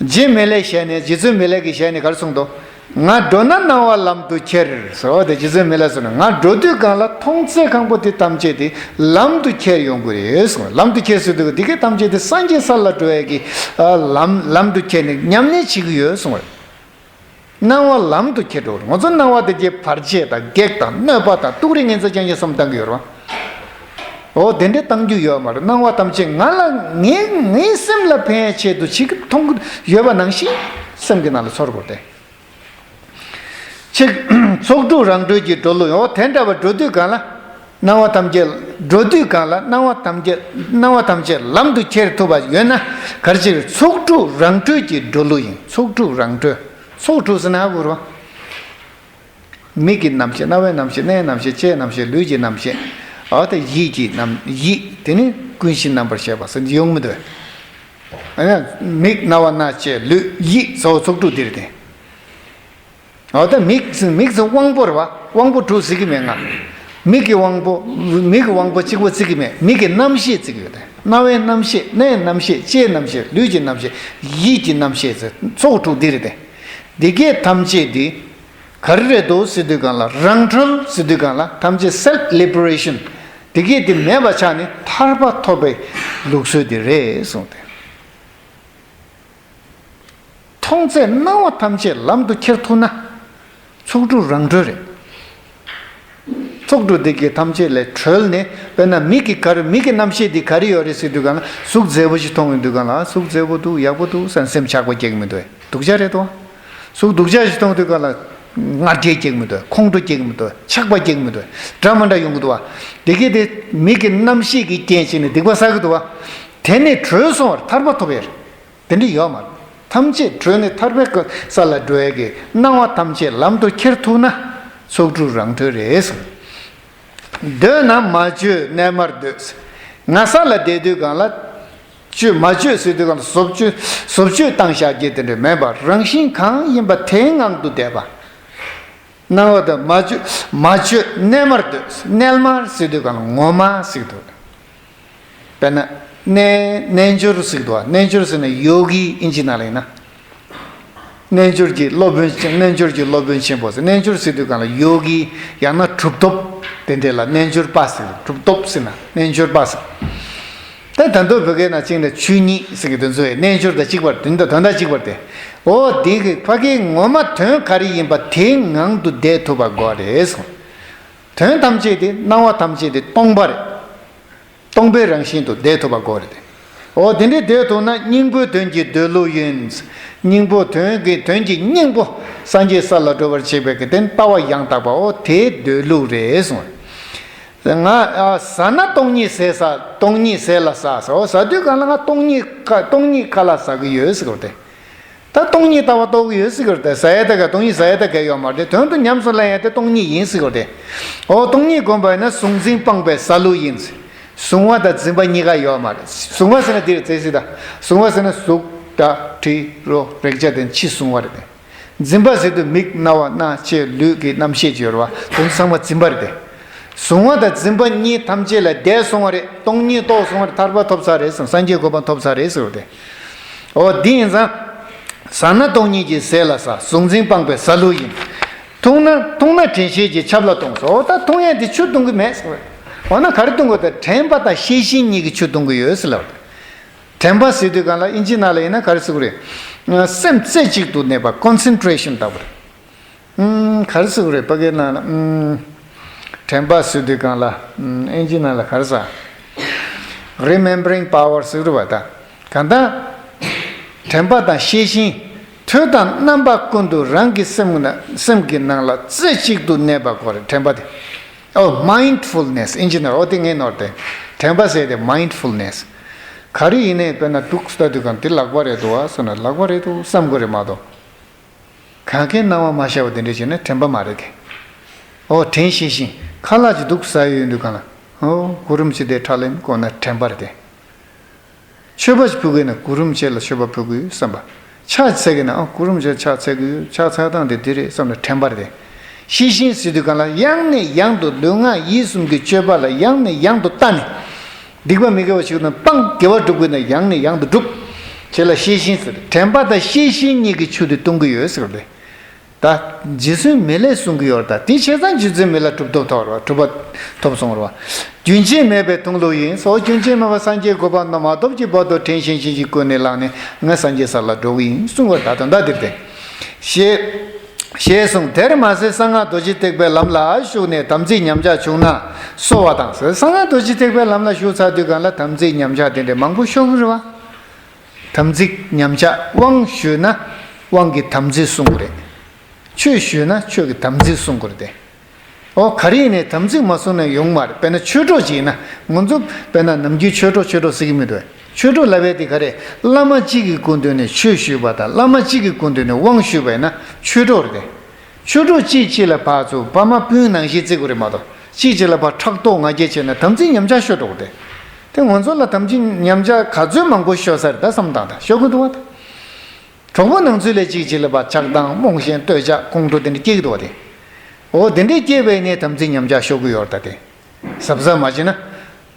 རྗེ་མི་ལའི་ཞལ་ནས། རྗེ་བཙུན་མི་ལའི་གི་ཞལ་ནས་ག་རེ་གསུངས་འདུག་ང་འགྲོ་ན་སྣང་བ་ལམ་དུ་ཁྱེར་ཟེར་བ་དེ། རྗེ་བཙུན་མི་ལ་གསུངས་ནས། ང་འགྲོ་དུས་གང་ལ་མཐོང་ཚད་གང་པོ་དེ་ཐམས་ཅད་དེ་ལམ་དུ་ཁྱེར་ཡོང་གི་རེད་གསུངས། ལམ་དུ་ཁྱེར་ཟེར་དུས་དེ་གའི་ཐམས་ཅད་དེ་སངས་རྒྱས་ས་ལ་འགྲོ་ཡ་གི་ཨ་ལམ་ལམ་དུ་ཁྱེར་ནས་ཉམས་ལེན་བྱེད་ཀྱི་ཡོད་གསུངས་རེད། སྣང་བ་ལམ་དུ་ཁྱེར་འགྲོ། ང་ཚོ་སྣང་བ་དེ་གའི་བར་ཆད་དང་བགེགས་དང་གནོད་པ་དང་སྡུག་རུས་ངན་ཚད་རྐྱང་རྐྱང་བསམ་བཏང་གི་ཡོད་རེད་བ། འོ་དེ་འདྲ་བཏང་རྒྱུ་ཡོད་མ་རེད། སྣང་བ་ཐམས་ཅད་ང་ལ་ངའི་ངའི་སེམས་ལ་ཕན་ཡ་ཆེད་དུ་ཅིག་མཐོང་གི་ཡོད་པ་ནང་བཞིན་སེམས་ཀྱི་ནང་ལ་ཚོར་དགོས་ཏེ། ཅིག་ཚོགས་དྲུག་རང་གྲོལ་གྱི་འགྲོ་ལུགས་ཡིན། འོ་དེ་འདྲ་བ་འགྲོ་དུས་གང་ལ་སྣང་བ་ཐམས་ཅད། འགྲོ་དུས་གང་ལ་སྣང་བ་ཐམས་ཅད། སྣང་བ་ཐམས་ཅད་ལམ་དུ་ཁྱེར་ཐུབ་པ་ཡོད་ན་ག་རེ་ཅིག་རེད། ཚོགས་དྲུག་རང་གྲོལ་གྱི་འགྲོ་ལུགས་ཡིན། ཚོགས་དྲུག་རང་གྲོལ། ཚོགས་དྲུག་ཟེར་ན་ཧ་གོ་རེད་བ། མིག་གི་རྣམ་ཤེས། རྣ་བའི་རྣམ་ཤེས། སྣའི་རྣམ་ཤེས། ལྕེའི་རྣམ་ཤེས། ལུས་ཀྱི་རྣམ་ཤེས། འོ་དེ་ཡིད་ཀྱི་རྣམ་ཡིད་དེ་ནི་ཀུན་གཞི་རྣམ་པར་ཤེས་པ་ཟེར་ཡོང་མི་འདུག་ཨ་ནི་མིག་རྣ་བ་སྣ་ལྕེ་ལུས་ཡིད་ཟེར་བ་ཚོགས་དྲུག་འདི་རེད་དེ། འོ་དེ་མིག་མིག་ཟེར་དབང་པོ་རེད་བ། དབང་པོ་དྲུག་ཟེར་གི་མེད་ང་། མིག་གི་དབང་པོ། མིག་གི་དབང་པོ་གཅིག་པོ་བརྩི་གི་མེད། མིག་གི་རྣམ་ཤེས་བརྩི་གི་ཡོད་དེ། རྣ་བའི་རྣམ་ཤེས། སྣའི་རྣམ་ཤེས། ལྕེའི་རྣམ་ཤེས། ལུས་ཀྱི་རྣམ་ཤེས། ཡིད་ཀྱི་རྣམ་ཤེས་ཟེར་ཚོགས་དྲུག་འདི་རེད་དེ། འདི་གའི་ཐམས་ཅད་འདི། ག་རེ་རེད་འདུག་ཟེར་དུས་གང་ལ། རང་གྲོལ་ཟེར་དུས་གང་ལ་ཐམས་ཅད་self liberation། དེ་གས་དེ་མེད་པ་ཆགས་ནས་ཐར་པ་ཐོབ་པའི་ལུགས་སྲོལ་དེ་རེད་གསུངས་ཏེ། མཐོང་ཚད་སྣང་བ་ཐམས་ཅད་ལམ་དུ་ཁྱེར་ཐུབ་ན་ཚོགས་དྲུག་རང་གྲོལ་རེད། ཚོགས་དྲུག་དེ་གས་ཐམས་ཅད་ལས་གྲོལ་ནས། དཔེར་ན་མིག་གི་ག་རེ། མིག་གི་རྣམ་ཤེས་འདི་ག་རེ་ཡོད་རེད་ཟེར་དུས་གང་ལ། གཟུགས་མཛེས་པོ་ཞིག་མཐོང་ཡོང་དུས་གང་ལ། གཟུགས་མཛེས་པོ་འདུག་ཡག་པོ་འདུག་བསམ་སེམས་ཆགས་པ་སྐྱེ་གི་མི་འདུག་སྡུག་ཅག་རེད་དོ། གཟུགས་སྡུག་ཅག་ཞིག་མཐོང་དུས་གང་ལ། ང་རྒྱལ་སྐྱེ་གི་མི་འདུག་ཁོང་ཁྲོ་སྐྱེ་གི་མི་འདུག་ཆགས་པ་སྐྱེ་གི་མི་འདུག་འདྲ་མི་འདྲ་ཡོང་གི་འདུག་བ། དེ་གས་དེ་མིག་གི་རྣམ་ཤེས་ཀྱི་རྐྱེན་བྱས་ནས་སྡིག་པ་བསགས་ཀྱི་འདུག་བ། དེ་ནས་གྲོལ་སོང་བར་ཐར་པ་ཐོབ་ཡ་རེད། དེ་འདྲ་ཡོད་མ་རེད། ཐམས་ཅད་གྲོལ་ནས་ཐར་པའི་ས་ལ་འགྲོ་ཡ་གི་སྣང་བ་ཐམས་ཅད་ལམ་དུ་ཁྱེར་ཐུབ་ན་ཚོགས་དྲུག་རང་གྲོལ་རེད་གསུངས། འདོད་ན་མ་བཅོས་རྣལ་མར་སྡོད། ང་ས་ལ་བསྡད་དུས་གང་ལ། བཅོས་མ་བཅོས་ཟེར་དུས་གང་ལ་བཟོ་བཅོས་བཟོ་བཅོས་བཏང་བཞག་རྒྱུ་དེ་འདྲ་མེད་པར་རང་བཞིན་གང་ཡིན་པ་དེའི་ངང་དུ་བསྡད་པ། སྣང་བ་དང་མ་བཅོས་མ་བཅོས་རྣལ་མར་སྡོད། རྣལ་མར་ཟེར་དུས་གང་ལ་ངོ་མ་ཟེར་དུས། དཔེར་ན། རྣལ་རྣལ་འབྱོར་ཟེར་གི་འདུག་བ། རྣལ་འབྱོར་ཟེར་ན་ཡོ་གི་ཨིན་ཇི་ནང་ལ་ཡིན་ན། རྣལ་འབྱོར་གྱི་སློབ་དཔོན་ཆེན། རྣལ་འབྱོར་གྱི་སློབ་དཔོན་ཆེན་པོ་ཟེར། རྣལ་འབྱོར་ཟེར་དུས་གང་ལ་ཡོ་གི། ཡང་ན་གྲུབ་ཐོབ། དེ་འདྲས་ལ་རྣལ་འབྱོར་པ་ཟེར། གྲུབ་ཐོབ་ཟེར་ན་རྣལ་འབྱོར་པ་ཟེར། ད་ད་དུང་བོད་སྐད་ནང་བྱས་ན་ཆོས་ཉིད་ཟེར་གི་དེ་ཚོ་ཡང་རྣལ་འབྱོར་དང་གཅིག་པར། དོན་དང་དོན་དག་གཅིག་པར་ཏེ། འོ་དེ་གི་ཕ་གིའི་ངོ་མ་དོན་ག་རེ་ཡིན་པ་དེའི་ངང་དུ་བསྡད་ཐུབ་པ་དགོས་རེད་གསུངས། དོན་ཐམས་ཅད་དེ། སྣང་བ་ཐམས་ཅད་དེ་སྟོང་པ་རེད། སྟོང་པའི་རང་བཞིན་དུ་བསྡད་ཐུབ་པ་དགོས་རེད་དེ། འོ་དེ་འདྲའི་བསྡད་ཐུབ་ན་སྙིང་པོའི་དོན་གྱི་སྡོད་ལུགས་ཡིན། སྙིང་པོ་དོན་གྱི་དོན་གྱི་སྙིང་པོ་སངས་རྒྱས་ས་ལ་འགྲོ་བར་བྱེད་པའི་གི་དེ་ལྟ་བ་ཡང་དག་པ། འོ་དེའི་སྡོད་ལུགས་རེད་གསུངས། ང་ཨ་ཟ་ན་སྟོང་ཉིད་ཟས་ཟ། སྟོང་ཉིད་ཟས་ལ་ཟ་ཟེར། འོ་ཟ་དུས་གང་ལ་ང་སྟོང་ཉིད་ཁ་སྟོང་ཉིད་ཁ་ལག་ཟ་གི་ཡོད་ཟེར་གི་རེད་དེ། ད་སྟོང་ཉིད་ལྟ་བ་རྟོགས་ཀྱི་ཡོད་ཟེར་གྱི་རེད་དེ། ཟ་ཡ་ད་ག་སྟོང་ཉིད་ཟ་ཡ་ད་ག་ཡོད་མ་རེད་དེ། དོན་དུ་ཉམས་སུ་ལེན་ཡ་དེ་སྟོང་ཉིད་ཡིན་ཟེར་གྱི་རེད་དེ། འོ་སྟོང་ཉིད་བསྒོམ་པ་ཡིན་ན་གཟུང་འཛིན་སྤངས་པའི་གཟའ་ལུག་ཡིན། གཟུང་བ་དང་འཛིན་པ་གཉིས་ཀ་ཡོད་མ་རེད། གཟུང་བ་ཟེར་ན་འདི་རེད་ཟེར་སྲིད་ད། གཟུང་བ་ཟེར་ན་གཟུགས་སྒྲ་དྲི་རོ་རེག་བྱ་དེ་ཕྱི་གཟུང་བ་རེད་དེ། འཛིན་པ་ཟེར་དུས་མིག་རྣ་བ་སྣ་ལྕེ་ལུས་ཀྱི་རྣམ་ཤེས་ཀྱི་ཡོད་རེད་བ། དོན་ཚང་མ་འཛིན་པ་རེད་དེ། གཟུང་བ་དང་འཛིན་པ་གཉིས་ཐམས་ཅད་ལས་འདས་སོང་བ་རེད། སྟོང་ཉིད་རྟོགས་སོང་བ་རེད། ཐར་པ་ཐོབ་ཚར་རེད་ཟེར། སངས་རྒྱས་གོ་འཕང་ཐོབ་ཚར་རེད་ཟེར་བ་དེ། འོ་འདི་ཡིན་ཙང་། ཟ་ན་སྟོང་ཉིད་ཀྱི་ཟས་ལ་ཟ། གཟུང་འཛིན་སྤངས་པའི་གཟའ་ལུག་ཡིན། འཐུང་ན་འཐུང་ན་དྲན་ཤེས་ཀྱི་ཆབ་ལ་འཐུང་ཟེར། འོ་ད་འཐུང་ཡས་དེ་ཆུ་འཐུང་གི་མེད་ཟེར་བ། འོ་ན་ག་རེ་འཐུང་དགོས་ད། དྲན་པ་དང་ཤེས་བཞིན་གཉིས་ཀྱི་ཆུ་འཐུང་གི་ཡོད་ཟེར་ལབ་པ་རེད། དྲན་པ་ཟེར་དུས་གང་ལ་ཨིན་ཇི་ནང་ལ་ཡིན་ན་ག་རེ་ཟེར་གི་རེད། སེམས་རྩེ་གཅིག་ཏུ་གནས་པ། ཀོན་སེན་ཊྲེ་ཤན་ལྟ་བུ་རེད། ཨུམ། ག་རེ་ཟེར་གི་རེད། ཕ་གིའི་ནང་ལ་ཨུམ། དྲན་པ་ཟེར་དུས་གང་ལ་ཨུམ། ཨིན་ཇི་ནང་ལ་ག་རེ་ཟེར། རི་མེམ་བ་རིང་པ་ཝར་ཟེར་གི་རེད་བ་ད། གང་ལྟར། དྲན་པ་དང་ཤེས་བཞིན། དུས་དང་རྣམ་པ་ཀུན་ཏུ་རང་གི་སེམས་ན་སེམས་ཀྱི་ནང་ལ་རྩེ་གཅིག་ཏུ་གནས་པ་གོ་རེད། དྲན་པ་དེ། ཨོ། མའིན་ཌ་ཕུལ་ནེ་སི། ཨིན་ཇི་ནང་ལ་ཨོ་དེ་ངས་ནོར་ཏེ། དྲན་པ་ཟེར་དེ་མའིན་ཌ་ཕུལ་ནེ་སི། ག་རེ་ཡིན་ནའི་དཔེར་ན་འདུག་ལྟ་དུས་གང་དེ་ལག་པ་རེད་འདུག་ཨ་བསམ་ན་ལག་པ་རེད་འདུག་བསམ་དགོས་རེད་མ་གཏོགས། གང་གའི་སྣང་བ་མ་ཤར་བ་དེ་འདྲ་བྱས་ན་དྲན་པ་མ་རེད་དེ། ཨོ་དྲན་ཤེས་བཞིན་ཁ་ལག་ཅིག་འདུག་ཟ་ཡི་ཡོད་དུས་གང་ལ། ཨོ་གུ་རུམ་ཅིག་དེ་ཁྲག་ལེན་དགོས་ན་དྲན་པ་རེད་དེ། མཆོད་པ་ཞིག་ཕུལ་དགོས་ན་གུ་རུམ་ཅིག་ལ་མཆོད་པ་ཕུལ་དགོས་བསམ་པ། ཕྱག་འཚལ་དགོས་ན་ཨ་གུ་རུམ་ཅིག་ལ་ཕྱག་འཚལ་དགོས། ཕྱག་འཚལ་སྟངས་དེ་འདི་རེད་བསམ་ལ་དྲན་པ་རེད་དེ། ཤེས་བཞིན་ཟེར་དུས་གང་ལ་ཡང་ནས་ཡང་དུ་ལུས་ངག་ཡིད་གསུམ་གྱི་སྤྱོད་པ་ལ་ཡང་ནས་ཡང་དུ་ལྟ་ནས། སྡིག་པ་མི་དགེ་བ་ཞིག་ན་སྤང་། དགེ་བ་སྒྲུབ་དགོས་ན་ཡང་ནས་ཡང་དུ་སྒྲུབ། བྱས་ལ་ཤེས་བཞིན་ཟེར། དྲན་པ་དང་ཤེས་བཞིན་གཉིས་ཀྱི་ཆུ་དེ་བཏུང་གི་ཡོད་ཟེར་བ་རེད། ད། རྗེ་བཙུན་མི་ལས་གསུང་གི་ཡོད་རེད་ད། དེ་བྱས་ཙང་རྗེ་བཙུན་མི་ལ་གྲུབ་ཐོབ་ཐོབ་རེད་བ། གྲུབ་པ་ཐོབ་སོང་རེད་བ། རྒྱུན་ཆད་མེད་པའི་འཐུང་ལུགས་ཡིན་སོགས། རྒྱུན་ཆད་མེད་པ་སངས་རྒྱས་གོ་འཕང་རྣམས་མ་ཐོབ་ཀྱི་བར་དུ་དྲན་ཤེས་བཞིན་གྱིས་ཀུན་ནས་བསླངས་ནས་ང་སངས་རྒྱས་ས་ལ་འགྲོ་གི་ཡིན་གསུང་བ་ད་དོན་དག་འདིར་བསྟན། ཞེས། ཞེས་གསུངས། དེར་མ་ཟད་གསང་སྔགས་རྡོ་རྗེ་ཐེག་པའི་ལམ་ལ་ཞུགས་ནས་དམ་ཚིག་ཉམས་ཆག་བྱུང་ན་གསོ་བ་དང་ཟེར། གསང་སྔགས་རྡོ་རྗེ་ཐེག་པའི་ལམ་ལ་ཞུགས་ཚར་དུས་གང་ལ་དམ་ཚིག་ཉམས་ཆག་དེ་འདྲའི་མང་པོ་ཤོར་གི་རེད་བ། དམ་ཚིག་ཉམས་ཆག་དབང་ཞུས་ན་དབང་གི་དམ་ཚིག་སྲུང་དགོས་རེད། ཆོས་ཞུས་ན་ཆོས་ཀྱི་དམ་ཚིག་སྲུང་དགོས་རེད་དེ། ཨོ་ག་རེ་ཡིན་ནའི་དམ་ཚིག་མ་སྲུང་ན་ཡོང་མ་རེད། དཔེར་ན་ཆོས་གྲོགས་ཅིག་ཡིན་ན་ང་ཚོ་དཔེར་ན་ནམ་རྒྱུན་ཆོས་གྲོགས་ཆོས་གྲོགས་ཟེར་གྱི་མི་འདུག་ཆོས་གྲོགས་ལབ་ཡས་དེ་ག་རེ། བླ་མ་གཅིག་གི་སྐུ་མདུན་ནས་ཆོས་ཞུས་པ་དང་བླ་མ་གཅིག་གི་སྐུ་མདུན་ནས་དབང་ཞུས་པ་ཡིན་ན་ཆོས་གྲོགས་རེད་དེ། ཆོས་གྲོགས་གཅིག་གཅིག་ལ་ཕར་ཚུར་ཕ་མ་སྤུན་ནང་བཞིན་བརྩི་དགོས་རེད་མ་གཏོགས་གཅིག་གཅིག་ལ་ཕར་ཕྲག་དོག་ང་རྒྱལ་བྱས་ན་དམ་ཚིག་ཉམས་ཆག་ཤོར་འགྲོ་གི་རེད། དེ་ང་ཚོ་ལ་དམ་ཚིག་ཉམས་ཆག་ག་ཚོད་མང་པོ་ཤོར་ས་རེད་ད་བསམ་བཏང་དང་ཤོར་གི་འདུག་བ་ད། གྲོགས་པོ་ནང་ཚུད་ལས་གཅིག་གཅིག་ལ་ཕར་ཆགས་སྡང་རྨོངས་ཞེན་འདོད་ཆགས་ཁོང་ཁྲོ་དེ་འདྲ་སྐྱེ་གི་འདུག་བ་དེ། འོ་དེ་འདྲས་སྐྱེས་པའི་ནས་དམ་ཚིག་ཉམས་ཆག་ཤོར་གི་ཡོད་རེད་ད་དེ། གཟབ་གཟབ་མ་བྱས་ན།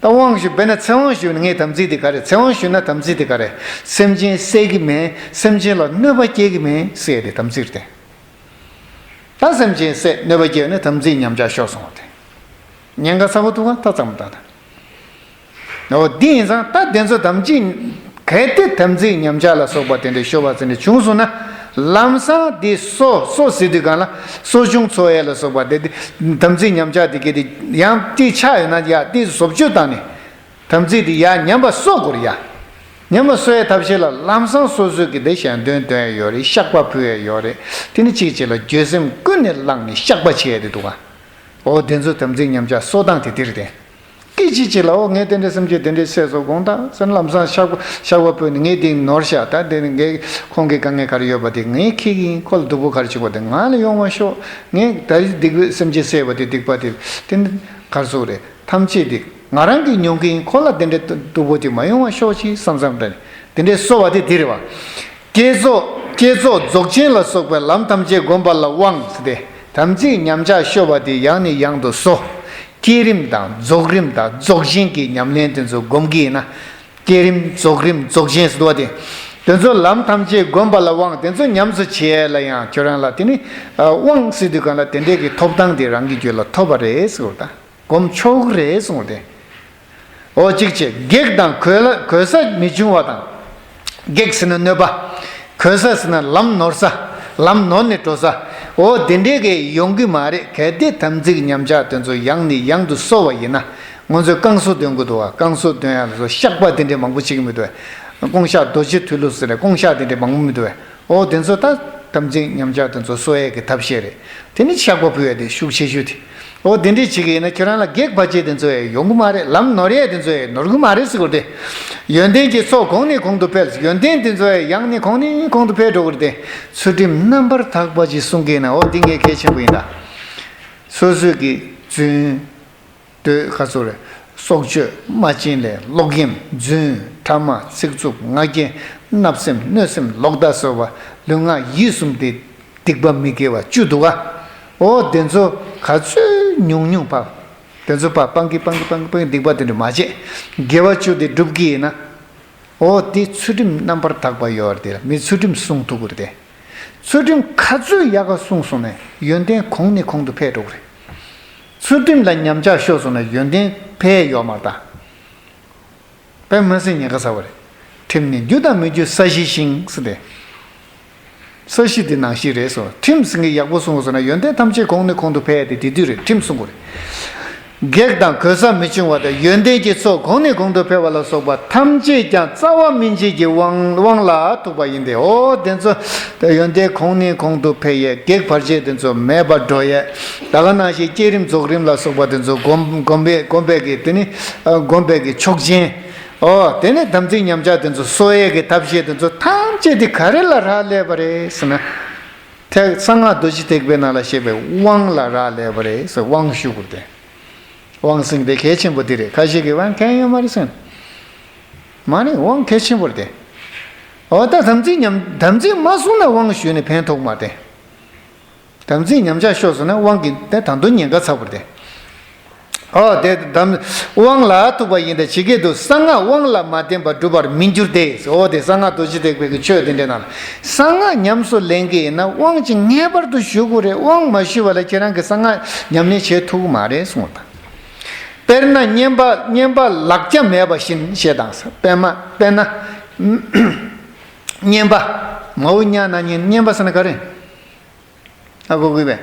ད་དབང་ཞུ་བས་ན་ཚེ་དབང་ཞུས་ན་ངས་དམ་ཚིག་དེ་ག་རེ། ཚེ་དབང་ཞུས་ན་དམ་ཚིག་དེ་ག་རེ། སེམས་ཅན་བསད་གི་མེད། སེམས་ཅན་ལ་གནོད་པ་སྐྱེལ་གི་མེད་ཟེར་ཏེ་དམ་ཚིག་རེད་དེ། ད་སེམས་ཅན་བསད་གནོད་པ་སྐྱེལ་ནས་དམ་ཚིག་ཉམས་ཆག་ཤོར་སོང་བ་དེ། ཉེན་ཁ་ཚ་པོ་འདུག་ག་ད་བསམ་བཏང་ན། འོ་འདི་ཡིན་ཙང་ད་དེ་ཚོ་དམ་ཚིག་གལ་ཏེ་དམ་ཚིག་ཉམས་ཆག་ལ་སོགས་པ་དེ་འདྲ་ཤོར་བ་ཟེར་ནས་བྱུང་སོང་ན། ལམ་སང་འདི་གསོ་གསོ་ཟེར་དུས་གང་ལ་གསོ་སྦྱོང་འཚོ་ཡས་ལ་སོགས་པ་དེ་དེ་དམ་ཚིག་ཉམས་ཆག་དེ་གལ་ཏེ་ཡང་དེ་ཆག་ཡོད་ན་ཡ་དེ་བཟོ་བཅོས་བཏང་ནས། དམ་ཚིག་དེ་ཡར་ཉམས་པ་གསོ་དགོས་རེད་ཡ། ཉམས་པ་གསོ་ཡའི་ཐབས་ཤེས་ལ་ལམ་སང་སོ་སོས་ཀྱི་དེ་གཞན་དོན་འདོན་ཡ་ཡོད་རེད། བཤགས་པ་ཕུལ་ཡ་ཡོད་རེད། དེ་ནི་གཅིག་གཅིག་ལ་འགྱོད་སེམས་ཀུན་ནས་བསླངས་ནས་བཤགས་པ་བྱེད་ཡ་དེ་འདུག་ག་འོ་དེ་ཚོ་དམ་ཚིག་ཉམས་ཆག་གསོ་སྟངས་དེ་འདི་རེད་དེ། སྐད་ཅིག་གཅིག་ལ་འོ་ངས་དེ་འདྲའི་སེམས་ཅན་དེ་འདྲའི་བསད་སོ་དགོངས་དག་ཟེར་ལམ་སང་བཤགས་པ་བཤགས་པ་ཕུལ་ནས་ངས་དེ་ནོར་ཤག་ད་དེ་ནི་ངས་ཁོང་གི་དཀའ་ངལ་ག་རེ་ཡོད་པ་དེ་ངས་འཁྱེར་གྱི་ཡིན། ཁོ་ལ་སྡུག་པོ་ག་རེ་བྱུང་བ་དེ་ང་ལ་ཡོང་བ་ཤོག་ངས་ད་རེས་སྡིག་པའི་སེམས་ཅན་བསད་པ་དེ་སྡིག་པ་དེ་དེ་ནི་ག་རེ་ཟེར་དགོས་རེད། ཐམས་ཅད་དེ་ང་རང་གིས་མྱོང་གི་ཡིན། ཁོ་ལ་དེ་འདྲའི་སྡུག་པོ་དེ་མ་ཡོང་བ་ཤོག་ཅིག་བསམ་བསམ་འདྲ་ནས་དེ་འདྲའི་གསོ་བ་དེ་འདི་རེད་བ། བསྐྱེད་རྫོགས་བསྐྱེད་རྫོགས་རྫོགས་ཆེན་ལ་སོགས་པའི་ལམ་ཐམས་ཅད་བསྒོམ་པ་ལ་དབང་ཟེར་ཏེ། དམ་ཚིག་ཉམས་ཆག་ཤོར་བ་དེ་ཡང་ནས་ཡང་དུ་གསོ། བསྐྱེད་རིམ་དང་རྫོགས་རིམ་དང་རྫོགས་ཆེན་གྱི་ཉམས་ལེན་དེ་ཚོ་བསྒོམ་གྱི་ཡིན་ན། བསྐྱེད་རིམ་རྫོགས་རིམ་རྫོགས་ཆེན་ཟེར་བ་དེ། དེ་ཚོ་ལམ་ཐམས་ཅད་བསྒོམ་པ་ལ་དབང་། དེ་ཚོ་ཉམས་སུ་བྱེད་ཡས་ལ་ཡང་ཁྱོད་རང་ལ་དེ་ནི་དབང་ཟེར་དུས་གང་ལ་དེ་འདྲའི་གི་ཐོབ་ཐང་དེ་རང་གི་རྒྱུད་ལ་ཐོབ་པ་རེད་ཟེར་བ་དང་། སྒོམ་ཆོག་གི་རེད་གསུངས་ཏེ། འོ་གཅིག་བྱས་བགེགས་དང་གོལ་གོལ་ས་མི་འབྱུང་བ་དང་། བགེགས་ཟེར་ན་གནོད་པ། གོལ་ས་ཟེར་ན་ལམ་ནོར་ས། ལམ་ནོར་ནས་འགྲོ་ས། འོ་དེ་འདྲའི་གི་ཡོང་གི་མ་རེད། གལ་ཏེ་དམ་ཚིག་ཉམས་ཆག་དེ་ཚོ་ཡང་ནས་ཡང་དུ་གསོ་བ་ཡིན་ན། ང་ཚོས་བསྐང་གསོ་འདོན་དགོས་འདུག་བ། བསྐང་གསོ་འདོན་ཡ་ལ་སོགས་བཤགས་པ་དེ་འདྲའི་མང་པོ་བྱེད་ཀྱི་མི་འདུག་བས། བསྐང་བཤགས་རྡོ་རྗེ་ཐོལ་གླུ་ཟེར་ནས་བསྐང་བཤགས་དེ་འདྲའི་མང་པོ་མི་འདུག་བས། འོ་དེ་ཚོ་ད་དམ་ཚིག་ཉམས་ཆག་དེ་ཚོ་གསོ་ཡས་ཀྱི་ཐབས་ཤེས་རེད། དེ་ནི་བཤགས་པ་ཕུལ་ཡས་དེ་ཤུགས་ཆེ་ཤོས་དེ། འོ་དེ་འདྲས་བྱེད་ཀྱི་ཡིན་ན་ཁྱོད་རང་ལ་གེགས་བར་ཆད་དེ་ཚོ་ཡང་ཡོང་གི་མ་རེད། ལམ་ནོར་ཡས་དེ་ཚོ་ཡང་ནོར་གི་མ་རེད་ཟེར་གོ་རེད་དེ། ཡོན་ཏན་གྱི་ཚོགས་གོང་ནས་གོང་དུ་འཕེལ། ཡོན་ཏན་དེ་ཚོ་ཡང་ཡང་ནས་གོང་ནས་གོང་དུ་འཕེལ་འགྲོ་གི་རེད་དེ། ཚུལ་ཁྲིམས་རྣམ་པར་དག་པ་ཅིག་སྲུང་གི་ཡིན་ན། འོ་འདི་ངས་གལ་ཆེན་པོ་ཡིན་ད། སོ་སོས་ཀྱི་རྫུན། འདོད་ཁ་ཚུར་རེ། སྲོག་གཅོད། རྨ་ཆེན་ལས། ལོག་གཡེམ། རྫུན། ཕྲ་མ། ཚིག་རྩུབ། ང་རྒྱལ། བརྣབ་སེམས། གནོད་སེམས། ལོག་ལྟ་སོགས་པ་ལུས་ངག་ཡིད་གསུམ་དེ་སྡིག་པ་མི་དགེ་བ་བཅུ་འདུག་ག་འོ་དེ་ཚོ་ག་ཚོད་ཉུང་ཉུང་བ། དེ་ཚོ་ཕར་སྤང་གི་སྤང་གི་སྤང་གི་སྤང་གི་སྡིག་པ་དེ་འདྲ་མ་བྱེད། དགེ་བ་བཅུ་དེ་སྒྲུབ་ཀྱི་ཡིན་ན། འོ་དེ་ཚུལ་ཁྲིམས་རྣམ་པར་དག་པ་ཡོད་རེད་དེ། མི་ཚུལ་ཁྲིམས་སྲུང་ཐུབ་ཀྱི་རེད་དེ། ཚུལ་ཁྲིམས་ག་ཚོད་ཡག་ག་སྲུང་སོང་ན་ཡོན་ཏན་གོང་ནས་གོང་དུ་འཕེལ་འགྲོ་གི་རེད། ཚུལ་ཁྲིམས་ལ་ཉམས་ཆག་ཤོར་སོང་ན་ཡོན་ཏན་འཕེལ་ཡོད་མ་རེད་ད། དཔེ་མི་སྲིད་ཉེན་ཁ་ཚ་བ་རེད། ཁྲིམས་ནི་རྒྱུ་དང་མི་རྒྱུའི་ས་གཞི་བཞིན་ཟེར་ཏེ། ས་གཞི་འདི་ནང་བཞིན་རེད་ཟེར། ཁྲིམས་ཟིན་གྱི་ཡག་པོ་སྲུང་དགོས་ཟེར་ན་ཡོན་ཏན་ཐམས་ཅད་གོང་ནས་གོང་དུ་འཕེལ་ཡ་དེ་དེ་དུས་རེད། ཁྲིམས་སྲུང་དགོས་རེད། གེགས་དང་གོལ་ས་མི་འབྱུང་བ་དང་ཡོན་ཏན་གྱི་ཚོགས་གོང་ནས་གོང་དུ་འཕེལ་བ་ལ་སོགས་པ་ཐམས་ཅད་ཀྱང་རྩ་བ་སྨིན་བྱེད་ཀྱི་དབང་དབང་ལ་ཐུག་པ་ཡིན་ཏེ། འོ་དེ་ཚོ་ཡོན་ཏན་གོང་ནས་གོང་དུ་འཕེལ་ཡས། གེགས་བར་ཆད་དེ་ཚོ་མེད་པར་འགྲོ་ཡས། ད་ག་ནང་བཞིན་བསྐྱེད་རིམ་རྫོགས་རིམ་ལ་སོགས་པ་དེ་ཚོ་སྒོམ་སྒོམ་པའི་སྒོམ་པའི་གི་དེ་ནི་སྒོམ་པའི་གི་ཆོག་མཆན། ཨོ་དེ་ནས་དམ་ཚིག་ཉམས་ཆག་དེ་ཚོ་གསོ་ཡས་ཀྱི་ཐབས་ཤེས་དེ་ཚོ་ཐམས་ཅད་དེ་ག་རེ་ལ་རག་ལས་པ་རེད་ཟེར་ན། ཐེག་གསང་སྔགས་རྡོ་རྗེ་ཐེག་པའི་ནང་ལ་བཤད་པའི་དབང་ལ་རག་ལས་པ་རེད་ཟེར། དབང་ཞུ་དགོས་ཏེ། དབང་ཟེར་དེ་གལ་ཆེན་པོ་དེ་རེད། ཁ་ཤས་ཀྱིས་དབང་གང་ཡང་ཡོད་མ་རེད་ཟེར། མ་རེད། དབང་གལ་ཆེན་པོ་རེད་དེ། ཨོ་ད་དམ་ཚིག་ཉམས་དམ་ཚིག་མ་བསྲུངས་ན་དབང་ཞུས་ནས་ཕན་ཐོགས་མ་རེད་དེ། དམ་ཚིག་ཉམས་ཆག་ཤོར་སོང་ན་དབང་གི་དེ་ད་དུང་ཉེན་ཁ་ཚ་པོ་རེད་དེ། ཨོ་དེ་དམ་དབང་ལ་ཐུག་པ་ཡིན་ཏེ། ཇི་སྐད་དུ་གསང་སྔགས་དབང་ལ་མ་བརྟེན་པར་འགྲུབ་པར་མི་འགྱུར་ཏེ། ཨོ་དེ་གསང་སྔགས་རྡོ་རྗེ་ཐེག་པའི་གི་ཆོས་དེ་འདྲའི་ནང་ལ། གསང་སྔགས་ཉམས་སུ་ལེན་གྱི་ཡིན་ན་དབང་ཅིག་ངེས་པར་དུ་ཞུ་དགོས་རེད། དབང་མ་ཞུས་པ་ལ་ཁྱེད་རང་གི་གསང་སྔགས་ཉམས་ལེན་བྱེད་ཐུབ་ཀྱི་མ་རེད་གསུངས་པ་དང་། དཔེར་ན་བསྙེན་པ་བསྙེན་པ་ལག་སྐྱ་མེད་པ་བཞིན་ཞེས་དང་། དཔེར་ན་དཔེར་ན་བསྙེན་པ། མ་འུ་ཉ་ན་ཉན་བསྙེན་པ་ཟེར་ན་ག་རེ། ཨ་གོ་གི་བས།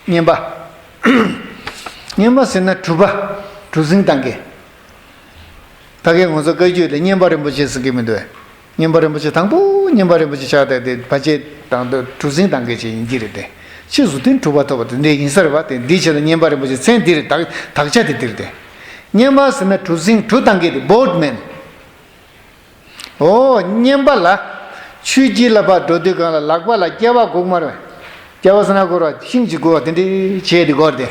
བསྙེན་པ། བསྙེན་པ་ཟེར་ན་གྲུབ་པ། གྲུ་གཟིངས་བཏང་གི། ད་གིན་ང་ཚོ་བཀའ་བརྒྱུད་ལ་བསྙེན་པ་རིན་པོ་ཆེ་ཟེར་གི་མི་འདུག་བས། བསྙེན་པ་རིན་པོ་ཆེ་དང་པོ་བསྙེན་པ་རིན་པོ་ཆེ་ཕྱག་བཏབ་སྟེ་ཕ་ཆེ་དང་དུ་གྲུ་གཟིངས་བཏང་གི་ཅིག་ཡིན་གྱི་རེད་དེ། ཕྱིས་སུ་དེ་གྲུབ་པ་ཐོབ་པ་དེ་འདྲ་ཡིན་ས་རེད་བ། དེ་འདི་ཕྱིར་བསྙེན་པ་རིན་པོ་ཆེ་མཚན་འདི་རེད། དག་དག་ཆ་དེ་འདི་རེད་དེ། བསྙེན་པ་ཟེར་ན་གྲུ་གཟིངས་གྲུ་བཏང་གི་དེ་བོཊ་མེན། ཨོ་བསྙེན་པ་ལ། ཆོས་དཀྱིལ་ལ་ཕར་འགྲོ་དུས་སྒང་ལ་ལག་པ་ལ་སྐྱེ་བ་དགོས་མ་རེད། སྐྱེ་བ་ཟེར་ན་དགོས་ར་ཤིང་གཅིག་དགོས་བ་དེ་འདྲའི་བྱས་དེ་དགོས་རེད་དེ།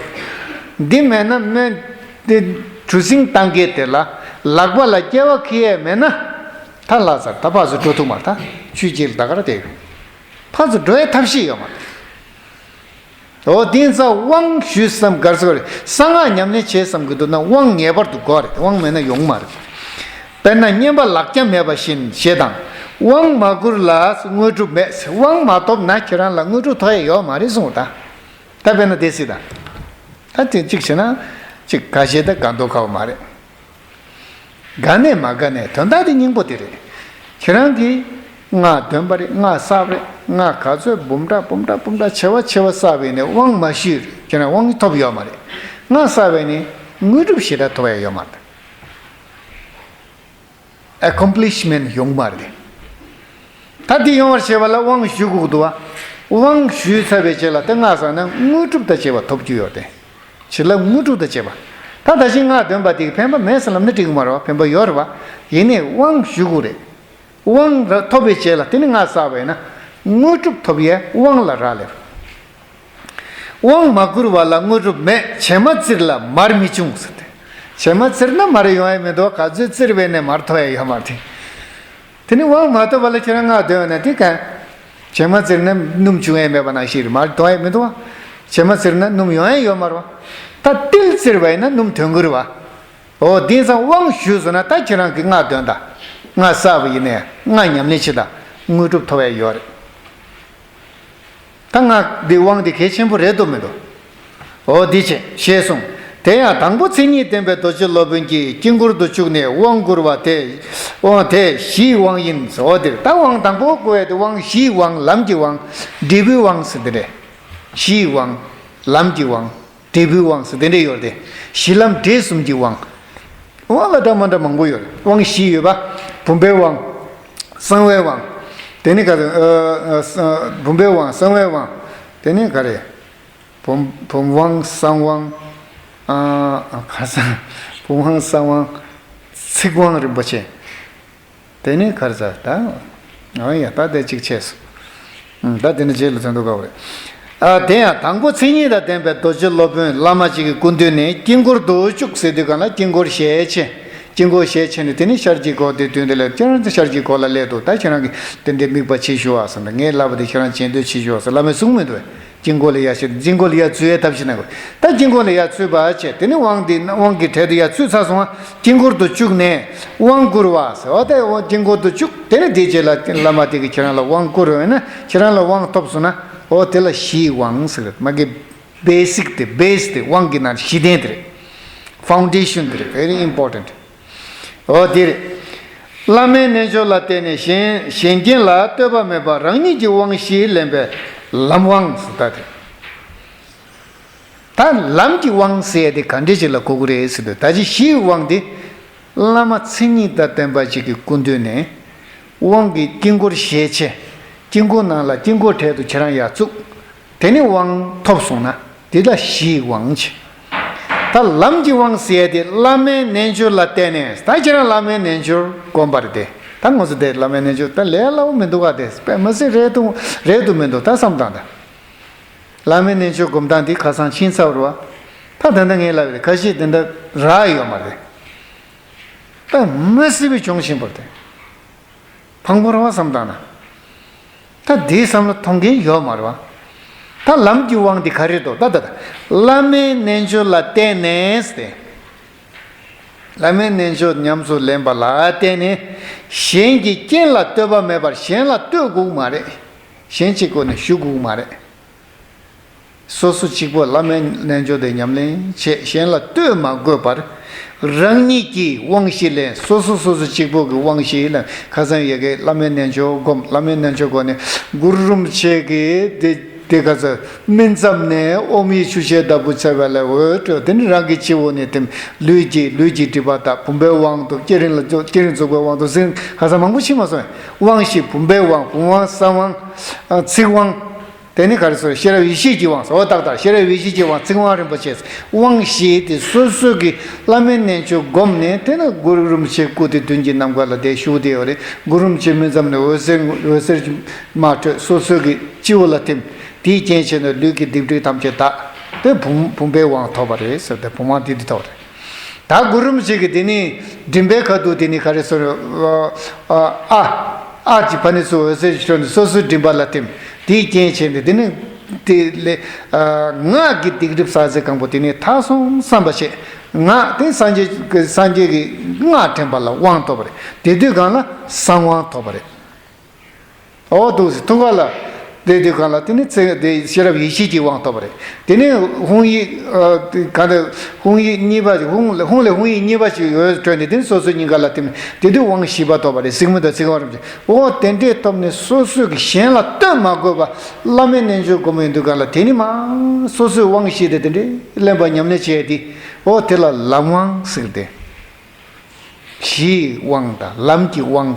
འདི་མེད་ན་སྨན་དེ་གྲུ་གཟིངས་བཏང་གི་དེ་ལ་ལག་པ་ལ་སྐྱེ་བ་ཁེལ་ཡས་མེད་ན། ད་ལྷག་ཚར། ད་ཕར་ཚུར་འགྲོ་ཐུབ་མ་རེད། ད་ཆོས་དཀྱིལ་ད་ག་ར་དེ་ཕར་ཚུར་འགྲོ་ཡས་ཐབས་ཤེས་ཡོད་མ་རེད། འོ་དེ་ཚ་དབང་ཞུས་བསམ་གར་སོ་རེད། གསང་སྔགས་ཉམས་ལེན་བྱས་བསམ་གི་འདུག་ན་དབང་ངེས་པར་དུ་དགོས་རེད། དབང་མེད་ན་ཡོང་མ་རེད། དཔེར་ན་བསྙེན་པ་ལག་སྐྱ་མེད་པ་བཞིན་ཞེས་དང་། དབང་མ་བསྐུར་ལ་དངོས་གྲུབ་མེད། དབང་མ་ཐོབ་ན་ཁྱེད་རང་ལ་དངོས་གྲུབ་ཐོབ་ཡ་ཡོད་མ་རེད་གསུངས། ད་ད་དཔེར་ན་དེ་སྲིད་ད་ད་དེ་གཅིག་བྱས་ན་གཅིག་ག་ཞེ་ད་ག་འདོད་ཁ་བ་མ་རེད། དགའ་ནས་མ་དགའ་ནས་དོན་དག་དེ་སྙིང་པོ་དེ་རེད། ཁྱེད་རང་གིས་སྔགས་འདོན་པ་རེད། སྔགས་བསགས་པ་རེད། སྔགས་ག་ཚོད་འབུམ་ཕྲག་འབུམ་ཕྲག་འབུམ་ཕྲག་བྱེ་བ་བྱེ་བ་བསགས་པ་ཡིན་ནའི་དབང་མ་ཞུས་ཁྱེད་རང་དབང་ཐོབ་ཡོད་མ་རེད། སྔགས་བསགས་པ་ཡིན་ནའི་དངོས་གྲུབ་ཞེ་དྲག་ཐོབ་ཡ་ཡོད་མ་རེད། ཨེ་ཀོམ་པི་ལི་ཤི་མེན་ཊི་ཡོང་མ་རེད། ད་དེ་ཡོང་བར་བྱེད་པ་ལ་དབང་ཞུ་དགོས་འདུག་བ། དབང་ཞུས་ཚར་བའི་རྗེས་ལ་དེ་སྔགས་བསགས་ན་དངོས་གྲུབ་དང་བཅས་པ་ཐོབ་རྒྱུ་ཡོད་དེ། བྱིན་རླབས་དངོས་གྲུབ་དང་བཅས་པ། ད་ད་ཅི་སྔགས་འདོན་པ་དེ་གི་ཕན་པ་མེད་ཟེར་ལབ་ན་འགྲིག་གི་མ་རེད་བ། ཕན་པ་ཡོད་རེད་བ། ཡིན་ནའི་དབང་ཞུ་དགོས་རེད། དབང་ར་ཐོབ་པའི་རྗེས་ལ་དེ་ནི་སྔགས་བསགས་པ་ཡིན་ན་དངོས་གྲུབ་ཐོབ་ཡས་དབང་ལ་རག་ལས། དབང་མ་བསྐུར་བ་ལ་དངོས་གྲུབ་མེད། བྱེ་མ་བཙིར་ལ་མར་མི་འབྱུང་ཟེར་ཏེ། བྱེ་མ་བཙིར་ན་མར་ཡོང་ཡ་མི་འདུག་ག་ཚོད་བཙིར་བས་ནས་མར་ཐོབ་ཡ་ཡོད་མ་རེད། དེ་ནི་དབང་མ་ཐོབ་པ་ལ་ཁྱེད་རང་སྔགས་འདོན་ཡོང་ན་དེ་ག་བྱེ་མ་བཙིར་ན་སྣུམ་འབྱུང་ཡ་མེད་པ་ནང་བཞིན་རེད། མར་ཐོབ་ཡ་མི་འདུག་བ། བྱེ་མ་བཙིར་ན་སྣུམ་ཡོང་ཡ་ཡོད་མ་རེད་བ། ད་ཏིལ་བཙིར་བ་ཡིན་ན་སྣུམ་ཐོན་གི་རེད་བ། འོ་དེང་སང་དབང་ཞུས་སོང་ན་ད་ཁྱེད་རང་གི་སྔགས་འདོན་དང་། སྔགས་བསགས་པ་ཡིན་ནའི་སྔགས་ཉམས་ལེན་བྱེད་དང་དངོས་གྲུབ་ཐོབ་ཡ་ཡོད་རེད། ད་སྔགས་འདི་དབང་འདི་གལ་ཆེན་པོ་རེད་འདུག་མི་འདུག་འོ་འདི་བྱས་ཞེས་གསུངས། དེ་ཡང་དང་པོ་མཚན་ཉིད་ལྡན་པའི་རྡོ་རྗེ་སློབ་དཔོན་གྱིས་དཀྱིལ་འཁོར་དུ་བཅུག་ནས་དབང་བསྐུར་བ་དེ། དབང་དེ་གཞིའི་དབང་ཡིན། འོ་འདིར་ད་དབང་དང་པོ་བསྐུར་བ་དེ་དབང་གཞིའི་དབང་། ལམ་གྱི་དབང་། འབྲས་བུའི་དབང་ཟེར་འདི་རེད། གཞིའི་དབང་། ལམ་གྱི་དབང་། འབྲས་བུའི་དབང་ཟེར་དེ་འདྲས་ཡོད་རེད་དེ། གཞི་ལམ་འབྲས་གསུམ་གྱི་དབང་། དབང་ལ་འདྲ་མ་འདྲ་མང་པོ་ཡོད་རེད། དབང་བཞི་ཡོད་པ། བུམ་པའི་དབང་། གསང་བའི་དབང་། དེ་ནི་ག་རེ། ཨ་ཨ་བུམ་པའི་དབང་། གསང་བའི་དབང་། དེ་ནི་ག་རེ། བུམ་བུམ་དབང་། གསང་དབང་ ཨ། ཁ་སང་བུམ་དབང་གསང་དབང་ཚིག་དབང་རིན་པོ་ཆེ། དེ་ནས་ཁར་ས་ད། ཨ་ཡ་ད་དེ་གཅིག་ཆད་སོང་། ཨ་ད་དེ་ནས་རྗེས་ལ་ཚོན་མདོག་དཀར་པོ་རེད། ཨ་དེ་ཡང་དང་པོ་མཚན་ཉིད་དང་ལྡན་པའི་རྡོ་རྗེ་སློབ་དཔོན་བླ་མ་གཅིག་གི་སྐུ་མདུན་ནས་དཀྱིལ་འཁོར་དུ་བཅུག་ཟེར་དུས་གང་ལ་དཀྱིལ་འཁོར་ཞལ་ཕྱེ། དཀྱིལ་འཁོར་ཞལ་ཕྱེ་ནས་དེ་ནས་ཤར་གྱི་སྒོ་དེ་མདུན་དེ་ལ་ཁྱེད་རང་ཚོ་ཤར་གྱི་སྒོ་ལ་སླེབས་འདུག་ད་ཁྱེད་རང་གིས་དེ་འདྲའི་དམིགས་པ་ཕྱེ་ཞུ་བ་ཟེར་ན། ངས་ལབ་པ་དེ་ཁྱེད་རང་བྱེད་འདོད་ཕྱེ་ཞུ་བ་ཟེར་བླ་མས་གསུངས་མི་འདུག་དཀྱིལ་འཁོར་ལ་ཡར་ཕྱེ། དཀྱིལ་འཁོར་ལ་ཡར་ཚུད་ཡས་ཐབས་ཤེས་གནང་དགོས། ད་དཀྱིལ་འཁོར་ལ་ཡར་ཚུད་པ་བྱས། དེ་ནས་དབང་འདི་དབང་གི་གྲལ་དུ་ཡར་ཚུད་ཚར་སོང་བ། དཀྱིལ་འཁོར་དུ་བཅུག་ནས་དབང་བསྐུར་བ་ཟེར་བ་དེ། དཀྱིལ་འཁོར་དུ་བཅུག་དེ་ནས་དེའི་རྗེས་ལ་བླ་མ་དེ་གིས་ཁྱེད་རང་ལ་དབང་བསྐུར་བས་ན་ཁྱེད་རང་ལ་དབང་ཐོབ་སོང་ན། འོ་དེ་ལ་གཞིའི་དབང་ཟེར། མ་གི་བེ་སིག་དེ། བེ་སི་དེ་དབང་གི་ནང་གཞི་རྟེན་དེ་རེད། ཕའུན་ཌེ་ཤན་དེ་རེད། Very important. འོ་དེ་རེད། བླ་མའི་རྣལ་འབྱོར་ལ་བརྟེན་ནས་གཞན་གཞན་རྐྱེན་ལ་ལྟོས་པ་མེད་པར་རང་ཉིད་ཀྱི་དབང་བཞི་ལེན་པའི་ལམ་དབང་ཟེར། ད་དེ་ད་ལམ་གྱི་དབང་ཟེར་ཡ་དེ་ག་འདྲ་ཞིག་ལ་གོ་གི་རེད་ཟེར་དུས། ད་ཅི་གཞིའི་དབང་དེ་བླ་མ་མཚན་ཉིད་དང་ལྡན་པ་ཅིག་གི་སྐུ་མདུན་ནས་དབང་གི་དཀྱིལ་འཁོར་ཞལ་ཕྱེ། དཀྱིལ་འཁོར་ནང་ལ་དཀྱིལ་འཁོར་གྲལ་དུ་ཁྱེད་རང་ཡར་བཙུགས། དེ་ནས་དབང་ཐོབ་སོང་ན་དེ་ལ་གཞིའི་དབང་བྱས། ད་ལམ་གྱི་དབང་ཟེར་ཡ་དེ་བླ་མའི་རྣལ་འབྱོར་ལ་བརྟེན་ནས། ད་ཁྱེད་རང་བླ་མའི་རྣལ་འབྱོར་སྒོམ་པ་རེད་དེ། ད་ང་ཚོ་དེ་བླ་མའི་རྣལ་འབྱོར་ད་ལས་སླ་པོ་མི་འདུག་ག་དེ་དཔེ་མི་སྲིད་རེད་འདུག་རེད་འདུག་མི་འདུག་ད་བསམ་བཏང་ད། བླ་མའི་རྣལ་འབྱོར་སྒོམ་སྟངས་འདི་ཁ་སང་ཕྱིན་ཚར་བ་རེད་བ། ད་ད་ལྟ་ངས་ལབ་རེད། ཁ་ཤས་དེ་འདྲ་རག་ཡོད་མ་རེད། ད་མི་སྲིད་པའི་བྱུང་བཞིན་པ་རེད་དེ། ཕངས་པོ་རེད་བ་བསམ་བཏང་ན། ད་འདིའི་བསམ་བློ་གཏོང་མཁན་ཡོད་མ་རེད་བ། ད་ལམ་གྱི་དབང་འདི་ག་རེ་རེད་དོ། ད་ད་ད་བླ་མའི་རྣལ་འབྱོར་ལ་བརྟེན་ནས་ཏེ། བླ་མའི་རྣལ་འབྱོར་ཉམས་སུ་ལེན་པ་ལ་བརྟེན་ནས་གཞན་གྱི་རྐྱེན་ལ་ལྟོས་པ་མེད་པར། གཞན་ལ་ལྟོས་དགོས་མ་རེད། གཞན་གཅིག་པོ་ནས་ཞུ་དགོས་མ་རེད། སོ་སོ་གཅིག་པོ་བླ་མའི་རྣལ་འབྱོར་དེ་ཉམས་ལེན་བྱེད། གཞན་ལ་ལྟོས་མ་དགོས་པར་རང་ཉིད་ཀྱིས་དབང་བཞི་ལེན། སོ་སོ་སོ་སོ་གཅིག་པོ་གི་དབང་བཞི་ལེན། ཁ་སང་ཡ་གི་བླ་མའི་རྣལ་འབྱོར་སྒོམ། བླ་མའི་རྣལ་འབྱོར་སྒོམ་ནས་གུ་རུ་རིན་པོ་ཆེ་གི་དེ་དེ་ག་ཚོད་སྨིན་མཚམས་ནས་ཨོམ་ཡིག་ཆུ་ཤེལ་ལྟ་བུ་འཚལ་བ་ལ་འོད་འཕྲོས། དེ་ནི་རང་གི་སྤྱི་བོ་ནས་ཐིམ། ལུས་ཀྱི་ལུས་ཀྱི་སྒྲིབ་པ་དག། བུམ་པའི་དབང་ཐོབ། བསྐྱེད་རིམ་ལ་འཇུག། བསྐྱེད་རིམ་རྫོགས་པའི་དབང་དུ་ཟིན། ཁ་སང་མང་པོ་ཕྱིན་མ་སོང་། དབང་བཞི། བུམ་པའི་དབང་། བུམ་དབང་། གསང་དབང་། ཨ། ཚིག་དབང་། དེ་ནི་ག་རེ་ཟེར། ཤེས་རབ་ཡེ་ཤེས་ཀྱི་དབང་ཟེར་བ་ཏག་ཏག་ཤེས་རབ་ཡེ་ཤེས་ཀྱི་དབང་། ཚིག་དབང་རིན་པོ་ཆེ། དབང་བཞི་དེ་སོ་སོ་གི་བླ་མའི་རྣལ་འབྱོར་བསྒོམས་ནས། དེ་ནི་གུ་རུ་རིན་པོ་ཆེ་སྐུ་དེ་མདུན་གྱི་ནམ་མཁའ་ལ་དེ་བཞུགས་བསྡད་ཡོད་རེད། གུ་རུ་རིན་པོ་ཆེ་སྨིན་མཚམས་ནས་འོད་ཟེར་འོད་ཟེར་གྱི་དམར་འཕྲོས་སོ་སོ་གི་སྤྱི་བོ་ལ་ཐིམ། དེའི་རྐྱེན་བྱས་ནས་ལུས་ཀྱི་སྡིག་སྒྲིབ་ཐམས་ཅད་དག། དེ་བུམ་བུམ་པའི་དབང་ཐོབ་པ་རེད་ཟེར་ཏེ་བུམ་དབང་དེ་འདི་ཐོབ་རེད། ད་གུ་རུ་རིན་པོ་ཆེ་གི་དེ་ནི་མགྲིན་པའི་ཁ་ཐུག་དེ་ནི་ག་རེ་ཟེར། ཨ་ཨ་ཨ་ཀྱི་ཕ་ནི་ཚུར་འོད་ཟེར་ཞིག་འཕྲོས་ནས་སོ་སོའི་མགྲིན་པ་ལ་ཐིམ། དེའི་རྐྱེན་བྱས་ནས་དེ་ནི་དེ་ལས་ཨ་ངག་གི་སྡིག་སྒྲིབ་ཟག་བཅས་གང་པོ་དེ་ནི་དག་སོང་བསམ་པ་བྱས། ངག་དེ་སངས་རྒྱས་སངས་རྒྱས་ཀྱི་སྔགས་འདྲེན་པ་ལ་དབང་ཐོབ་པ་རེད། དེ་དུས་གང་ལ་གསང་དབང་ཐོབ་པ་རེད། འོ་འདུག་སེ་ཐུགས་ཀ་ལ། དེ་དུས་གང་ལ་དེ་ནི་ཚེ་དེ་ཤེས་རབ་ཡེ་ཤེས་ཀྱི་དབང་ཐོབ་པ་རེད། དེ་ནི་དཔུང་ཡིག་ཨ་གང་དེ་དཔུང་ཡིག་གཉིས་པ་ཞིག་དཔུང་ལས་དཔུང་ལས་དཔུང་ཡིག་གཉིས་པ་ཞིག་འོད་འཕྲོས་ནས་དེ་ནི་སོ་སོའི་སྙིང་ག་ལ་ཐིམ། དེ་དུས་དབང་བཞི་པ་ཐོབ་པ་རེད། གཟིགས་མོ་དང་ཚིག་དབང་རིན་པོ་ཆེ། འོ་དེ་འདྲས་ཐོབ་ནས་སོ་སོ་གི་གཞན་ལ་ལྟོས་མ་དགོས་པ་བླ་མའི་རྣལ་འབྱོར་སྒོམ་ཡོང་དུས་གང་ལ་དེ་ནི་མ་སོ་སོའི་དབང་བཞི་དེ་དེ་འདྲས་ལེན་པ་ཉམས་ལེན་བྱས་ཏེ། འོ་དེ་ལ་ལམ་དབང་ཟེར་ཏེ། གཞིའི་དབང་དང་ལམ་གྱི་དབང་།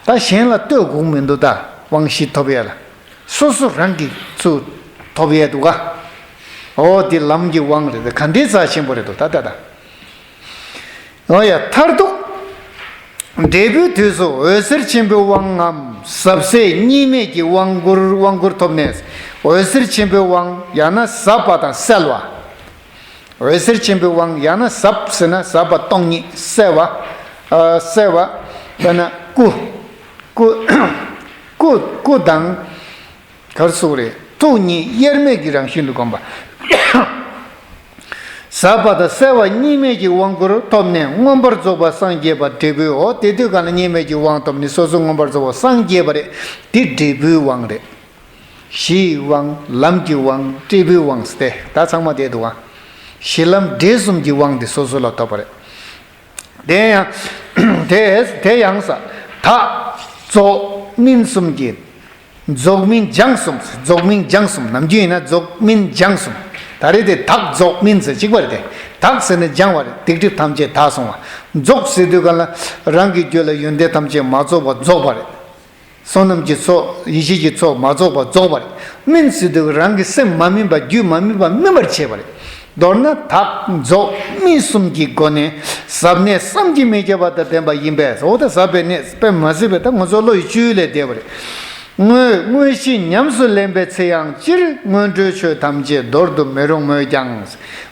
ད་གཞན་ལ་ལྟོས་དགོས་མི་འདུག་ད་དབང་བཞི་ཐོབ་ཡ་ལ། སོ་སོ་རང་གིས་ཚུར་ཐོབ་ཡས་འདུག་ག་འོ་དེ་ལམ་གྱི་དབང་རེད། ག་འདྲའི་རྩ་ཆེན་པོ་རེད་འདུག་ད་ད་ད། འོ་ཡ་མཐར་ཐུག་འབྲས་བུའི་དུས་སུ་འོད་ཟེར་ཆེན་པོའི་དབང་ངམ་ཟབ་གསལ་གཉིས་མེད་ཀྱི་དབང་བསྐུར་དབང་བསྐུར་ཐོབ་ནས། འོད་ཟེར་ཆེན་པོའི་དབང་ཡང་ན་ཟབ་པ་དང་གསལ་བ། འོད་ཟེར་ཆེན་པོའི་དབང་ཡང་ན་ཟབ་ཟེར་ན་ཟབ་པ་སྟོང་ཉིད། གསལ་བ། ཨ་གསལ་བ། དཔེར་ན་སྐུ། སྐུ། སྐུ། སྐུ་དང་ག་རེ་ཟེར་དགོས་རེད། ཐུགས་ཉིད་དབྱེར་མེད་ཀྱི་རང་བཞིན་དུ་བསྒོམ་པ། ཟབ་པ་དང་གསལ་བ་གཉིས་མེད་ཀྱི་དབང་བསྐུར་ཐོབ་ནས་མངོན་པར་རྫོགས་པར་སངས་རྒྱས་པ་འབྲས་བུའི། འོ་དེ་དུས་གང་ལ་གཉིས་མེད་ཀྱི་དབང་ཐོབ་ནས་སོ་སོ་མངོན་པར་རྫོགས་པར་སངས་རྒྱས་པ་རེད། འདི་འབྲས་བུའི་དབང་རེད། གཞིའི་དབང་། ལམ་གྱི་དབང་། འབྲས་བུའི་དབང་ཟེར་ཏེ་ད་ཚང་མ་བསྡད་འདུག་ཨ། གཞི་ལམ་འབྲས་གསུམ་གྱི་དབང་དེ་སོ་སོ་ལ་ཐོབ་པ་རེད། དེ་ཡང་དེ་དེ་ཡང་ས་དག་རྫོགས་སྨིན་གསུམ་གྱི། རྫོགས་སྨིན་སྦྱངས་གསུམ། རྫོགས་སྨིན་སྦྱངས་གསུམ། ནམ་རྒྱུན་ཡིན་ན་རྫོགས་སྨིན་སྦྱངས་གསུམ། ད་རེས་དེ་དག་རྫོགས་སྨིན་ཟེར་གཅིག་པ་རེད་དེ། དག་ཟེར་ན་སྦྱངས་པ་རེད། སྡིག་སྒྲིབ་ཐམས་ཅད་དག་སོང་བ། རྫོགས་ཟེར་དུས་གང་ལ་རང་གི་རྒྱུད་ལ་ཡོན་ཏན་ཐམས་ཅད་མ་རྫོགས་པ་རྫོགས་པ་རེད། བསོད་ནམས་ཀྱི་ཚོགས་ཡེ་ཤེས་ཀྱི་ཚོགས་མ་རྫོགས་པ་རྫོགས་པ་རེད། སྨིན་ཟེར་དུས་རང་གི་སེམས་མ་སྨིན་པ་རྒྱུད་མ་སྨིན་པ་སྨིན་པར་བྱེད་པ་རེད། མདོར་ན་བདག་རྫོགས་སྨིན་གསུམ་གྱི་སྒོ་ནས་ཟབ་གནད་བསམ་གྱིས་མི་ཁྱབ་པ་དང་ལྡན་པ་ཡིན་པས། འོ་ད་ཟབ་པའི་གནད་དཔེ་མ་ཟད་པའི་ད་ང་ཚོ་བློ་ཡི་སྤྱོད་ཡུལ་ལས་འདས་པ་རེད། དངོས་དངོས་གཞི་ཉམས་སུ་ལེན་པའི་ཚེ་ཡང་སྤྱིར་སྔོན་འགྲོའི་ཆོས་ཐམས་ཅད་འདོར་དུ་མི་རུང་མོད་ཀྱང་།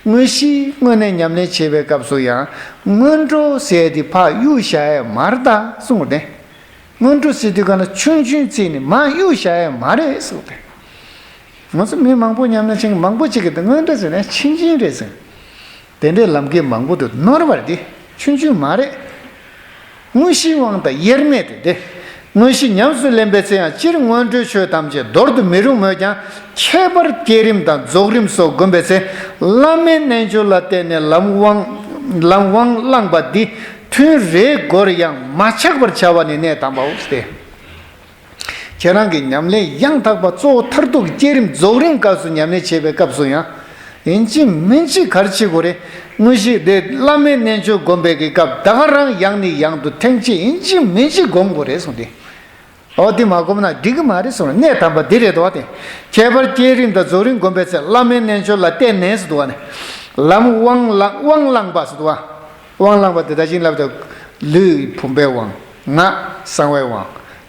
དངོས་གཞི་དངོས་གནས་ཉམས་ལེན་བྱེད་པའི་སྐབས་སུ་ཡང་སྔོན་འགྲོ་ཟེར་དེ་ཕར་གཡུག་བཞག་ཡ་མ་རེད་ད་གསུངས་ཏེ། སྔོན་འགྲོ་ཟེར་དུས་ག་ན་ཆུང་ཆུང་བརྩིས་ནས་མར་གཡུག་བཞག་ཡ་མ་རེད་གསུངས་ཏེ། ང་ཚོ་མི་མང་པོ་ཉམས་ལེན་བྱེད་མཁན་མང་པོ་ཅིག་གིས་ད་སྔོན་འགྲོ་ཟེར་ན་ཆུང་ཆུང་རེད་ཟེར། དེ་འདྲའི་ལམ་ཁའི་མང་པོ་དུ་ནོར་བ་རེད་དེ། ཆུང་ཆུང་མ་རེད། དངོས་གཞིའི་དབང་དང་དབྱེར་མེད་དེ་དེ། དངོས་གཞི་ཉམས་སུ་ལེན་པའི་ཚེ་ཡང་སྤྱིར་སྔོན་འགྲོའི་ཆོས་ཐམས་ཅད་འདོར་དུ་མི་རུང་མོད་ཀྱང་། ཁྱད་པར་བསྐྱེད་རིམ་དང་རྫོགས་རིམ་སོགས་བསྒོམ་པའི་ཚེ། བླ་མའི་རྣལ་འབྱོར་ལ་བརྟེན་ནས་ལམ་དབང་ལམ་དབང་བླངས་པ་འདི་ཐུན་རེའི་མགོར་ཡང་མ་ཆག་པར་བྱ་བ་ནི་གནད་དམ་པའོ་སྟེ། ཁྱེད་རང་གི་ཉམས་ལེན་ཡང་དག་པ་གཙོ་བོ་མཐར་ཐུག་བསྐྱེད་རིམ་རྫོགས་རིམ་སྐབས་སུ་ཉམས་ལེན་བྱེད་པའི་སྐབས་སུ་ཡང་། ཡིན་གཅིག་མིན་གཅིག་ག་རེ་བྱེད་དགོས་རེད། དངོས་གཞི་དེ་བླ་མའི་རྣལ་འབྱོར་བསྒོམ་པའི་གི་སྐབས་ད་ག་རང་ཡང་ནས་ཡང་དུ་ཐེངས་གཅིག་ཡིན་གཅིག་མིན་གཅིག་བསྒོམ་དགོས་རེད་གསུངས་ཏེ། འོ་དེ་མ་བསྒོམ་ན་འགྲིག་གི་མ་རེད་གསུངས་རེད། གནད་དམ་པ་འདི་རེད་དོ་དེ། ཁྱད་པར་བསྐྱེད་རིམ་དང་རྫོགས་རིམ་བསྒོམ་པའི་ཚེ་བླ་མའི་རྣལ་འབྱོར་ལ་བརྟེན་ནས་ཟེར་འདུག་བ་ནི། ལམ་དབང་ལ་དབང་བླངས་པ་ཟེར་འདུག་བ། དབང་བླངས་པ་དེ་ད་ཅིང་ལབ་དུས་ལུས་བུམ་པའི་དབང་། ངག་གསང་བའི་དབང་།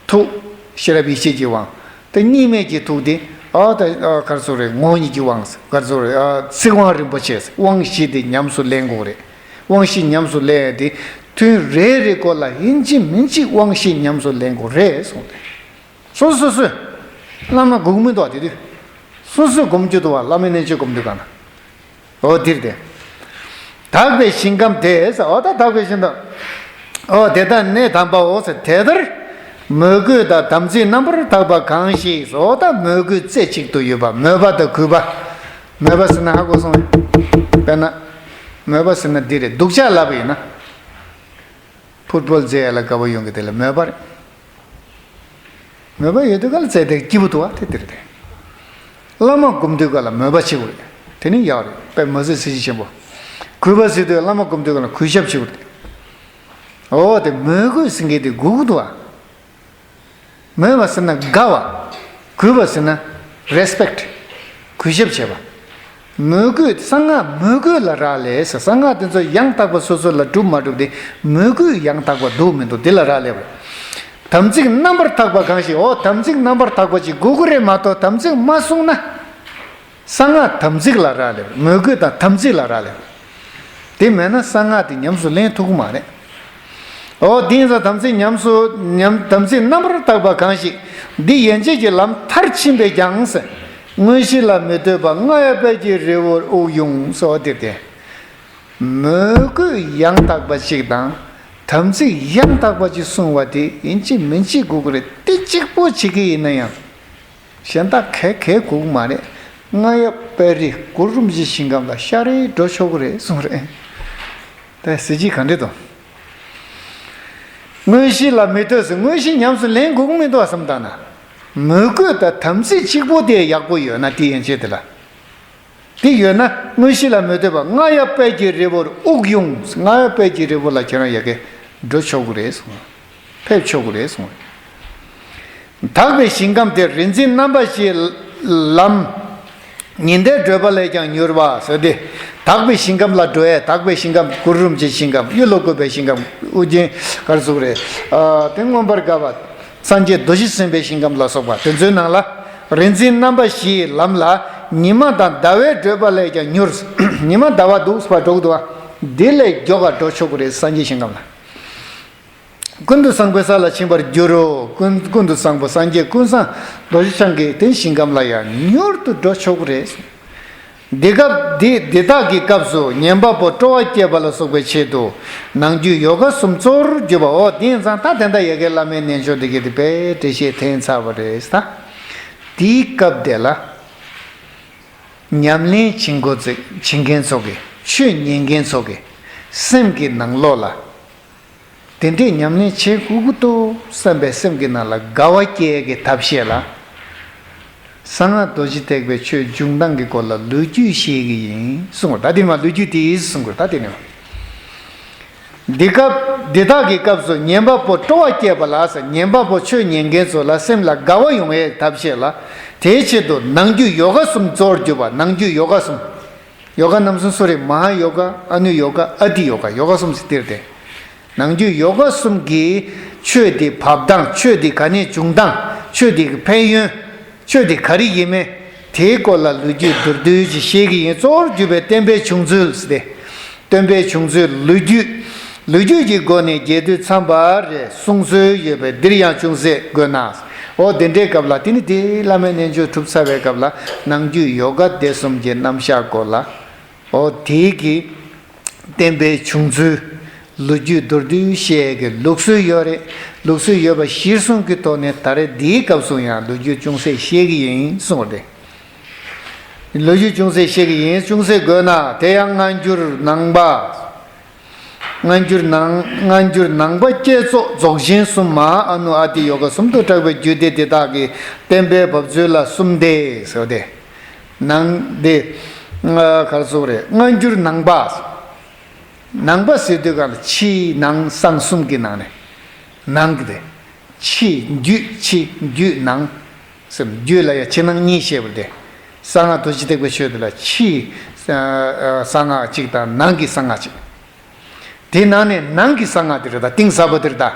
ཐུགས་ཤེས་རབ་ཡེ་ཤེས་ཀྱི་དབང་། དེ་གཉིས་མེད་ཀྱི་ཐུགས་དེ། ཨ་ད་ཨ་ག་རེ་ཟེར་རེད། ངོ་བོ་ཉིད་ཀྱི་དབང་། ག་རེ་ཟེར་རེད། ཨ་ཚིག་དབང་རིན་པོ་ཆེ་དབང་བཞི་དེ་ཉམས་སུ་ལེན་དགོས་རེད། དབང་བཞི་ཉམས་སུ་ལེན་ཡ་དེ་ཐུན་རེ་རེ་སྐོར་ལ་ཡིན་གཅིག་མིན་གཅིག་དབང་བཞི་ཉམས་སུ་ལེན་དགོས་རེད་གསུངས་ཏེ། སོ་སོ་སོས་བླ་མ་སྒུག་མི་འདུག་བ། དེ་དུས་སོ་སོས་སྒོམ་རྒྱུ་འདུག་བ། བླ་མའི་རྣལ་འབྱོར་སྒོམ་དུས་ག་ན། འོ་འདིར་ཏེ། དག་པའི་ཞིང་ཁམས་དེ། འོ་ད་དག་པའི་ཞིང་དུ། འོ་དེ་ལྟར་གནད་དམ་པའོ། དེ་ལྟར་མོས་གུས་དང་དམ་ཚིག་རྣམ་པར་དག་པ་གང་ཞིག་འོ་ད་མོས་གུས་རྩེ་གཅིག་ཏུ་ཡོད་པ། མོས་པ་དང་གུས་པ། མོས་པ་ཟེར་ན་ཧ་གོ་སོང་། དཔེར་ན། མོས་པ་ཟེར་ན་འདི་རེད། སྡུག་ཅག་ལབ་པ་ཡིན་ན། ཕུཊ་བོལ་རྩེ་ཡ་ལ་དགའ་བོ་ཡོང་གི་དེ་ལ་མོས་པ་རེད། མོས་པ་ཡོད་དུས་ག་ལ་རྩེ་དེ་སྐྱིད་པོ་འདུག་བ། དེ་དེ་རེད་དེ། བླ་མ་སྒོམ་དུས་ག་ལ་མོས་པ་བྱེད་དགོས་རེད། དེ་ནི་ཡག་རེད། དཔེ་མ་ཟད་གཟི་བརྗིད་ཆེན་པོ། གུས་པ་ཟེར་དུས་བླ་མ་སྒོམ་དུས་ག་ལ་གུས་ཞབས་བྱེད་དགོས་རེད། འོ་དེ་མོས་གུས་ཟེར་མཁན་དེ་སྒུག་འདུག་བ། མོས་པ་ཟེར་ན་དགའ་བ། གུས་པ་ཟེར་ན་རེ་སི་པེག་ཊི། གུས་ཞབས་བྱེད་པ། མོས་གུས། གསང་སྔགས་མོས་གུས་ལ་རག་ལས་ཟེར། གསང་སྔགས་དེ་ཚོ་ཡང་དག་པ་སོ་སོ་ལ་གྲུབ་མ་གྲུབ་དེ་མོས་གུས་ཡང་དག་པ་འདུག་མི་འདུག་དེ་ལ་རག་ལས་པ། དམ་ཚིག་རྣམ་པར་དག་པ་གང་ཞིག་འོ་དམ་ཚིག་རྣམ་པར་དག་པ་ཅིག་དགོས་ཀྱི་རེད་མ་གཏོགས་དམ་ཚིག་མ་བསྲུངས་ན། གསང་སྔགས་དམ་ཚིག་ལ་རག་ལས། མོས་གུས་དང་དམ་ཚིག་ལ་རག་ལས། དེ་མེད་ན་གསང་སྔགས་དེ་ཉམས་སུ་ལེན་ཐུབ་ཀྱི་མ་རེད། འོ་དེ་ཡིན་ཙང་དམ་ཚིག་ཉམས་སུ་ཉམས། དམ་ཚིག་རྣམ་པར་དག་པ་གང་ཞིག་འདི་ཡན་ཆད་ཀྱི་ལམ་མཐར་ཕྱིན་པས་ཀྱང་ཟེར། དངོས་གཞི་ལ་མི་ལྟོས་པ་རྔ་ཡབ་དཔལ་གྱི་རི་བོར་དབུགས་དབྱུང་ཟེར་བ་དེ་སྟེ། མོས་གུས་ཡང་དག་པ་ཅིག་དང་། དམ་ཚིག་ཡང་དག་པ་ཅིག་བསྲུང་བ་དེ་ཡིན་གཅིག་མིན་གཅིག་དགོས་ཀྱི་རེད། དེ་གཅིག་པོ་བྱེད་ཀྱི་ཡིན་ན་ཡང་། གཞན་དག་གས་གས་དགོས་ཀྱི་མ་རེད། རྔ་ཡབ་དཔལ་རི་གུ་རུ་རིན་པོ་ཆེའི་ཞིང་ཁམས་ལ་ཤར་རེ་འགྲོ་ཆོག་གི་རེད་གསུངས་རེད། དེ་གཟི་བརྗིད་ག་འདྲ་འདུག་དངོས་གཞི་ལ་མི་ལྟོས་ཟེར། དངོས་གཞི་ཉམས་སུ་ལེན་དགོས་ཀྱི་མི་འདུག་བསམ་བཏང་ན། མོས་གུས་དང་དམ་ཚིག་གཅིག་པོ་དེ་ཡག་པོ་ཡོད་ན། དེ་ཡན་ཆད་དེ་ལ། དེ་ཡོད་ན་དངོས་གཞི་ལ་མི་ལྟོས་པ་རྔ་ཡབ་དཔལ་གྱི་རི་བོར་དབུགས་དབྱུང་། རྔ་ཡབ་དཔལ་གྱི་རི་བོ་ལ་ཁྱེད་རང་ཡ་གི་འགྲོ་ཆོག་གི་རེད་གསུངས། ཕེབས་ཆོག་གི་རེད་གསུངས། དག་པའི་ཞིང་ཁམས་དེར་རིག་འཛིན་རྣམ་པ་བཞིའི་ལམ། ཉི་ཟླའི་བགྲོད་པ་ལས་ཀྱང་མྱུར་བ་ཟེར་ཏེ། དག་པའི་ཞིང་ཁམས་ལ་འགྲོ་ཡས། དག་པའི་ཞིང་ཁམས་གུ་རུ་རིན་པོ་ཆེའི་ཞིང་ཁམས། གཡུ་ལོ་བཀོད་པའི་ཞིང་ཁམས། ཨོ་རྒྱན་ག་རེ་ཟེར་དགོས་རེད། ཨ་དེ་མངོན་པར་དགའ་བ། སངས་རྒྱས་རྡོ་རྗེ་སེམས་དཔའི་ཞིང་ཁམས་ལ་སོགས་པ་དེ་ཚོའི་ནང་ལ། རིག་འཛིན་རྣམ་པ་བཞིའི་ལམ་ལ། ཉི་མ་དང་ཟླ་བའི་བགྲོད་པ་ལས་ཀྱང་མྱུར། ཉི་མ་ཟླ་བ་འདུག་སེ་འགྲོ་གི་འདུག་བ། འདི་ལས་མགྱོགས་པར་འགྲོ་ཆོག་གི་རེད། སངས་རྒྱས་ཞིང་ཁམས་ལ། ཀུན་ཏུ་བཟང་པོའི་ས་ལ་ཕྱིན་པར་འགྱུར་རོ། ཀུན་ཀུན་ཏུ་བཟང་པོ་སངས་རྒྱས་ཀུན་བཟང་རྡོ་རྗེ་འཆང་གི་དེ་ཞིང་ཁམས་ལ་ཡང་མྱུར་དུ་འགྲོ་ཆོག་གི་རེད། འདི་སྐབས་འདི་འདི་དག་གི་སྐབས་སུ་ཉན་པ་པོ་སྤྲོ་བ་སྐྱེད་པ་ལ་སོགས་པའི་ཆེད་དུ་ནང་རྒྱུད་ཡོ་ག་གསུམ་གཙོར་གྱུར་པའོ། དེ་ཡིན་ཙང་ད་དེ་འདྲ་ཡ་གི་བླ་མའི་རྣལ་འབྱོར་འདི་གི་དེ་དཔེ་འགྲེལ་བཤད་འཐེན་ཚར་བ་རེད་ད། དེའི་སྐབས་དེ་ལ་ཉམས་ལེན་བྱེད་འགོ་བཙུགས་བྱེད་མཁན་ཚོ་གི་ཆོས་ཉན་མཁན་ཚོ་གི་སེམས་ཀྱི་ནང་ལོགས་ལ། དེ་འདྲའི་ཉམས་ལེན་བྱེད་དགོས་ཀྱི་འདུག་བསམ་པའི་སེམས་ཀྱི་ནང་ལ་དགའ་བ་སྐྱེ་ཡས་ཀྱི་ཐབས་ཤེས་ལ། གསང་སྔགས་རྡོ་རྗེ་ཐེག་པའི་ཆོས་འབྱུང་སྟངས་ཀྱི་སྐོར་ལ་ལོ་རྒྱུས་བཤད་ཀྱི་ཡིན་གསུངས་པ། ད་དེ་མ་ལོ་རྒྱུས་དེ་གསུང་དགོས་ད་དེ་ནས། འདི་སྐབས་འདི་དག་གི་སྐབས་སུ་ཉན་པ་པོ་སྤྲོ་བ་སྐྱེད་པ་ལ་ཟེར། ཉན་པ་པོ་ཆོས་ཉན་མཁན་ཚོ་ལ་སེམས་ལ་དགའ་བ་ཡོང་ཡས་ཐབས་ཤེས་ལ། དེའི་ཆེད་དུ་ནང་རྒྱུད་ཡོ་ག་གསུམ་གཙོར་གྱུར་པ། ནང་རྒྱུད་ཡོ་ག་གསུམ། ཡོ་ག་རྣམ་གསུམ་སུ་རེད། མ་ཧཱ་ཡོ་ག་ཨ་ནུ་ཡོ་ག་ཨ་ཏི་ཡོ་ག་ཡོ་ག་གསུམ་ཟེར་དེ་རེད་དེ། ནང་རྒྱུད་ཡོ་ག་གསུམ་གྱི་ཆོས་དེ་བབས་སྟངས། ཆོས་དེ་ག་ནས་བྱུང་སྟངས། ཆོས་དེ་གི་ཕན་ཡོན། ཆོས་དེ་ག་རེ་ཡིན་མིན། དེའི་སྐོར་ལ་ལོ་རྒྱུས་མདོར་བསྡུས་ཅིག་བཤད་ཀྱི་ཡིན། གཙོ་བོར་གྱུར་པའི་བསྟན་པའི་བྱུང་ཚུལ་ཟེར་ཏེ། བསྟན་པའི་བྱུང་ཚུལ་ལོ་རྒྱུས། ལོ་རྒྱུས་ཀྱི་སྒོ་ནས་རྒྱས་བསྡུས་འཚམས་པ་རེ་གསུང་སྲོལ་ཡོད་པས། འདིར་ཡང་ཅུང་ཟད་འགོད་ན། འོ་དེ་འདྲའི་སྐབས་ལ། དེ་ནི་དེ་བླ་མའི་རྣལ་འབྱོར་གྲུབ་ཚར་བའི་སྐབས་ལ། ནང་རྒྱུད་ཡོ་ག་སྡེ་གསུམ་གྱི་རྣམ་གཞག་སྐོར་ལ། འོ་དེའི་གི་བསྟན་པའི་བྱུང་ཚུལ་ལོ་རྒྱུས་མདོར་བསྡུས་བཤད་ཀྱི་ལུགས་སྲོལ་ཡོད་རེད། ལུགས་སྲོལ་ཡོད་པ་གཞིར་བཟུང་གི་ཐོག་ནས། ད་རེས་འདིའི་སྐབས་སུ་ཡང་ལོ་རྒྱུས་ཅུང་ཟད་བཤད་ཀྱི་ཡིན་གསུངས་པ་རེད། ལོ་རྒྱུས་ཅུང་ཟད་བཤད་ཀྱི་ཡིན། ཅུང་ཟད་འགོད་ན། དེ་ཡང་སྔ་འགྱུར་ནང་པ། སྔ་འགྱུར་ནང་སྔ་འགྱུར་ནང་པ་བསྐྱེད་རྫོགས་རྫོགས་ཆེན་གསུམ། མ་ཧཱ་ཨ་ནུ་ཨ་ཏི་ཡོ་ག་གསུམ་དུ་གྲགས་པའི་རྒྱུད་སྡེ་འདི་དག་གི་བསྟན་པའི་བབས་ཚུལ་ལ་གསུམ་སྟེ་ཟེར་བ་དེ། ནང་དེ། ག་རེ་ཟེར་དགོས་རེད། སྔ་འགྱུར་ནང་པ། ནང་པ་ཟེར་དུས་གང་ལ་ཕྱི་ནང་གསང་གསུམ་གྱི་ནང་ནས། ནང་གི་དེ། ཕྱི་རྒྱུད། ཕྱི་རྒྱུད་ནང་། སེམས་རྒྱུད་ལ་ཡང་ཕྱི་ནང་གཉིས་བཤད་པ་རེད་དེ། གསང་སྔགས་རྡོ་རྗེ་ཐེག་པའི་ཆོས་དེ་ལ་ཕྱིའི་གསང་སྔགས་གཅིག་དང་ནང་གི་གསང་སྔགས་གཅིག། དེ་ནང་ནས་ནང་གི་གསང་སྔགས་དེ་རེད་ད། གཏིང་ཟབ་པོ་དེ་རེད་ད།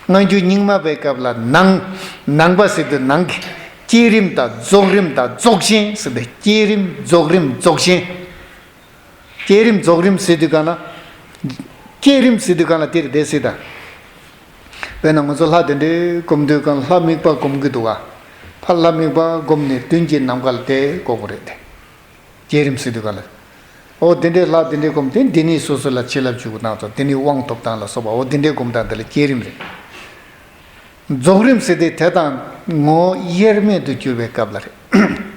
སྔ་འགྱུར་རྙིང་མ་པའི་སྐབས་ལ་ནང་། ནང་པ་ཟེར་དུས་ནང་གི། བསྐྱེད་རིམ་དང་རྫོགས་རིམ་དང་རྫོགས་ཆེན་ཟེར་ཏེ། བསྐྱེད་རིམ་རྫོགས་རིམ་རྫོགས་ཆེན། བསྐྱེད་རིམ་རྫོགས་རིམ་ཟེར་དུས་གང་ལ། བསྐྱེད་རིམ་ཟེར་དུས་གང་ལ་དེ་རེད་དེ་ཟེར་ད། དཔེར་ན་ང་ཚོ་ལྷ་དེ་འདྲའི་སྒོམ་དུས་གང་ལྷ་དམིགས་པ་སྒོམ་གྱི་འདུག་ག་ཕར་ལྷ་དམིགས་པ་སྒོམ་ནས་མདུན་གྱི་ནམ་མཁའ་ལ་དེ་སྒོམ་དགོས་རེད་དེ། བསྐྱེད་རིམ་ཟེར་དུས་གང་ལ། འོ་དེ་འདྲའི་ལྷ་དེ་འདྲའི་སྒོམ་དེ། འདི་ནི་སོ་སོ་ལ་བྱིན་རླབས་འཇུག་པ་དང་ཚོ། དེ་ནི་དབང་ཐོབ་སྟངས་ལ་སོགས་པ། འོ་དེ་འདྲའི་སྒོམ་སྟངས་དེ་ལ་བསྐྱེད་རིམ་རེད། རྫོགས་རིམ་ཟེར་དེ་དེ་དང་ངོ་བོ་དབྱེར་མེད་དུ་གྱུར་པའི་སྐབས་ལ་རེད།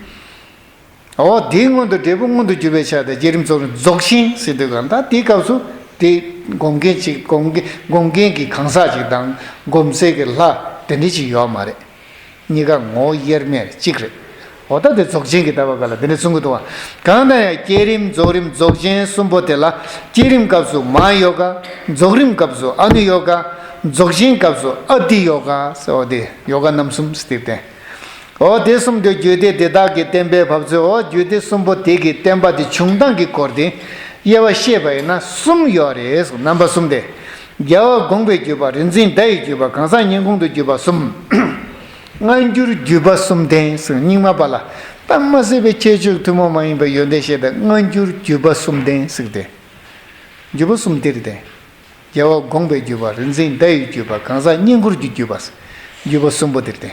འོ་དེའི་སྔོན་དུ་འབྲས་བུ་མངོན་དུ་གྱུར་པའི་ཆ་དེ། བསྐྱེད་རིམ་རྫོགས་རིམ་རྫོགས་ཆེན་ཟེར་དུས་གང་ལ། ད་དེའི་སྐབས་སུ་དེ་སྒོམ་མཁན་ཅིག་སྒོམ་མཁན་སྒོམ་མཁན་གྱི་གང་ཟག་ཅིག་དང་སྒོམ་སའི་གི་ལྷ་དེ་འདྲ་ཅིག་ཡོད་མ་རེད། གཉིས་ཀ་ངོ་བོ་དབྱེར་མེད་གཅིག་རེད། འོ་ད་དེ་རྫོགས་ཆེན་གྱི་ལྟ་བ་སྒང་ལ་དེ་འདྲ་གསུང་གི་འདུག་བ། གང་ལྟར་ཡང་བསྐྱེད་རིམ་རྫོགས་རིམ་རྫོགས་ཆེན་གསུམ་པོ་དེ་ལ། བསྐྱེད་རིམ་སྐབས་སུ་མ་ཧཱ་ཡོ་ག་རྫོགས་རིམ་སྐབས་སུ་ཨ་ནུ་ཡོ་ག་རྫོགས་ཆེན་སྐབས་སུ་ཨ་ཏི་ཡོ་ག་ཟེར་བ་དེ། ཡོ་ག་རྣམ་གསུམ་ཟེར་དེ། འོ་དེ་གསུམ་དེ་རྒྱུད་སྡེ་དེ་དག་གི་བསྟན་པའི་བབས་ཚུལ། འོ་རྒྱུད་སྡེ་གསུམ་པོ་དེ་གི་བསྟན་པ་དེ་བྱུང་སྟངས་ཀྱི་སྐོར་དེ་དབྱེ་བ་བཤད་པ་ཡིན་ན་གསུམ་ཡོད་རེད། རྣམ་པ་གསུམ་སྟེ། རྒྱལ་བ་དགོངས་པའི་བརྒྱུད་པ། རིག་འཛིན་བརྡ་ཡི་བརྒྱུད་པ། གང་ཟག་སྙན་ཁུང་དུ་བརྒྱུད་པ་གསུམ། སྔ་འགྱུར་བརྒྱུད་པ་གསུམ་ལྡན་ཟེར། རྙིང་མ་པ་ལ་ད་མ་ཟད་པའི་ཁྱད་ཆོས་ཐུན་མོང་མ་ཡིན་པའི་ཡོན་ཏན་བཤད་དེ། སྔ་འགྱུར་བརྒྱུད་པ་གསུམ་ལྡན་ཟེར་ཏེ། བརྒྱུད་པ་གསུམ་དེ་རེད་དེ། རྒྱལ་བ་དགོངས་པའི་བརྒྱུད་པ། རིག་འཛིན་བརྡ་ཡི་བརྒྱུད་པ། གང་ཟག་སྙན་ཁུང་གི་བརྒྱུད་པ། བརྒྱུད་པ་གསུམ་པོ་དེ་རེད་དེ།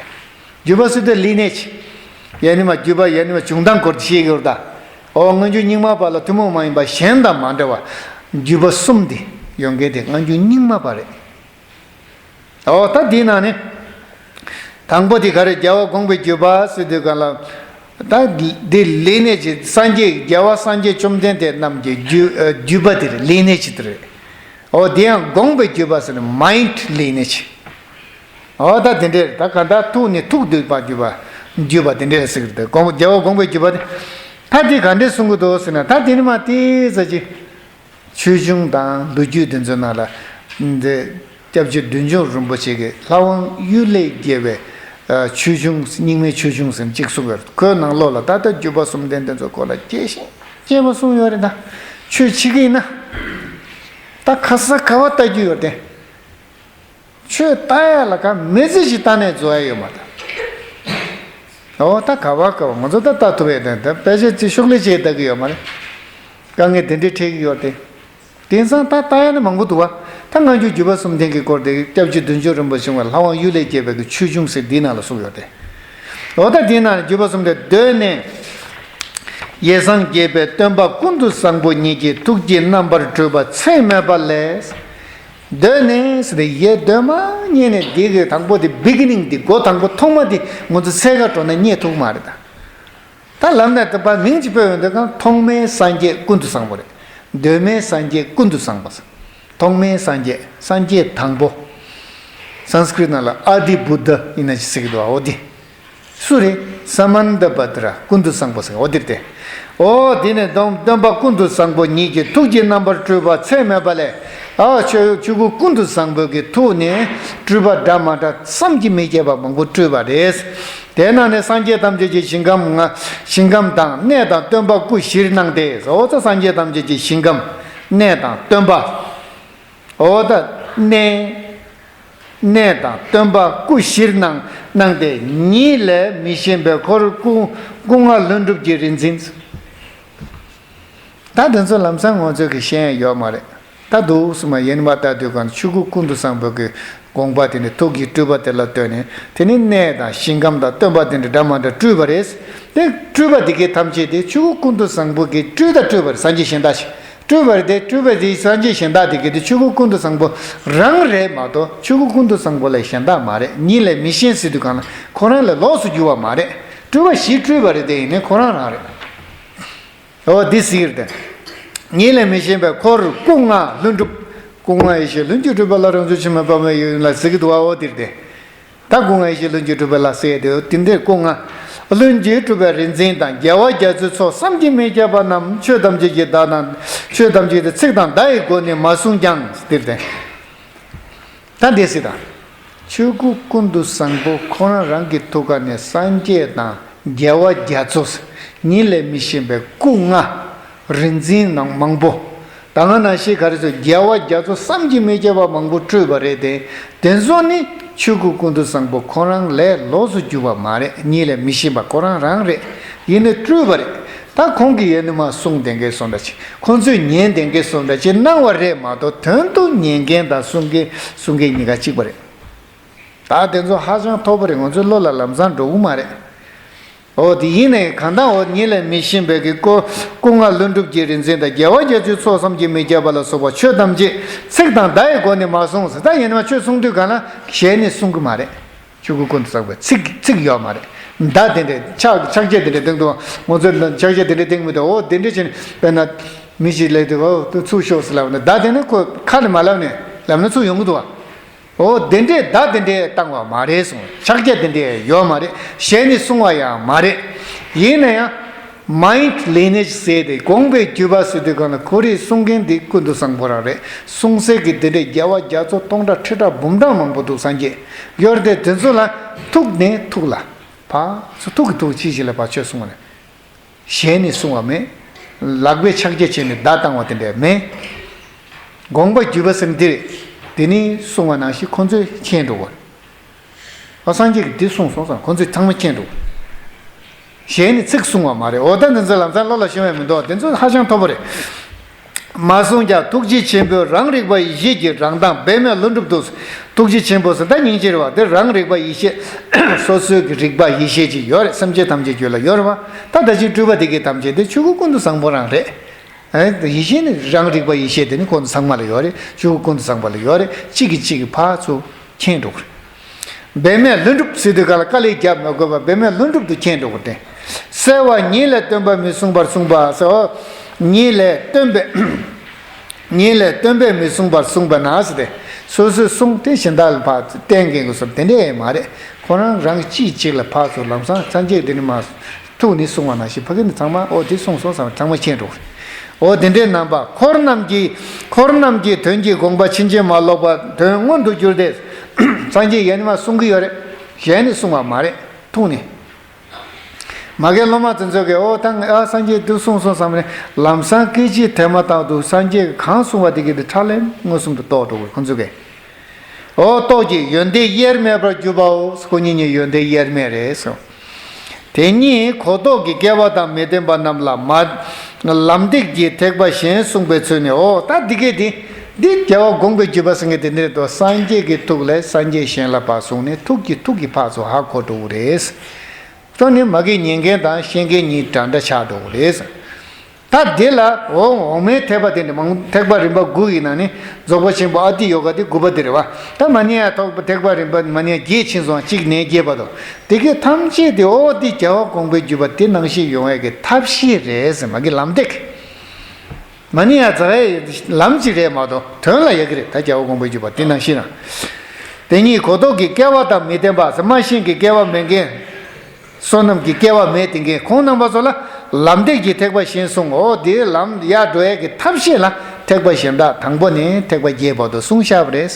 བརྒྱུད་པ་གསུམ་དེ་ལས་གནས་ཆེ། ཡ་ནི་མ་བརྒྱུད་པ་ཡ་ནི་མ་བྱུང་སྟངས་སྐོར་དེ་བཤད་ཀྱི་ཡོད་རེད་ད། འོ་སྔ་འགྱུར་རྙིང་མ་པ་ལ་ཐུན་མོང་མ་ཡིན་པ་གཞན་དང་མ་འདྲ་བ། བརྒྱུད་པ་གསུམ་དེ་ཡོང་མཁན་དེ་སྔ་འགྱུར་རྙིང་མ་པ་རེད། འོ་ད་དེའི་ནང་ནས། དང་པོ་དེ་ག་རེ། རྒྱལ་བ་དགོངས་པའི་བརྒྱུད་པ་ཟེར་དུས་གང་ལ། ད་དེ་ལས་གནས་ཆེ། སངས་རྒྱས་རྒྱལ་བ་སངས་རྒྱས་བཅོམ་ལྡན་འདས་རྣམས་ཀྱི་བརྒྱུད་ཨ་བརྒྱུད་པ་དེ་རེད། ལས་གནས་ཆེ་དེ་རེད། འོ་དེ་ཡང་དགོངས་པའི་བརྒྱུད་པ་ཟེར་ནས་མའིན་ཌི་ལས་གནས་ཆེ། འོ་ད་དེ་འདྲས་ད་ག་ད་ཐུགས་ནས་ཐུགས་འདུས་པ་བརྒྱུད་པ། བརྒྱུད་པ་དེ་འདྲས་ཟེར་གི་རེད། དགོངས་རྒྱལ་བ་དགོངས་པའི་བརྒྱུད་པ་དེ། ད་དེ་ག་འདྲས་གསུང་གི་འདུག་ཟེར་ན། ད་དེ་ནི་མ་དེ་ཟེར་གྱི། ཆོས་འབྱུང་དང་ལོ་རྒྱུས་དེ་ཚོའི་ནང་ལ། འདི་སྐྱབས་རྗེ་བདུད་འཇོམས་རིན་པོ་ཆེ་གིས་ལྷ་དབང་གཡུལ་ལས་རྒྱལ་བའི་ཨ་ཆོས་འབྱུང་། རྙིང་མའི་ཆོས་འབྱུང་ཟེར་ནས་གཅིག་གསུངས་ཡོད་རེད། ཁོའི་ནང་ལོགས་ལ་ད་ལྟ་བརྒྱུད་པ་གསུམ་ལྡན་དེ་ཚོའི་སྐོར་ལ་རྒྱས་ཤིང་རྒྱས་པ་གསུངས་ཡོད་རེད་ད། ཆོས་བྱེད་ཀྱི་ཡིན་ན། ད་ག་ས་ག་བ་ལྟ་རྒྱུ་ཡོད་དེ། ཆོས་ལྟ་ཡ་ལ་ག་མི་ཚེ་ཞིག་ལྟ་ནས་རྫོགས་ཡ་ཡོད་མ་རེད། འོ་ད་ག་བ་ག་བ་ང་ཚོ་ད་ལྟ་ཐུབ་ཡ་དེ་ད་དཔེ་ཆ་ཅིག་ཤོག་ལེ་ཅིག་ལྟ་གི་ཡོད་མ་རེད། དཀའ་ངལ་དེ་འདྲའི་འཕྲད་ཀྱི་ཡོད་དེ། དེང་སང་ད་ལྟ་ཡ་ནི་མང་པོ་འདུག་བ། ད་སྔ་འགྱུར་བརྒྱུད་པ་གསུམ་ལྡན་གྱི་སྐོར་དེ་སྐྱབས་རྗེ་བདུད་འཇོམས་རིན་པོ་ཆེ་བ་ལྷ་དབང་གཡུལ་ལས་རྒྱལ་བའི་གི་ཆོས་འབྱུང་ཟེར་འདིའི་ནང་ལ་གསུངས་ཡོད་དེ། འོ་ད་དེའི་ནང་ལ་བརྒྱུད་པ་གསུམ་ལྡན། གདོད་ནས་ཡེ་སངས་རྒྱས་པའི་སྟོན་པ་ཀུན་ཏུ་བཟང་པོ་ཉིད་ཀྱི་ཐུགས་ཀྱི་རྣམ་པར་སྤྲུལ་པ་ཚད་མེད་པ་ལས། གདོད་ནས་ཟེར་ཏེ་ཡེ་གདོད་མ་ཉིད་ནས་འདི་གི་དང་པོ་དེ་བི་གི་ནིང་དེ་སྒོ་དང་པོ་ཐོག་མ་དེ་ང་ཚོ་འཚོལ་ག་འགྲོ་ན་རྙེད་ཐུབ་མ་རེད་ད། ད་ལམ་ནས་དེ་པ་མིང་ཅིག་བོས་ཡོང་དུས་གང་ཐོག་མའི་སངས་རྒྱས་ཀུན་ཏུ་བཟང་པོ་རེད། གདོད་མའི་སངས་རྒྱས་ཀུན་ཏུ་བཟང་པོ། ཐོག་མའི་སངས་རྒྱས། སངས་རྒྱས་དང་པོ། སཾ་སྐྲྀཏ་ནང་ལ་ཨ་དི་བུདྡྷ་ཡིན་ན་ཅི་ཟེར་གི་འདུག་འོ་དེ། སུ་རེད། ས་མནྟ་བྷ་དྲ་ཀུན་ཏུ་བཟང་པོ་ཟེར་འོ་དེ་རེད་དེ། འོ་དེ་ནས་སྟོན་སྟོན་པ་ཀུན་ཏུ་བཟང་པོ་ཉིད་ཀྱི་ཐུགས་ཀྱི་རྣམ་པར་སྤྲུལ་པ་ཚད་མེད་པ་ལས། ཨ་ཆོས་ཆོས་སྐུ་ཀུན་ཏུ་བཟང་པོ་གི་ཐུགས་ནས་སྤྲུལ་པ་འདྲ་མ་འདྲ་བསམ་གྱིས་མི་ཁྱབ་པ་མང་པོ་སྤྲུལ་པ་རེད། དེ་ན་ནི་སངས་རྒྱས་ཐམས་ཅད་ཀྱི་ཞིང་ཁམས་ང་ཞིང་ཁམས་དང་གནས་དང་སྟོན་པ་སྐུ་བཞིར་སྣང་སྟེ། འོ་ཙ་སངས་རྒྱས་ཐམས་ཅད་ཀྱི་ཞིང་ཁམས་གནས་དང་སྟོན་པ། འོ་ད་གནས། གནས་དང་སྟོན་པ་སྐུ་བཞིར་སྣང་སྣང་སྟེ། ཉིད་ལས་མི་གཤིན་པའི་འཁོར་སྐུ་སྐུ་ལྔ་ལྷུན་གྲུབ་ཀྱི་རིག་འཛིན། ད་དེ་ཚོ་ལམ་སང་ང་ཚོས་ཀྱི་ཤེས་ཡ་ཡོད་མ་རེད། ད་འདུག་སེ་མ་ཡིན་པ་ལྟ་དུས་གང་ཆོས་སྐུ་ཀུན་ཏུ་བཟང་པོ་གི་དགོངས་པ་དེ་ནི་ཐུགས་ཀྱི་སྤྲུལ་པ་དེ་ལ་ལྟོས་ནས། དེ་ནི་གནས་དང་ཞིང་ཁམས་དང་སྟོན་པ་དེ་འདྲ་འདྲ་མ་འདྲ་སྤྲུལ་པ་རེད། དེ་སྤྲུལ་པ་དེ་གའི་ཐམས་ཅད་དེ་ཆོས་སྐུ་ཀུན་ཏུ་བཟང་པོ་གིས་སྤྲུལ་དང་སྤྲུལ་པ་རེད། སངས་རྒྱས་གཞན་དག་ཞིག་སྤྲུལ་པ་རེད་དེ། སྤྲུལ་པ་དེ་སངས་རྒྱས་གཞན་དག་དེ་གའི་དེ་ཆོས་སྐུ་ཀུན་ཏུ་བཟང་པོ་རང་རེད་མ་གཏོགས་ཆོས་སྐུ་ཀུན་ཏུ་བཟང་པོ་ལས་གཞན་དག་མ་རེད། ཉིད་ལས་མི་གཤིན་ཟེར་དུས་གང་ལ་ཁོ་རང་ལས་ལོགས་སུ་གྱུར་པ་མ་རེད། སྤྲུལ་པ་བཞི་སྤྲུལ་པ་རེད་དེ། ཡིན་ནའི་ཁོ་རང་རང་རེད། འོ་འདི་ཟེར་ཏེ། ཉིད་ལས་མི་གཤིན་པའི་འཁོར་སྐུ་ལྔ་ལྷུན་གྲུབ། སྐུ་ལྔ་ཡེ་ཤེས་ལྷུན་གྱིས་གྲུབ་པ་ལ། རང་བྱུང་ཕྱི་མ་དཔག་མེད་ཡོད་ལ་ཟེར་གྱི་འདུག་བ། འོ་འདིར་ཏེ། ད་སྐུ་ལྔ་ཡེ་ཤེས་ལྷུན་གྱིས་གྲུབ་པ་ལ་ཟེར་ཏེ། འོ་དེ་འདྲའི་སྐུ་ལྔ་ལྷུན་གྱིས་གྲུབ་པའི་རིག་འཛིན་དང་། རྒྱལ་བ་རྒྱ་མཚོའི་ཚོགས་བསམ་གྱིས་མི་ཁྱབ་པ་རྣམས། ཆོས་ཐམས་ཅད་ཀྱི་བདག་དང་། ཆོས་ཐམས་ཅད་ཀྱི་ཚིག་དང་བརྡ་ཡི་སྒོ་ནས་མ་གསུངས་ཀྱང་། འདིར་ཏེ། ད་འདི་སྲིད་དང་། ཆོས་སྐུ་ཀུན་ཏུ་བཟང་པོ་ཁོ་རང་རང་གི་ཐུགས་ཀ་ནས་སངས་རྒྱས་དང་རྒྱལ་བ་རྒྱ་མཚོ། ཉིད་ལས་མི་གཤིན་པའི་སྐུ་ལྔ། རིག་འཛིན་ནང་མང་པོ། ད་ག་ནང་བཞིན་ག་རེ་ཟེར། རྒྱལ་བ་རྒྱ་མཚོ་བསམ་གྱིས་མི་ཁྱབ་པ་མང་པོ་སྤྲུལ་པ་རེད་དེ། དེ་ཚོ་ནི་ཆོས་སྐུ་ཀུན་ཏུ་བཟང་པོ་ཁོ་རང་ལས་ལོགས་སུ་གྱུར་པ་མ་རེད། ཉིད་ལས་མི་གཤིན་པ་ཁོ་རང་རང་རེད། ཡིན་ནའི་སྤྲུལ་པ་རེད། ད་ཁོང་གིས་ཡེ་ནས་མར་གསུངས་བསྡད་མཁན་སོང་འདྲ་ཅིག་ཁོང་ཚོས་ཉན་བསྡད་མཁན་སོང་འདྲ་ཅིག་སྣང་བ་རེད་མ་གཏོགས་དོན་དུ་ཉན་མཁན་དང་གསུང་མཁན་གསུང་མཁན་གཉིས་ཀ་གཅིག་པ་རེད། ད་དེ་ཚོ་ཧ་ཅང་མཐོ་པོ་རེད། ང་ཚོའི་བློ་ལ་ལམ་སང་འགྲོ་གི་མ་རེད། འོ་དེ་ཡིན་ནའི་གང་ལྟར་འོ་ཉིད་ལས་མི་གཤིན་པའི་གི་སྐུ་སྐུ་ལྔ་ལྷུན་གྲུབ་ཀྱི་རིག་འཛིན་དང་། རྒྱལ་བ་རྒྱ་མཚོའི་ཚོགས་བསམ་གྱིས་མི་ཁྱབ་པ་ལ་སོགས་པ་ཆོས་ཐམས་ཅད་ཚིག་དང་བརྡ་ཡི་སྒོ་ནས་མ་གསུངས་ཟེར། ད་ཡིན་ནའི་ཆོས་གསུང་དུས་གང་ལ་ཞལ་ནས་གསུང་གི་མ་རེད། ཆོས་སྐུ་ཀུན་ཏུ་བཟང་པོའི་ཚིག་ཚིག་ཡོད་མ་རེད། བརྡ་དེ་འདྲས་ཕྱག་ཕྱག་རྒྱ་དེ་འདྲས་སྟོན་འདུག་ང་ཚོས་ཕྱག་རྒྱ་དེ་འདྲས་སྟོན་མི་འདུག་འོ་དེ་འདྲས་བྱས་ནས་དཔེར་ན་མི་ཞིག་སླེབས་དུས་འོ་ཚུར་ཤོག་ཟེར་ལབ་ན། བརྡ་དེ་ནི་ཁོ་ཁ་ནས་མ་ལབ་ནས་ལབ་ན་ཚུར་ཡོང་གི་འདུག་བ། འོ་དེ་འདྲས་བརྡ་དེ་འདྲས་བཏང་བ་མ་རེད་གསུངས། ཕྱག་རྒྱ་དེ་འདྲས་ཡོད་མ་རེད། ཞལ་ནས་གསུང་བ་ཡང་མ་རེད། ཡིན་ན་ཡང་། Mind lineage ཟེར་ཏེ་དགོངས་པའི་བརྒྱུད་པ་ཟེར་དུས་གང་ལ་ཁོ་རེས་གསུང་མཁན་འདི་ཀུན་ཏུ་བཟང་པོ་རང་རེད། གསུང་སའི་གི་དེ་འདྲའི་རྒྱལ་བ་རྒྱ་མཚོ་སྟོང་ཕྲག་ཁྲི་ཕྲག་འབུམ་ཕྲག་མང་པོ་འདུག་སངས་རྒྱས་ཡོད་རེད་དེ། དེ་ཚོ་ལ་ཐུགས་ནས་ཐུགས་ལ་ཕར་ཚུར་ཐུགས་ཀྱི་ཐུགས་ཅི་ཞིག་ལ་ཕར་ཆོས་གསུང་བ་ནས་ཞལ་ནས་གསུང་བ་མེད། ལག་པས་ཕྱག་རྒྱ་བྱས་ནས་བརྡ་བཏང་བ་དེ་འདྲ་མེད། དགོངས་པ་བརྒྱུད་པ་ཟེར་འདི་རེད། དེ་ནས་གསུང་བ་ནང་བཞིན་ཁོ་ཚོས་མཁྱེན་འགྲོ་བ། ཨ་སངས་རྒྱས་ཀྱིས་འདི་གསུངས་སོང་ཙང་ཁོ་ཚོས་ཚང་མ་མཁྱེན་འགྲོ། ཞལ་ནས་ཚིག་གསུང་བ་མ་རེད། འོ་ད་འདི་ཚོ་ལམ་སང་བློ་ལ་ཤོང་ཡ་མི་འདུག་འདི་ཚོ་ཧ་ཅང་མཐོ་པོ་རེད། མ་གསུངས་ཀྱང་ཐུགས་རྗེ་ཆེན་པོས་རང་རིག་པ་ཡེ་ཤེས་ཀྱི་རང་མདངས་འབད་མེད་ལྷུན་གྲུབ་ཏུ། ཐུགས་རྗེ་ཆེན་པོ་ཟེར་ད་སྙིང་རྗེ་རེད་བ། དེ་རང་རིག་པ་ཡེ་ཤེས། སོ་སོའི་གི་རིག་པ་ཡེ་ཤེས་ཅིག་ཡོད་རེད། སེམས་ཅན་ཐམས་ཅད་རྒྱུད་ལ་ཡོད་རེད་བ། ད་ད་ཅིག་སྤྲུལ་པ་དེ་གའི་ཐམས་ཅད་དེ་ཆོས་སྐུ་ཀུན་ཏུ་བཟང་པོ་རང་རེད། ཨེ། ཡེ་ཤེས་ནི་རང་རིག་པ་ཡེ་ཤེས་དེ་ནི་ཁོང་ཚོ་ཚང་མ་ལ་ཡོད་རེད། ཆོས་སྐུ་ཀུན་ཏུ་བཟང་པོ་ལ་ཡོད་རེད། གཅིག་གིས་གཅིག་གི་ཕར་ཚུར་མཁྱེན་འགྲོ་གི་རེད། འབད་མེད་ལྷུན་གྲུབ་ཟེར་དུས་ག་ལ་དཀའ་ལས་རྒྱབ་མ་དགོས་པར་འབད་མེད་ལྷུན་གྲུབ་ཏུ་མཁྱེན་འགྲོ་གི་རེད། གསལ་བ་ཉིད་ལས་སྟོན་པ་མི་གསུངས་པར་གསུངས་པ་ཟེར། འོ། ཉིད་ལས་སྟོན་པས། ཉིད་ལས་སྟོན་པས་མི་གསུངས་པར་གསུངས་པ་ན་ཟེར་ཏེ། སོ་སོས་གསུངས་ཏེ་གཞན་དག་ལ་ཕར་བསྟན་མཁན་གྱི་བཟོ་དེ་འདྲས་མ་རེད། ཁོ་རང་རང་གཅིག་གཅིག་ལ་ཕར་ཚུར་ལམ་སང་སངས་རྒྱས་དེ་ནི་མ། ཐུགས་ནས་གསུང་བ་ནང་བཞིན་ཕ་གི་ནི་ཚང་མ་འོ་དེ་གསུངས་སོང་བསམ་ཚང་མ་མཁྱེན་འགྲོ། འོ་དེ་འདྲའི་རྣམ་པ་འཁོར་རྣམས་ཀྱི་འཁོར་རྣམས་ཀྱི་དོན་གྱི་དགོངས་པ་ཕྱིན་ཅི་མ་ལོག་པ་དོན་མངོན་དུ་གྱུར་ཏེ། སངས་རྒྱས་ཡེ་ནས་མར་གསུང་གི་ཡོད་རེད། ཞལ་ནས་གསུང་བ་མ་རེད། ཐུགས་ནས། མ་གིའི་སློབ་མ་དེ་ཚོ་གིས་འོ་ད་ཨ་སངས་རྒྱས་འདི་གསུངས་སོང་བསམ་ནས་ལམ་སང་སྐད་ཅིག་དེ་མ་ཐག་ཏུ་སངས་རྒྱས་ཀྱིས་གང་གསུང་བ་དེ་གི་དེ་ཁྲ་ལམ་མངོན་སུམ་དུ་རྟོགས་འགྲོ་གི་ཁོ་ཚོ་གིས། འོ་རྟོགས་ཀྱི་ཡོན་ཏན་དབྱེར་མེད་པར་གྱུར་པའོ། ཁོ་གཉིས་གཉིས་ཡོན་ཏན་དབྱེར་མེད་རེད་གསུངས། དེ་ཉིད་གོ་རྟོགས་ཀྱི་སྐལ་བ་དང་མི་ལྡན་པ་རྣམས་ལ་མ། ལམ་སྟེགས་ཀྱི་ཐེག་པ་གཞན་གསུངས་པའི་ཚུལ་ནི། འོ་ད་འདི་སྐད་འདི། འདི་རྒྱལ་བ་དགོངས་པའི་བརྒྱུད་པ་ཟེར་མཁན་དེ་འདི་རེད་དོ། སངས་རྒྱས་ཀྱི་ཐུགས་ལས་སངས་རྒྱས་གཞན་ལ་ཕར་གསུངས་ནས་ཐུགས་ཀྱི་ཐུགས་ཀྱི་ཕར་ཚུར་ཧ་གོ་འགྲོ་གི་རེད། ཁྱོད་ནི་མ་གི་ཉན་མཁན་དང་ཤེས་མཁན་གཉིས་འདྲ་འདྲ་ཆགས་འགྲོ་གི་རེད། ད་འདི་ལ་འོ་འོག་མའི་ཐེག་པ་དེ་འདྲ་མང་ཐེག་པ་རིམ་པ་དགུ་ཡི་ནང་ནས་རྫོགས་པ་ཆེན་པོ་ཨ་ཏི་ཡོ་ག་དེ་དགུ་པ་དེ་རེད་བ། ད་མ་ཎི་ཡ་ཐོག་ཐེག་པ་རིམ་པ་མ་ཎི་ཡ་བརྒྱད་ཕྱིན་སོང་། གཅིག་ནས་བརྒྱད་བར་དུ། དེ་གའི་ཐམས་ཅད་དེ་འོ་དེ་རྒྱལ་བ་དགོངས་པའི་བརྒྱུད་པ་དེ་ནང་བཞིན་ཡོང་ཡས་ཀྱི་ཐབས་ཤེས་རེད་ཟེར། མ་གི་ལམ་སྟེགས། མ་ཎི་ཡ་ཛ་ཡ་ལམ་གཅིག་རེད་མ་གཏོགས་དོན་ལ་ཡ་གི་རེད། ད་རྒྱལ་བ་དགོངས་པའི་བརྒྱུད་པ་དེ་ནང་བཞིན་རང་། དེ་ཉིད་གོ་རྟོགས་ཀྱི་སྐལ་བ་དང་མི་ལྡན་པ་ཟེར། སྨྲ་ཤེས་ཀྱི་སྐལ་བ་མེད་མཁན། བསོད་ནམས་ཀྱི་སྐལ་བ་མེད་དེ་མཁན་ཁོང་རྣམ་པ་ཚོ་ལ་ལམ་སྟེགས་ཀྱི་ཐེག་པ་གཞན་གསུངས། འོ་དེའི་ལམ་ཡར་འགྲོ་ཡས་ཀྱི་ཐབས་ཤེས་ལ་ཐེག་པ་གཞན་དག་དང་པོ་ནས་ཐེག་པ་བརྒྱད་བར་དུ་གསུངས་བཞག་པ་རེད།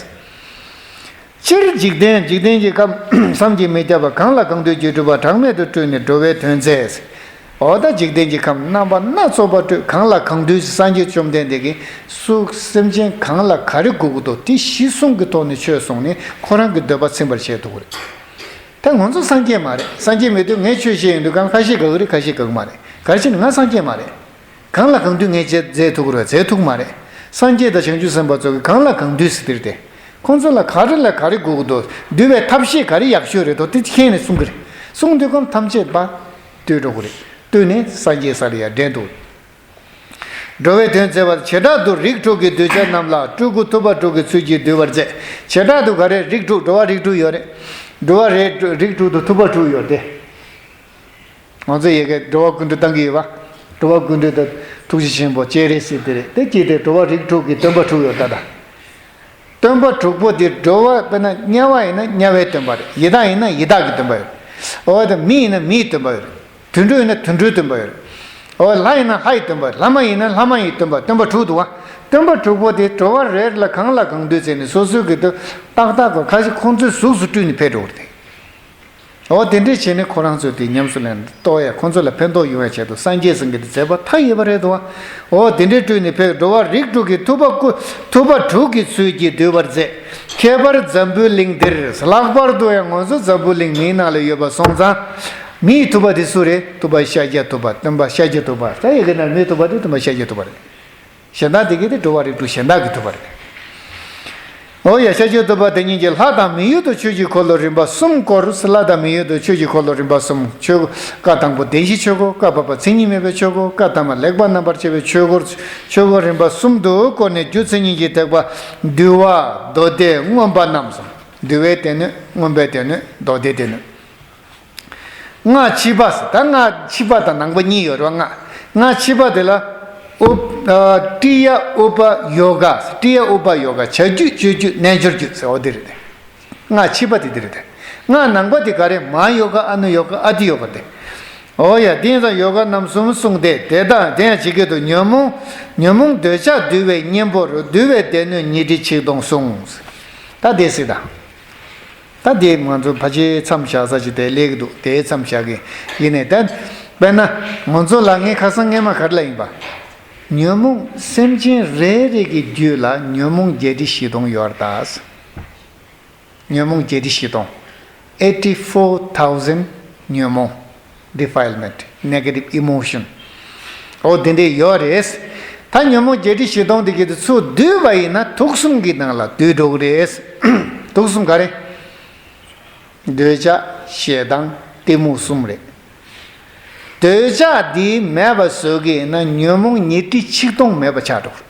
སྤྱིར་འཇིག་རྟེན་འཇིག་རྟེན་གྱི་ཁམས་བསམ་གྱིས་མི་ཁྱབ་པ། གང་ལ་གང་འདུལ་གྱི་སྤྲུལ་པ། གྲངས་མེད་དུ་སྤྲུལ་ནས་འགྲོ་བའི་དོན་མཛད། འོ་ད་འཇིག་རྟེན་གྱི་ཁམས་རྣམ་པ་སྣ་ཚོགས་པ་སྤྲུལ། གང་ལ་གང་འདུལ་སངས་རྒྱས་བཅོམ་ལྡན་འདས་ཀྱིས་སུ་སེམས་ཅན་གང་ལ་ག་རེ་དགོས་ཀྱི་འདུག་དེ་གཞི་བཟུང་གི་ཐོག་ནས་ཆོས་གསུངས་ནས་ཁོ་རང་གི་འདོད་པ་ཚིམ་པར་བྱེད་ཐུབ་ཀྱི་རེད། ད་ང་ཚོ་སངས་རྒྱས་མ་རེད། སངས་རྒྱས་མེད་དུས་ངས་ཆོས་བཤད་ཡོང་དུས་གང་ཁ་ཤས་དགའ་གི་རེད། ཁ་ཤས་དགའ་གི་མ་རེད། ག་རེ་བྱས་ནས་ང་སངས་རྒྱས་མ་རེད། གང་ལ་གང་འདུལ་ངས་བྱས་མཛད་ཐུབ་ཀྱི་རེད། མཛད་ཐུབ་ཀྱི་མ་རེད། སངས་རྒྱས་དང་བྱང་ཆུབ་སེམས་དཔའ་ཚོ་གིས་གང་ལ་གང་འདུལ་ཟེར་དེ་རེད་དེ། ཁོང་ཚོ་ལ་ག་རེ་ལ་ག་རེ་དགོས་ཀྱི་འདུག་འདུལ་བའི་ཐབས་ཤེས་ག་རེ་ཡག་ཤོས་རེད་དོ། དེ་ཁྱེད་ནས་གསུང་གི་རེད། གསུང་དུས་ཁམས་ཐམས་ཅད་པ་ལྟོས་འགྲོ་གི་རེད། ལྟོས་ནས་སངས་རྒྱས་ས་ལ་ཡར་འདྲེན་འདུག་འགྲོ་བའི་དོན་མཛད་པ། བྱེ་བྲག་ཏུ་རིགས་དྲུག་གི་གདུལ་བྱ་རྣམས་ལ་སྤྲུལ་སྐུ་ཐུབ་པ་དྲུག་གི་ཚུལ་གྱིས་འདུལ་བར་མཛད། བྱེ་བྲག་ཏུ་ག་རེ་རིགས་དྲུག་འགྲོ་བ་རིགས་དྲུག་ཡོད་རེད། འགྲོ་བ་རིགས་དྲུག་ཏུ་ཐུབ་པ་དྲུག་ཡོད་དེ། ང་ཚོ་ཡ་གིར་འགྲོ་བ་ཀུན་འདུལ་བཏང་གི་ཡོད་པ། འགྲོ་བ་ཀུན་འདུལ་དང་ཐུགས་རྗེ་ཆེན་པོ་སྤྱན་རས་གཟིགས་དེ་རེད། དེ་གཅིག་དེ་འགྲོ་བ་རིགས་དྲུག་གི་སྟོན་པ་དྲུག་ཡོད་ད་ལྟ། སྟོན་པ་དྲུག་པོ་དེ་འགྲོ་བ་དཔེར་ན་དམྱལ་བ་ཡིན་ན་དམྱལ་བའི་སྟོན་པ་རེད། ཡི་དྭགས་ཡིན་ན་ཡི་དྭགས་ཀྱི་སྟོན་པ་ཡོད་རེད། འོ་ད་མི་ཡིན་ན་མིའི་སྟོན་པ་ཡོད་རེད། དུད་འགྲོ་ཡིན་ན་དུད་འགྲོའི་སྟོན་པ་ཡོད་རེད། འོ་ལྷ་ཡིན་ན་ལྷའི་སྟོན་པ་ཡོད། ལྷ་མ་ཡིན་ན་ལྷ་མ་ཡི་སྟོན་པ། སྟོན་པ་དྲུག་འདུག་བ། སྟོན་པ་དྲུག་པོ་དེ་འགྲོ་བ་རེ་ལ་གང་ལ་གང་འདུལ་བྱས་ནས་སོ་སོའི་གི་དུ་ཏག་ཏག་གི་ཁ་ཤས་ཁོང་ཚོའི་གཟུགས་སུ་སྤྲུལ་ནས་ཕེབས་འགྲོ་གི་རེད། འོ་དེ་འདྲས་བྱས་ནས་ཁོ་རང་ཚོས་དེ་ཉམས་སུ་ལེན་ཏོག་ཡ་ཁོ་ཚོ་ལ་ཕན་ཐོགས་ཡོང་བའི་ཆེད་དུ་སངས་རྒྱས་ཟེར་མཁན་དེ་མཛད་པ་མཐའ་ཡས་པ་རེད་དོ། འོ་དེ་འདྲས་སྤྲུལ་ནས་ཕེབས། འགྲོ་བ་རིགས་དྲུག་གི་ཐུབ་པ་སྐུ་ཐུབ་པ་དྲུག་གི་ཚུལ་གྱིས་འདུལ་བར་མཛད། ཁྱད་པར་འཛམ་བུའི་གླིང་འདིར། ལྷག་པར་དུ་ཡང་ང་ཚོ་འཛམ་བུ་གླིང་མིའི་ནང་ལ་ཡོད་པ་སོང་ཙང་། མིའི་ཐུབ་པ་དེ་སུ་རེད། ཐུབ་པ་ཤཱཀྱ་ཐུབ་པ། སྟོན་པ་ཤཱཀྱ་ཐུབ་པ། ད་ཡ་གི་ན་མིའི་ཐུབ་པ་དེ་སྟོན་པ་ཤཱཀྱ་ཐུབ་པ་རེད། གཞན་དག་དེ་གའི་དེ་འགྲོ་བ་རིགས་དྲུག་གཞན་དག་གི་ཐུབ་པ་རེད། འོ་ཡ། ཤཱཀྱ་ཐུབ་པ་དེ་ཉིད་ཀྱིས་ལྷ་དང་མི་ཡུལ་དུ་ཆོས་ཀྱི་འཁོར་ལོ་རིམ་པ་གསུམ་བསྐོར། ལྷ་དང་མི་ཡུལ་དུ་ཆོས་ཀྱི་འཁོར་ལོ་རིམ་པ་གསུམ། ཆོས་བསྐོར། བཀའ་དང་པོ་བདེན་བཞིའི་ཆོས་སྐོར། བཀའ་བབས་པ་མཚན་ཉིད་མེད་པའི་ཆོས་སྐོར། བཀའ་ཐ་མ་ལེགས་པར་རྣམ་པར་ཕྱེ་བའི་ཆོས་སྐོར། ཆོས་སྐོར་རིམ་པ་གསུམ་དུ་བསྐོར་ནས་རྒྱུ་མཚན་ཉིད་ཀྱི་ཐེག་པ། འདུལ་བ། མདོ་སྡེ། མངོན་པ་རྣམས་སོ། འདུལ་བའི་སྡེ་སྣོད། མངོན་པའི་སྡེ་སྣོད། མདོ་སྡེའི་སྡེ་སྣོད། སྔགས་ཕྱི་པ་ཟེར། ད་སྔགས་ཕྱི་པ་དང་ནང་པ་གཉིས་ཡོད་རེད་བ། སྔགས་སྔགས་ཕྱི་པ་དེ་ལ་ཨུ། ཨ། ཀྲི་ཡ་ཨུ་པ་ཡོ་ག། ཀྲི་ཡ་ཨུ་པ་ཡོ་ག། བྱ་རྒྱུད། སྤྱོད་རྒྱུད། རྣལ་འབྱོར་རྒྱུད་ཟེར། འོ་དེ་རེད་དེ། སྔགས་ཕྱི་པ་དེ་དེ་རེད་དེ། སྔགས་ནང་པ་དེ་ག་རེ། མ་ཡོ་ག། ཨ་ནུ་ཡོ་ག། ཨ་ཏི་ཡོ་ག་དེ། འོ་ཡ། དེ་ཡིན་ཙང་ཡོ་ག་རྣམ་གསུམ་གསུངས་ཏེ། དེ་དག་དེ་ཡང་ཇི་སྐད་དུ། ཉོན་མོངས་ཉོན་མོངས་འདོད་ཆགས་འདུལ་བའི་གཉེན་པོར། འདུལ་བའི་སྡེ་སྣོད་ཉི་ཁྲི་ཆིག་སྟོང་གསུངས། ད་དེ་སྲིད་དང་། ད་དེ་ང་ཚོ་ཕལ་ཆེར་མཚམས་བཞག་ས་ཅིག་དེ་སླེབས་ཀྱི་འདུག་དེ་མཚམས་བཞག་གི་ཡིན་ནའི། ད་དཔེར་ན་ང་ཚོ་ལ་ངས་ཁ་སང་སྔས་མ་ག་རེ་ལབ་ཡིན་པ། ཉོན་མོངས་སེམས་ཅན་རེ་རེ་གི་རྒྱུད་ལ་ཉོན་མོངས་བརྒྱད་ཁྲི་བཞི་སྟོང་ཡོད་རེད་ད། ཉོན་མོངས་བརྒྱད་ཁྲི་བཞི་སྟོང་། Eighty four thousand ཉོན་མོངས། Defilement, negative emotion. འོ་དེ་འདྲས་ཡོད་རེད། ད་ཉོན་མོངས་བརྒྱད་ཁྲི་བཞི་སྟོང་དེ་གི་དེ་ཚུར་བསྡུས་པ་ཡིན་ན་དུག་གསུམ་གྱི་ནང་ལ་བསྡུས་འགྲོ་གི་རེད། དུག་གསུམ་ག་རེ། འདོད་ཆགས། ཞེ་སྡང་། གཏི་མུག་གསུམ་རེད། འདོད་ཆགས་འདི་མེད་པ་བཟོ་གི་ཡིན་ན་ཉོན་མོངས་ཉི་ཁྲི་ཆིག་སྟོང་མེད་པ་ཆགས་འགྲོ་གི་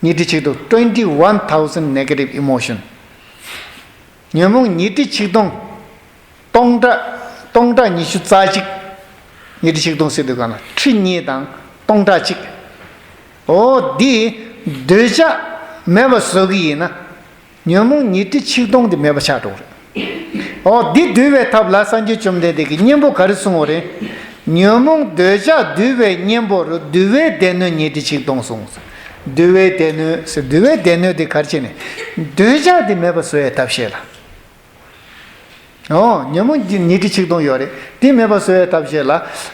རེད། ཉི་ཁྲི་ཆིག་སྟོང་། Twenty one thousand negative emotion. ཉོན་མོངས་ཉི་ཁྲི་ཆིག་སྟོང་། སྟོང་ཕྲག་སྟོང་ཕྲག་ཉི་ཤུ་རྩ་གཅིག་ཉི་ཁྲི་ཆིག་སྟོང་ཟེར་དུས་གང་ལ་ཁྲི་གཉིས་དང་སྟོང་ཕྲག་གཅིག་འོ་འདི་འདོད་ཆགས་མེད་པ་བཟོ་གི་ཡིན་ན། ཉོན་མོངས་ཉི་ཁྲི་ཆིག་སྟོང་འདི་མེད་པ་ཆགས་འགྲོ་གི་རེད། འོ་འདི་འདུལ་བའི་ཐབས་ལ་སངས་རྒྱས་བཅོམ་ལྡན་འདས་ཀྱིས་གཉེན་པོ་ག་རེ་གསུངས་པ་རེད། ཉོན་མོངས་འདོད་ཆགས་འདུལ་བའི་གཉེན་པོར། འདུལ་བའི་སྡེ་སྣོད་ཉི་ཁྲི་ཆིག་སྟོང་གསུངས། འདུལ་བའི་སྡེ་སྣོད་ཟེར། འདུལ་བའི་སྡེ་སྣོད་དེ་ག་རེ་བྱས་ནས། འདོད་ཆགས་དེ་མེད་པ་བཟོ་ཡའི་ཐབས་ཤེས་ལ། འོ་ཉོན་མོངས་ཀྱི་ཉི་ཁྲི་ཆིག་སྟོང་ཡོད་རེད། དེ་མེད་པ་བཟོ་ཡའི་ཐབས་ཤེས་ལ།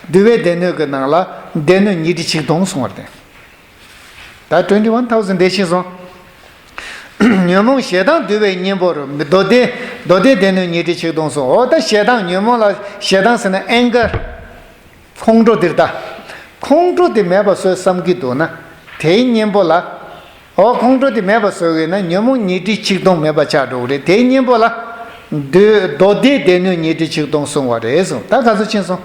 འདུལ་བའི་སྡེ་སྣོད་ཀྱི་ནང་ལ་སྡེ་སྣོད་ཉི་ཁྲི་ཆིག་སྟོང་གསུངས་པ་རེད། ད་twenty one thousand དེ་ཤེས་སོང་། ཉོན་མོངས་ཞེ་སྡང་འདུལ་བའི་གཉེན་པོར། མདོ་སྡེ། མདོ་སྡེའི་སྡེ་སྣོད་ཉི་ཁྲི་ཆིག་སྟོང་གསུངས། འོ་ད་ཞེ་སྡང་ཉོན་མོངས་ལ་ཞེ་སྡང་ཟེར་ན་anger། ཁོང་ཁྲོ་དེ་རེད་ད། ཁོང་ཁྲོ་དེ་མེད་པ་བཟོས་བསམ་གྱི་འདུག་ན། དེའི་གཉེན་པོ་ལ། འོ་ཁོང་ཁྲོ་དེ་མེད་པ་བཟོ་དགོས་ན་ཉོན་མོངས་ཉི་ཁྲི་ཆིག་སྟོང་མེད་པ་ཆགས་འགྲོ་གི་རེད། དེའི་གཉེན་པོ་ལ། མདོ་མདོ་སྡེའི་སྡེ་སྣོད་ཉི་ཁྲི་ཆིག་སྟོང་གསུངས་པ་རེད་གསུངས། ད་ག་ཚོད་ཕྱིན་སོང་།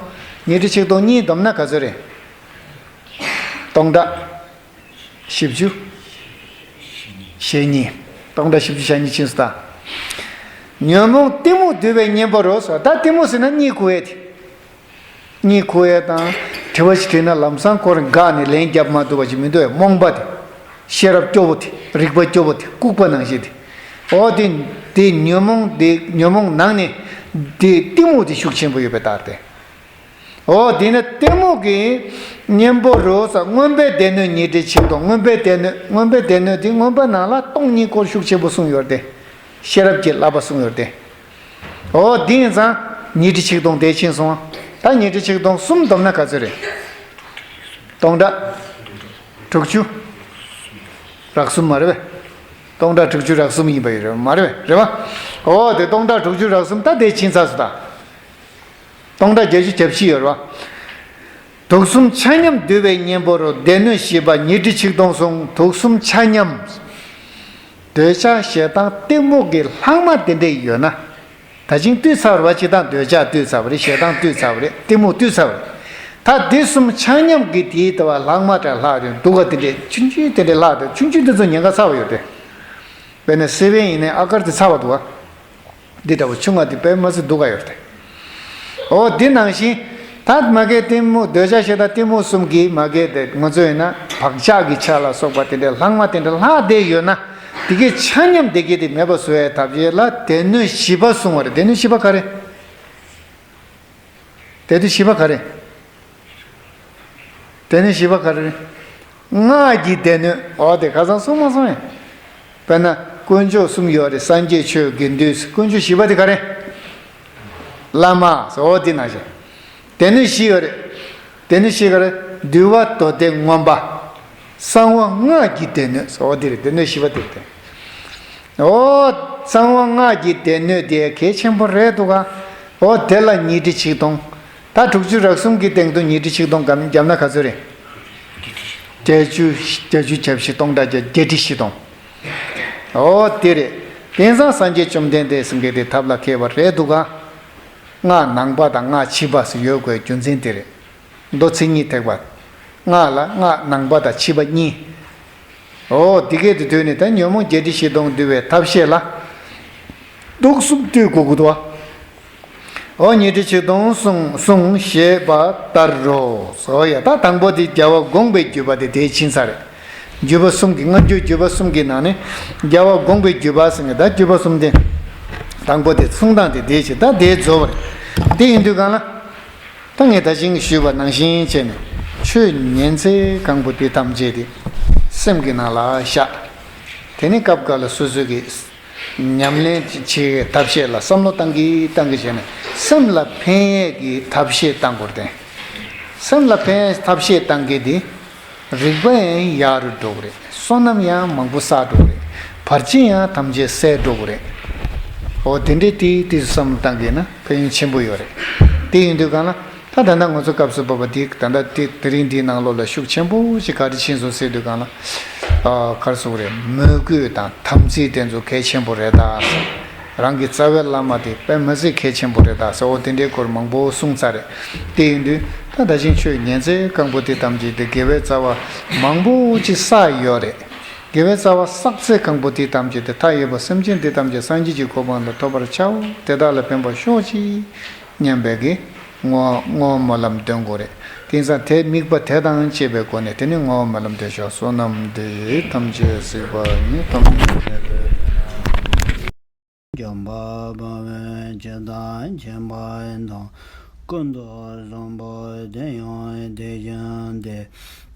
ཉི་ཁྲི་ཆིག་སྟོང་གཉིས་བསྡོམས་ན་ག་ཚོད་རེད། སྟོང་ཕྲག་བཞི་བཅུ་ཞེ་གཉིས། སྟོང་ཕྲག་བཞི་བཅུ་ཞེ་གཉིས་ཕྱིན་སོང་ད། ཉོན་མོངས་གཏི་མུག་འདུལ་བའི་གཉེན་པོར་ཟེར། ད་གཏི་མུག་ཟེར་ན་གཉིད་ཁུག་ཡས་དེ། གཉིད་ཁུག་ཡས་དང་། དྲི་བ་ཞིག་དྲིས་ན་ལམ་སང་ཁོ་རང་དགའ་ནས་ལན་རྒྱབ་མ་ཐུབ་པ་ཞིག་མི་འདུག་ཡ། རྨོངས་པ་དེ། ཤེས་རབ་སྐྱོ་བོ་དེ། རིག་པ་སྐྱོ་བོ་དེ། ལྐུགས་པ་ནང་བཞིན་དེ། འོ་དེ། དེ་ཉོན་མོངས་དེ། ཉོན་མོངས་ནང་ནས་དེ་གཏི་མུག་དེ་ཤུགས་ཆེན་པོ་ཡོད་པའི་རྟགས་དེ། འོ་དེ་ནི་གཏི་མུག་གི་གཉེན་པོར་ཟེར། མངོན་པའི་སྡེ་སྣོད་ཉི་ཁྲི་ཆིག་སྟོང་། མངོན་པའི་སྡེ་སྣོད། མངོན་པའི་སྡེ་སྣོད་དེ་མངོན་པ་ནང་ལ་སྟོང་ཉིད་སྐོར་ཤུགས་ཆེན་པོ་གསུངས་ཡོད་དེ། ཤེས་རབ་ཀྱི་བསླབ་པ་གསུངས་ཡོད་དེ། འོ་འདི་ཡིན་ཙང་ཉི་ཁྲི་ཆིག་སྟོང་དེ་ཕྱིན་སོང་། ད་ཉི་ཁྲི་ཆིག་སྟོང་གསུམ་བསྡོམས་ན་ག་ཚོད་རེད། སྟོང་ཕྲག་དྲུག་ཅུ་རག་གསུམ་མ་རེད་པས། སྟོང་ཕྲག་དྲུག་ཅུ་རག་གསུམ་ཡིན་པ་ཡོད་རེད་མ་རེད་པས། རེད་པ། འོ་དེ་སྟོང་ཕྲག་དྲུག་ཅུ་རག་གསུམ་ད་དེ་ཕྱིན་ཚར་སོང་ད། སྟོང་ཕྲག་བརྒྱད་ཅུ་གྱ་བཞི་ཡོད་རེད་པ། དུག་གསུམ་ཆ་མཉམ་འདུལ་བའི་གཉེན་པོར་སྡེ་སྣོད་བཞི་པ་ཉི་ཁྲི་ཆིག་སྟོང་གསུངས། དུག་གསུམ་ཆ་མཉམ། འདོད་ཆགས་ཞེ་སྡང་གཏི་མུག་གི་ལྷག་མ་དེ་འདྲས་ཡོད་ན། ད་ཅིང་བཏུལ་ཚར་བ་ཅིག་དང་འདོད་ཆགས་བཏུལ་ཚར་བ་རེད། ཞེ་སྡང་བཏུལ་ཚར་བ་རེད། གཏི་མུག་བཏུལ་ཚར་བ་རེད། ད་འདི་གསུམ་ཆ་མཉམ་གྱི་དེའི་ལྟ་བ་ལྷག་མ་དང་ལྷག་རེད་འདུག་ག་དེ་འདྲས་ཆུང་ཆུང་དེ་འདྲས་ལྷག་དེ་ཆུང་ཆུང་དེ་ཚོ་ཉེན་ཁ་ཚ་བ་ཡོད་དེ། དཔེར་ན་སེ་བན་ཡིན་ནའི་ཨ་ཀར་དེ་ཚ་བ་འདུག་ག་འདི་འདྲ་བོ་ཆུང་བ་འདི་དཔེ་མ་སྲིད་སྡུག་ག་ཡོད་རེད། འོ་འདི་ནང་བཞིན་ད་མ་གི་གཏི་མུག་འདོད་ཆགས་ཞེ་སྡང་གཏི་མུག་གསུམ་གྱིས་མ་གི་དེ་ང་ཚོ་ཡིན་ན་བག་ཆགས་ཀྱི་ཆ་ལ་སོགས་པ་དེ་འདྲའི་ལྷག་མ་དེ་འདྲ་ལྷག་བསྡད་ཡོད་ན། དེ་གའི་ཆ་མཉམ་དེ་གའི་དེ་མེད་པ་བཟོ་བའི་ཐབས་ཤེས་ལ་སྡེ་སྣོད་བཞི་པ་གསུངས་པ་རེད། སྡེ་སྣོད་བཞི་པ་ག་རེ། སྡེ་སྣོད་བཞི་པ་ག་རེ། སྡེ་སྣོད་བཞི་པ་ག་རེ། སྔགས་ཀྱི་སྡེ་སྣོད། འོ་དེ་ཁ་སང་གསུངས་མ་སོང་ངས། དཔེར་ན་དཀོན་མཆོག་གསུམ་ཡོད་རེད། སངས་རྒྱས་ཆོས་དགེ་འདུན། དཀོན་མཆོག་བཞི་པ་དེ་ག་རེ། བླ་མ། འོ་དེ་ནང་བཞིན་སྡེ་སྣོད་བཞི་ཡོད་རེད། སྡེ་སྣོད་བཞི་ག་རེ། འདུལ་བ་མདོ་སྡེ་མངོན་པ། གསང་བ་སྔགས་ཀྱི་སྡེ་སྣོད། འོ་དེ་རེད། སྡེ་སྣོད་བཞི་པ་དེ་རེད། འོ། གསང་བ་སྔགས་ཀྱི་སྡེ་སྣོད་དེ་གལ་ཆེན་པོ་རེད་འདུག་ག་འོ་དེ་ལ་ཉི་ཁྲི་ཆིག་སྟོང་། ད་དྲུག་ཅུ་རེ་གསུམ་གྱི་སྟེང་དུ་ཉི་ཁྲི་ཆིག་སྟོང་བརྒྱབ་ན་ག་ཚོད་རེད། བརྒྱད་ཅུ། བརྒྱད་ཅུ་གྱ་བཞི། སྟོང་ཕྲག་བརྒྱད། བརྒྱད་ཁྲི་བཞི་སྟོང་། འོ་དེ་རེད། དེང་སང་སངས་རྒྱས་བཅོམ་ལྡན་འདས་ཟེར་མཁན་དེ་ཐབས་ལ་མཁས་པ་རེད་འདུག་ག་སྔགས་ནང་པ་དང་སྔགས་ཕྱི་པ་ཟེར་ཡོད་དགོས་རྒྱུ་མཚན་དེ་རེད། མདོ་མཚན་ཉིད་ཐེག་པ། སྔགས་ལ་སྔགས་ནང་པ་དང་ཕྱི་པ་གཉིས། འོ་དེ་སྐད་དུ་དུས་ནས་ད་ཉོན་མོངས་བརྒྱད་ཁྲི་བཞི་སྟོང་འདུལ་བའི་ཐབས་ཤེས་ལ། དུག་གསུམ་བཏུལ་དགོས་ཀྱི་འདུག་བ། འོ་ཉི་ཁྲི་ཆིག་སྟོང་གསུངས་གསུངས་ཞེས་པ་ལྟར་རོ། འོ་ཡ་ད་དང་པོ་དེ་རྒྱལ་བ་དགོངས་པའི་བརྒྱུད་པ་དེ་དེའི་ཕྱིན་ཚར་རེད། བརྒྱུད་པ་གསུམ་གྱི་སྔ་འགྱུར་བརྒྱུད་པ་གསུམ་གྱི་ནང་ནས་རྒྱལ་བ་དགོངས་པའི་བརྒྱུད་པ་ཟེར་ནས་ད་བརྒྱུད་པ་གསུམ་དེ། དང་པོ་དེ་གསུང་སྟངས་དེ་དེའི་ཕྱིན་ད་དེའི་རྫོགས་པ་རེད། དེ་ཡིན་དུས་གང་ལ། ད་ངས་ད་ཅིང་ཞུས་པ་ནང་བཞིན་བྱས་ནས་ཆོས་ཉན་ཚེ་གང་པོ་དེ་ཐམས་ཅད་དེ་སེམས་ཀྱི་ནང་ལ་བཞག་དེ་ནས་སྐབས་འགའ་ལ་སོ་སོ་གི་ཉམས་ལེན་བྱེད་ཐབས་ཤེས་ལ་བསམ་བློ་བཏང་གི་བཏང་གི་བྱས་ནས་སེམས་ལ་ཕན་ཡས་ཀྱི་ཐབས་ཤེས་བཏང་དགོས་རེད། སེམས་ལ་ཕན་ཡས་ཐབས་ཤེས་བཏང་གི་དེ། རིག་པ་ཡང་ཡག་རུ་འགྲོ་གི་རེད། བསོད་ནམས་ཡང་མང་པོ་བསགས་འགྲོ་གི་རེད། བར་ཆད་ཡང་ཐམས་ཅད་སེལ་འགྲོ་གི་རེད། འོ་དེ་འདྲའི་ཏིག་ཏིག་བསམ་བློ་བཏང་གི་ན་ཕན་ཡོན་ཆེན་པོ་ཡོད་རེད། དེ་ཡིན་དུས་གང་ལ་ད་ད་ལྟ་ང་ཚོ་སྐབས་སུ་བབ་པ་འདི་ད་ལྟ་དེ་དེ་རིང་འདིའི་ནང་ལོགས་ལ་ཤུགས་ཆེན་པོ་ཞིག་ག་རེ་ཕྱིན་སོང་ཟེར་དུས་གང་ལ། ཨ་ག་རེ་ཟེར་དགོས་རེད། མོས་གུས་དང་དམ་ཚིག་དེ་ཚོ་གལ་ཆེན་པོ་རེད་ད། རང་གི་རྩ་བའི་བླ་མ་དེ་དཔེ་མ་སྲིད་གལ་ཆེན་པོ་རེད་ད་ཟེར། འོ་དེ་འདྲའི་སྐོར་མང་པོ་གསུངས་ཚར་རེད། དེ་ཡིན་དུས་ད་ད་ཅིང་ཆོས་ཉན་ཚེ་གང་པོ་དེ་ཐམས་ཅད་དེ་དགེ་བའི་རྩ་བ་མང་པོ་ཅིག་བསགས་ཡོད་རེད། དགེ་བའི་རྩ་བ་བསགས་ཚེ་གང་པོ་དེ་ཐམས་ཅད་དེ་མཐའ་ཡས་པ་སེམས་ཅན་དེ་ཐམས་ཅད་སངས་རྒྱས་ཀྱི་གོ་འཕང་ལ་ཐོབ་པར་བྱའོ། དེ་དག་ལ་ཕན་པར་ཤོག་ཅིག་སྙམ་པའི་གི་བསྔོ་བསྔོ་སྨོན་ལམ་འདོན་དགོས་རེད། དེང་སང་དེ་དམིགས་པ་དེ་དང་བཅས་པའི་སྒོ་ནས་དེ་ནི་བསྔོ་བ་སྨོན་ལམ་འདོན་ཤོག་བསོད་ནམས་འདི་ཡིས་ཐམས་ཅད་གཟིགས་པ་ཉིད། ཐམས་ཅད་འཇམ་དཔལ་དཔའ་བོས་ཇི་ལྟར་མཁྱེན་པ་དང་། ཀུན་ཏུ་བཟང་པོ་དེ་ཡང་དེ་བཞིན་ཏེ།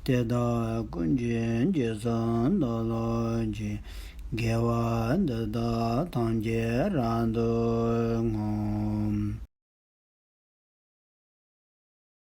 དེ་དག་ཀུན་གྱི་རྗེས་སུ་བདག་སློབ་ཅིང་། དགེ་བ་འདི་དག་ཐམས་ཅད་རབ་ཏུ་བསྔོ།